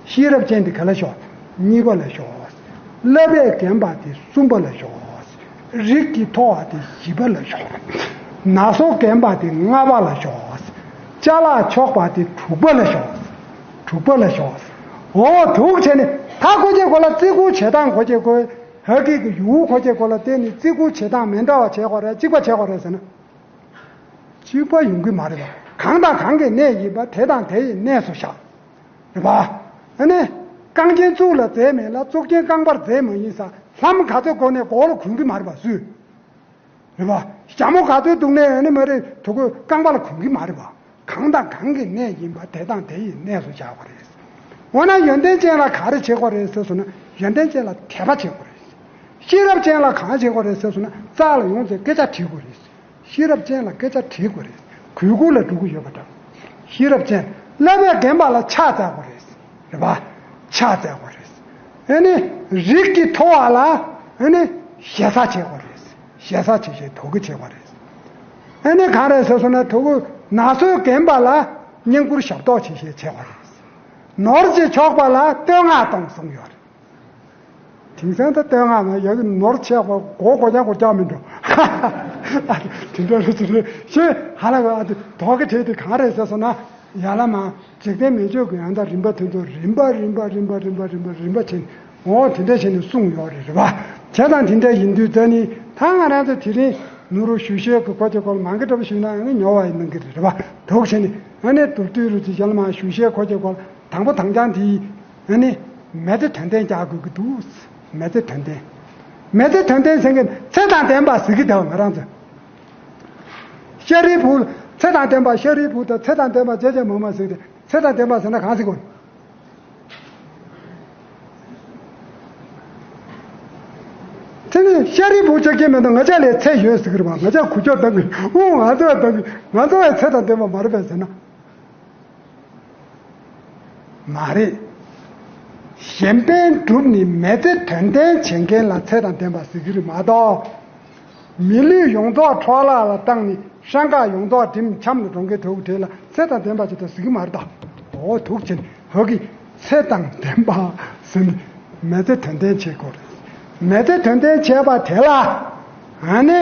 ཤེས་རབ་ཅན་དེ་ག་ལ་ཞོག་གཉིས་པ་ལ་ཞོག་བསླབ་པས་རྒན་པ་དེ་གསུམ་པ་ལ་ཞོག་རིགས་ཀྱི་མཐོ་བ་དེ་བཞི་པ་ལ་ཞོག་ན་སོ་རྒན་པ་དེ་ལྔ་པ་ལ་ཞོག་ཅ་ལག་ཆོག་པ་དེ་དྲུག་པ་ལ་ཞོག་དྲུག་པ་ལ་ཞོག་འོ་དུག་བྱས་ནས་ད་ཁོ་ཅེ་གོ་ལ་བརྩི་བཀུར་བྱེད་སྟངས་ཁོ་ཅེ་གོ་ཧ་གི་གི་ཡུལ་ཁོ་ཅེ་གོ་ལ་བརྟེན་ནས་བརྩི་བཀུར་བྱེད་སྟངས་མི་འདྲ་བ་བྱེད་དགོས་རེད། གཅིག་པ་བྱེད་དགོས་རེད་ཟེར་ན། གཅིག་པ་ཡོང་གི་མ་རེད་པ། གང་དང་གང་གི་གནས་ཡིན་པ་དེ་དང་དེ་ཡི་གནས་སུ་བཞག་རེད་པ། ཨ་ནི། རྐང་རྗེན་གཙུག་ལ་འཛེགས་མེད་ལ་གཙུག་རྒྱན་རྐང་པར་འཛེགས་མ་ཡིན་ས། ལྷ་མོ་ག་ཚོད་དགོས་ནས་མགོ་ལ་གོན་གི་མ་རེད་པ་སུས། རེད་པ། ཞྭ་མོ་ག་ཚོད་འདུག་ནས་ཨ་ནི་མ་རེད་དུ་གོས་རྐང་པ་ལ་གོན་གི་མ་རེད་པ། གང་དང་གང་གི་གནས་ཡིན་པ་དེ་དང་དེ་ཡི་གནས་སུ་བཞག་པ་རེད། འོ་ན་ཡོན་ཏན་ཅན་ལ་ག་རེ་བྱེད་དགོས་རེད་ཟེར་སོང་ན་ཡོན་ཏན་ཅན་ལ་དད་པ་བྱེད་དགོས་རེད། ཤེས་རབ་ཅན་ལ་གང་བྱེད་དགོས་རེད་ཟེར་སོང་ན་རྩ་ལ་ཡོང་ཚེ་སྐད་ཆ་དྲིས་དགོས་རེད། ཤེས་རབ་ཅན་ལ་སྐད་ཆ་དྲིས་དགོས་རེད། གུས་བཀུར་ལ་འགྲོ་གི་ཡོད་པ་འདྲ། ཤེས་རབ་ཅན་བསླབ་པའི་རྒན་པ་ལ་ཕྱག་འཚལ་དགོས་རེད། རེད་པ། ཕྱག་འཚལ་དགོས་རེད། ཨ་ནི་རིགས་ཀྱི་མཐོ་བ་ལ་ཨ་ནི་ཞེ་ས་བྱེད་དགོས་རེད། ཞེ་ས་བྱེད་ཤེས་དོ་གི་བྱེད་དགོས་རེད། ཨ་ནི་གང་རེད་ཟེར་སོང་ན་དོ་གི་ན་སོའི་རྒན་པ་ལ་བསྙེན་བཀུར་ཞབས་ཏོག་བྱེད་ཤེས་བྱེད་དགོས་རེད། ནོར་གྱི་ཕྱོགས་པ་ལ་བསྟོད་བསྔགས་གཏོང་གསུངས་ཡོད་རེད། དེང་སང་ད་བསྟོད་བསྔགས་ན་ཡ་གི་ནོར་ཆག་པ་མགོ་སྒོ་རྐྱང་སྒོ་རྐྱང་མི་འགྲོ། དེ་འདྲ་རེད་ཅེས་རེད་ཤེས་ཧ་ལ་གི་ཨ་དེ་དོག་གི་བྲལ་དེ་གང་རེད་ཟེར་སོང་ན་ཡ་ལ་མ་འཇིག་རྟེན་མི་ཆོས་ཀྱི་ཡང་དག་རིམ་པ་དེ་ཚོ་རིམ་པ་རིམ་པ་རིམ་པ་རིམ་པ་རིམ་པ་རིམ་པ་བྱས་ནས་འོ་དེ་འདྲ་བྱས་ནས་གསུངས་ཡོད་རེད་རེད་པ། བྱས་ཙང་དེ་འདྲ་ཡིན་དུས་ད་ནི་ད་ང་རང་ཚོ་དེ་རིང་ནུ་རོ་ཞུ་ཤེས་ཀྱི་ཁོ་ཚོ་སྐོར་མང་གི་འདྲ་པོ་ཞུས་ན་ཡང་ན་ཉོ་བ་ཡིན་གནང་གི་རེད་རེད་པ། དོག་བྱས་ནས་ཨ་ནེ་དུར་དུས་རུ་ཅིག་ཡ་ལ་མ་ཞུ་ཤེས་ཁོ་ཚོ་སྐོར། དང་པོ་དང་རྐྱང་དེ་ཨ་ནི་མེ་ཚེ་དོན་ལྡན་རྒྱག་དགོས་ཀྱི་འདུག་མེ་ཚེ་དོན་ལྡན། མེ་ཚེ་དོན་ལྡན་ཟེར་མཁན་ཚེ་དང་ལྡན་པ་ཟེར་གྱི་འདུག་ང་རང་ཚོ། ཤཱ་རིའི་བུ། ཚེ་དང་ལྡན་པ་ཤཱ་རིའི་བུ་དང་ཚེ་དང་ལྡན་པ་ཇེ་ཇེ་མང་མང་ཟེར་ཏེ། ཚེ་དང་ལྡན་པ་ཟེར་ན་གང་ཟེར་དགོས། དེ་ནི་ཤཱ་རིའི་བུ་ཆགས་ཀྱི་མེད་དོ། ང་ཅག་ལས་ཚེ་ཡོད་ཟེར་གི་རེད་པ། ང་ཅག་ཁུ་ཅོག་ལྟ་གི། ཨོ་ང་ཚོ་ལྟ་གི། ང་ཚོ་ཡང་ཚེ་དང་ལྡན་པ་མ་རེད་པས་ཟེར་ན། མ་རེད། གཞན་ཕན་སྒྲུབ་ནི་མེ་ཚེ་དོན་ལྡན་བྱེད་མཁན་ལ་ཚེ་དང་ལྡན་པ་ཟེར་གི་རེད་མ་གཏོགས། མི་ལུས་ཡོངས་རྫོགས་འཕྲོ་བརླག་ལ་བཏང་ནས་སྲང་ཁག་ཡོངས་རྫོགས་འགྲིམ་འཁྱམས་ནས་འགྲོ་མཁན་དེ་ལ་ཚེ་དང་ལྡན་པ་ཅིག་ད་ཟེར་གི་མ་རེད་ད། འོ་འདུག་ཅིང་ཧོ་གི་ཚེ་དང་ལྡན་པ་ཟེར་ནས་མེ་ཚེ་དོན་ལྡན་བྱེད་དགོས་རེད། མེ་ཚེ་དོན་ལྡན་བྱས་པ་དེ་ལ་ཨ་ནི་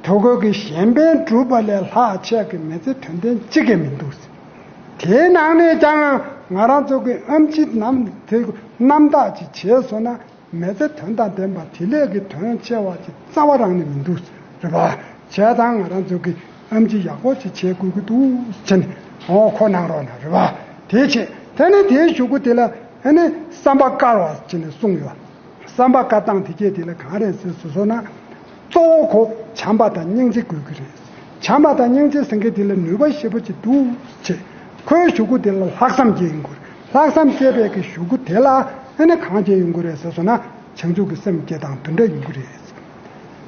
དོ་གོས་ཀྱི་གཞན་ཕན་སྒྲུབ་པ་ལས་ལྷག་ཆད་ཀྱི་མེ་ཚེ་དོན་ལྡན་གཅིག་ཀྱང་མི་འདུག་དེའི་ནང་ནས་ཀྱང་ང་རང་ཚོ་གི་ཨེམ་ཆི་རྣམ་དེ་རྣམ་དག་ཅིག་བྱས་སོང་ན། མེ་ཚེ་དོན་དང་ལྡན་པ་དེ་ལས་ཀྱི་དོན་ཆེ་བ་ཅིག་རྩ་བ་རང་ནས་མི་འདུག་རེད་པ། བྱས་ཙང་ང་རང་ཚོ་གི་ཨེམ་ཆི་ཡག་པོ་ཅིག་བྱེད་དགོས་ཀྱི་འདུག་ཟེར་ནས་འོ་ཁོ་གནང་རོགས་གནང་རེད་པ། དེ་བྱས་དེ་ནས་དེའི་གཞུག་གུ་དེ་ལ་ཨ་ནི་བསམ་པ་དཀར་བ་ཟེར་ནས་གསུངས་ཡོད། བསམ་པ་དཀར་སྟངས་དེ་སྐད་དེ་ལ་གང་རེད་ཟེར་སོང་ན། གཙོ་བོ་ཁོ་བྱམས་པ་དང་སྙིང་རྗེ་དགོས་ཀྱི་རེད། བྱམས་པ་དང་སྙིང་རྗེ་ཟེར་མཁན་དེ་ལ་ནུས་པ་ཞེ་པོ་ཅིག་འདུག་ཅེས། ཁོའི་གཞུག་གུ་དེ་ལ་ལྷག་བསམ་སྐྱེ་ཡོང་གི་རེད། ལྷག་བསམ་སྐྱེས་པའི་གི་གཞུག་གུ་དེ་ལ་ཨ་ནི་གང་སྐྱེ་ཡོང་གི་རེད་ཟེར་སོང་ན། བྱང་ཆུབ་ཀྱི་སེམས་སྐྱེ་སྟངས་དེ་འདྲ་ཡོང་གི་རེད།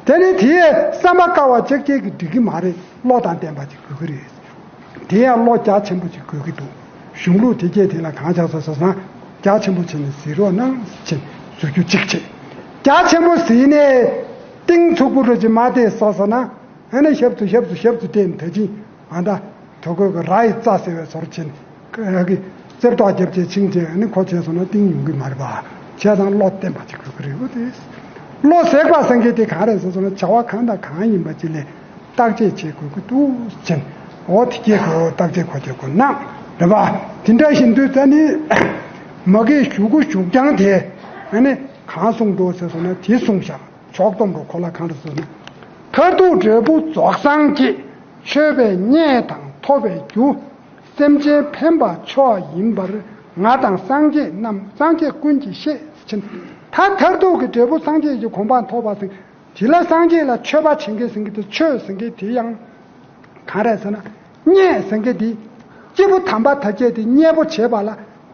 དེ་ནི་དེའི་བསམ་པ་དཀར་བ་ཅིག་སྐྱེ་གི་འགྲིག་གི་མ་རེད། བློ་དང་ལྡན་པ་ཅིག་དགོས་ཀྱི་རེད། དེ་ཡང་བློ་རྒྱ་ཆེན་པོ་ཅིག་དགོས་ཀྱི་འདུག་གཞུང་ལུགས་དེ་སྐད་དེ་ལ་གང་ཆགས་སོ་ཟེར་ན། རྒྱ་ཆེན་པོ་བྱས་ནས་གཟིགས་རོགས་གནང་ཟེར་ནས་ཟེར་རྒྱུ་གཅིག་བྱས། རྒྱ་ཆེན་པོ་གཟིགས་ནས་གཏིང་ཚུགས་པོ་རུ་ཅིག་མ་བལྟས་སོ་ཟེར་ན། ཨ་ནི་ཞབས་ཏོག་ཞབས་ཏོག་ཞབས་ཏོག་བསྟན་ད་ཅིང་ཨ་ད་དོ་གོས་ཀྱི་ར་ཡི་རྩ་ཟེར་བའི་ཚོར་ཆེན་ཀ་གི་རྩེབ་ཏོག་རྒྱབ་བྱས་ཆིང་བྱས་ཨ་ནི་ཁོ་བྱས་སོང་ན་གཏིང་ཡོང་གི་མ་རེད་པ། བྱས་ཙང་བློ་བརྟན་པ་ཅིག་དགོས་ཀྱི་རེད། འོ་དེ་བློ་ཟེར་བ་སེང་གེ་དེ་གང་རེད་ཟེར་སོང་ན། བྱ་བ་གང་དང་གང་ཡིན་པ་ཅིག་ལས་བརྟག་དཔྱད་བྱེད་དགོས་ཀྱི་འདུག་ཅེས། འོ་དེ་སྐད་དུ་བརྟག་དཔྱད་གོ་ཐོས་དགོས་ན་རེད་པ། དེ་འདྲ་བཞིན་དུ་ད་ནི་མ་གི་གཞུག་གུ་གཞུག་རྐྱང་དེ་ཨ་ནི་གང་གསུངས་འདུག་ཟེར་སོང་ན། དེ་གསུངས་བཞག་ཕྱོགས་སྡོམ་རུ་ཁོ་ལ་གང་རེད་ཟེར་ན། མཐར་ཐུག་འབྲས་བུ་རྫོགས་སངས་རྒྱས། མཆོད་པའི་གནས་དང་ཐོབ་པའི་རྒྱུ། སེམས་ཅན་ཕན་པ་མཆོག་ཡིན་པར་ང་དང་སངས་རྒྱས་རྣམས་སངས་རྒྱས་ཀུན་གྱིས་ཤེས་ཟེར་ཕྱིན། ད་མཐར་ཐུག་གི་འབྲས་བུ་སངས་རྒྱས་ཀྱི་གོ་འཕང་ཐོབ་པ་ཟེར། དེ་ལ་སངས་རྒྱས་ལ་མཆོད་པ་བྱེད་མཁན་ཟེར་མཁན་དེ། མཆོད་ཟེར་མཁན་དེ་ཡང་གང་རེད་ཟེར་ན། མཉེས་ཟེར་མཁན་དེ། སྐྱེས་བུ་དམ་པ་དག་བྱས་ཏེ་མཉེས་པོ་བྱེད་པ་ལ་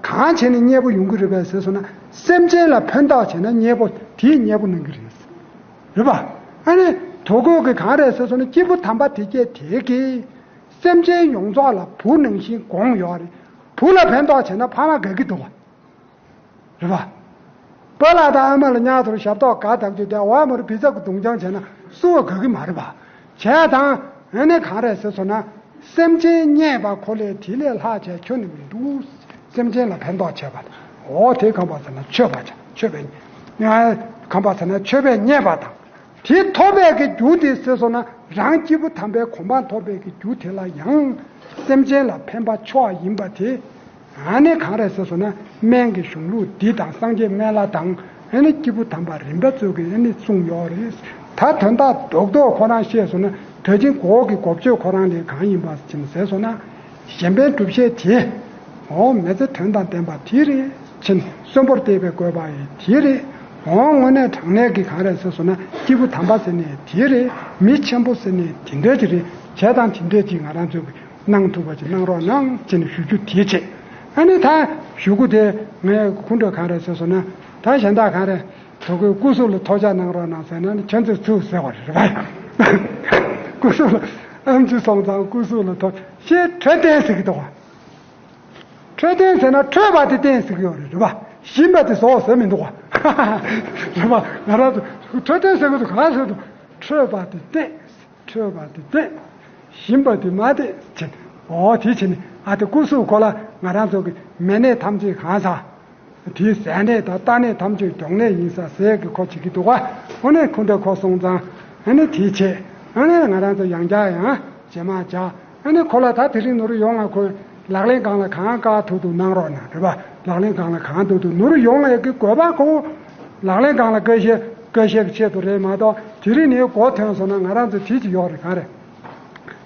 གང་བྱས་ནས་མཉེས་པོ་ཡོང་གི་རེད་པས་ཟེར་སོང་ན། སེམས་ཅན་ལ་ཕན་ཐོགས་བྱས་ན་མཉེས་པོ་དེས་མཉེས་པོ་གནང་གི་རེད། རེད་པ། ཨ་ནི་དོ་གོས་ཀྱི་གང་རེད་ཟེར་སོང་ན། སྐྱེས་བུ་དམ་པ་དག་བྱས་དེ་གིས་སེམས་ཅན་ཡོངས་རྫོགས་ལ་བུ་ནང་བཞིན་དགོངས་ཡོད་རེད། བུ་ལ་ཕན་ཐོགས་བྱས་ན་ཕ་མ་དགའ་གི་འདུག་བ། རེད་པ། པཱ་ལགས་དང་ཨ་མ་ལ་ཉག་ཐོར་ཞབས་ཏོག་ག་བཏབ་རྒྱུ་དེ་འོག་མར་བི་ཛ་གི་རྡུང་རྐྱང་བྱས་ན་སུ་བ་དགའ་གི་མ་རེད་པ། བྱས་ཙང་ཨ་ནི་གང་རེད་ཟེར་སོང་ན། སེམས་ཅན་མཉེས་པ་ཁོ་ལས་དེ་ལས་ལྷག་བྱས་ཁྱོན་ནས་མི་འདུག་སེམས་ཅན་ལ་ཕན་ཐོགས་བྱས་པ། འོ་དེ་གང་པ་ཟེར་ན་མཆོད་པ་བྱ། མཆོད་པའི་གང་པ་ཟེར་ན་མཆོད་པས་མཉེས་པ་དང་། དེ་ཐོབ་པའི་གི་རྒྱུ་དེ་ཟེར་སོང་ན། རང་སྐྱེས་བུ་དམ་པའི་གོ་འཕང་ཐོབ་པའི་གི་རྒྱུ་དེ་ལ་ཡང་སེམས་ཅན་ལ་ཕན་པ་མཆོག་ཡིན་པ་དེ། ཨ་ནི་གང་རེད་ཟེར་སོང་ན། སྨན་གྱི་གཞུང་ལུགས་འདི་དང་སངས་རྒྱས་སྨན་བླ་དང་། ཨ་ནི་སྐྱེས་བུ་དམ་པ་རིམ་པ་ཚོས་ཀྱིས་ཨ་ནི་གསུངས་ཡོད་རེད། ད་དོན་དག་རྡོག་རྡོག་ཁོ་རང་བཤད་སོང་ན། ད་ཅིང་གོ་གི་འགོ་བརྗོད་ཁོ་རང་ལས་གང་ཡིན་པ་ཅིག་ཟེར་སོང་ན། གཞན་ཕན་སྒྲུབ་བྱེད་དེ། འོ་མེ་ཚེ་དོན་དང་ལྡན་པ་དེ་རེད། ཕྱིན་གསོན་པོར་གཏད་པའི་དགོས་པ་ཡི་དེ་རེད། འོ་དངོས་གནས་དྲང་གནས་ཀྱི་གང་རེད་ཟེར་སོང་ན། སྐྱེས་བུ་དམ་པ་ཟེར་ནས་དེ་རེད། མི་ཆེན་པོ་ཟེར་ནས་དེ་འདྲ་ཅིག་རེད། བྱས་ཙང་དེ་འདྲ་ཅིག་ང་རང་ཚོ་གིས་གནང་ཐུབ་པ་ཅིག་གནང་རོགས་གནང་ཅེས་ནས་ཞུ་རྒྱུ་དེ་བྱས། ཨ་ནི་ད་གཞུག་གུ་དེ་ངས་ཁུངས་འདྲ་གང་རེད་ཟེར་སོང་ན། ད་གཞན་དག་གང་རེད། དོ་གོས་སྐུ་གཟུགས་ལ་ཐུགས་ཅག་གནང་རོགས་གནང་ཟེར་ན་ནི་ཁྱོད་ཚོས་ཚུར་ཟེར་བ་རེད་པ། སྐུ་གཟུགས་ལ་ཨེམ་ཆི་སོང་ཙང་སྐུ་གཟུགས་ལ་ཐུགས་ཞེས་འཕྲོད་བསྟེན་ཟེར་གི་འདུག་བ། འཕྲོད་བསྟེན་ཟེར་ན་འཕྲོད་པ་དེ་བསྟེན་ཟེར་གི་ཡོད་རེད། རེད་པ། ཞིམ་པ་དེ་ཟོ་ཟེར་མི་འདུག་བ། རེད་པ། ང་རང་ཚོ་འཕྲོད་བསྟེན་ཟེར་གི་འདུག་གང་ཟེར་འདུག་འཕྲོད་པ་དེ་བསྟེན། འཕྲོད་པ་དེ་བསྟེན། ཞིམ་པ་དེ་མ་བསྟེན་ཟེར། འོ་དེ་བྱས་ནས་ཨ་དེ་སྐུ་གཟུགས་ཁོ་ལ་ང་རང་ཚོ་གི་མེ་ནད་ཐམས་ཅད་གང་ཟག་དེའི་ཟས་ནད་དང་རྟ་ནད་ཐམས་ཅད་སྡུག་ནད་ཡིན་ས་ཟེར་གི་ཁོ་བྱེད་ཀྱི་འདུག་ག་འོ་ནས་ཁོ་འདྲ་ཁོ་སོང་ཙང་ཨ་ནི་དེ་བྱས། ཨ་ནི་ང་རང་ཚོ་ཡང་བསྐྱར་ཡང་རྗེས་མ་བྱ། ཨ་ནི་ཁོ་ལ་ད་དེ་རིང་ནོར་ཡོང་ང་ཁོས་ལག་ལེན་སྒང་ལ་གང་དཀའ་ཐུབ་ཐུབ་གནང་རོགས་གནང་། རེད་པ། ལག་ལེན་སྒང་ལ་གང་ཐུབ་ཐུབ་ནོར་ཡོང་ང་ཡ་གི་དགོས་པ་ཁོ། ལག་ལེན་སྒང་ལ་དཀའ་ཤག་དཀའ་ཤག་ཆེད་དུ་རེད་མ་གཏོགས། དེ་རིང་ནས་མགོ་ཐོན་སོང་ན་ང་རང་ཚོ་དེ་ཅིག་ཡོག་རེད། གང་རེད།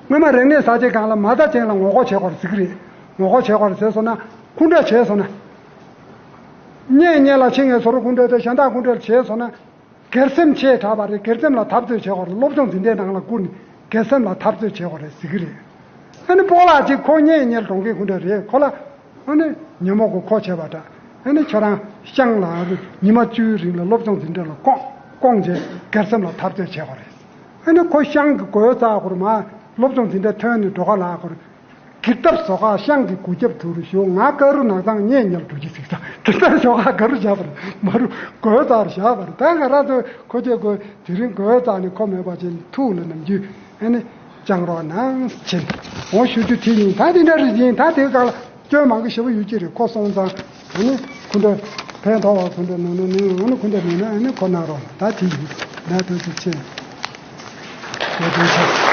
སྔོན་མ་རིག་གནས་གསར་བརྗེ་སྒང་ལ་མ་རྩ་ཅན་ལ་ངོ་རྒོལ་བྱེད་དགོས་རེད་ཟེར་གི་རེད། ངོ་རྒོལ་བྱེད་དགོས་རེད་ཟེར་སོང་ན། སྐུ་འདྲ་བྱས་སོང་ན། གཉེན་ཉེ་ལ་ཕྱིན་ངས་ཟོ་རུ་སྐུ་འདྲ་དེ་གཞན་དག་སྐུ་འདྲ་བྱས་སོང་ན། སྒེར་སེམས་ཆེ་དྲགས་པ་རེད། སྒེར་སེམས་ལ་འཐབ་རྩོད་བྱེད་དགོས་རེད། སློབ་སྦྱོང་འཛིན་གྲྭའི་ནང་ལ་བསྐུར་ནས་སྒེར་སེམས་ལ་འཐབ་རྩོད་བྱེད་དགོས་རེད་ཟེར་གི་རེད། ཨ་ནི་སྤོ་ལགས་ཅིག་ཁོ་གཉེན་ཉེ་ལ་འགྲོ་མཁན་སྐུ་འདྲ་རེད། ཁོ་ལ་ཨ་ནི་ཉིན་མོ་གོ་ཁོ་བྱས་པ་འདྲ། ཨ་ནི་ཁྱོད་རང་ཤང་ལ་ཉི་མ་བཅུའི་རིང་ལ་སློབ་སྦྱོང་འཛིན་གྲྭ་ལ་སྐོང་སྐོང་བྱས་སྒེར་སེམས་ལ་འཐབ་རྩོད་བྱེད་དགོས་རེད། ཨ་ནི་ཁོ་ཤང་གི་གོས་རྩ་ཁོར་མ་སློབ་སྦྱོང་འཛིན་གྲྭ་ཐོན་ནས་འགྲོ་ག་ལ་ཁོར། གིར་ཐབས་བཟོ་ཁག་ཤང་གི་གུ་རྒྱབ་དུ་རུ་ཞུ་ང་ཀ་རུ་ནག་ཚང་ཉེ་ཉལ་འགྲོ་གི་ཟིག་ས་གིར་ཐབས་བཟོ་ཁག་ག་རུ་བཞག་པར་མ་རུ་གོས་རྩར་བཞག་པར་ད་ང་ར་ཚོ་ཁོ་ཅེ་གོས་དེ་རིང་གོས་རྩ་ནི་ཁོ་མེད་པ་ཅན་ཐུག་ལ་ནམ་རྒྱུ་ཨ་ནི་ཅང་རོགས་ནང་ཕྱིན་འོང་ཞུ་རྒྱུ་དེ་ཡིན། ད་དེ་འདྲ་རེད་ཡིན། ད་དེ་ག་ལ་སྐྱོན་མང་གི་ཞེ་པོ་ཡོད་ཀྱི་རེད། ཁོ་སོང་ཙང་ཨ་ནི་ཁུ་འདྲ་ཕན་ཐོགས་པ་ཁུ་འདྲ་ནང་ན་ནི་ཨ་ནི་ཁུ་འདྲ་ནང་ན་ཨ་ནི་ཁོ་ན་རོགས་ད་དེ་ཡིན། ད་དེ་ཚོ་ཆེ་ཡོད་དོན་ཆེ།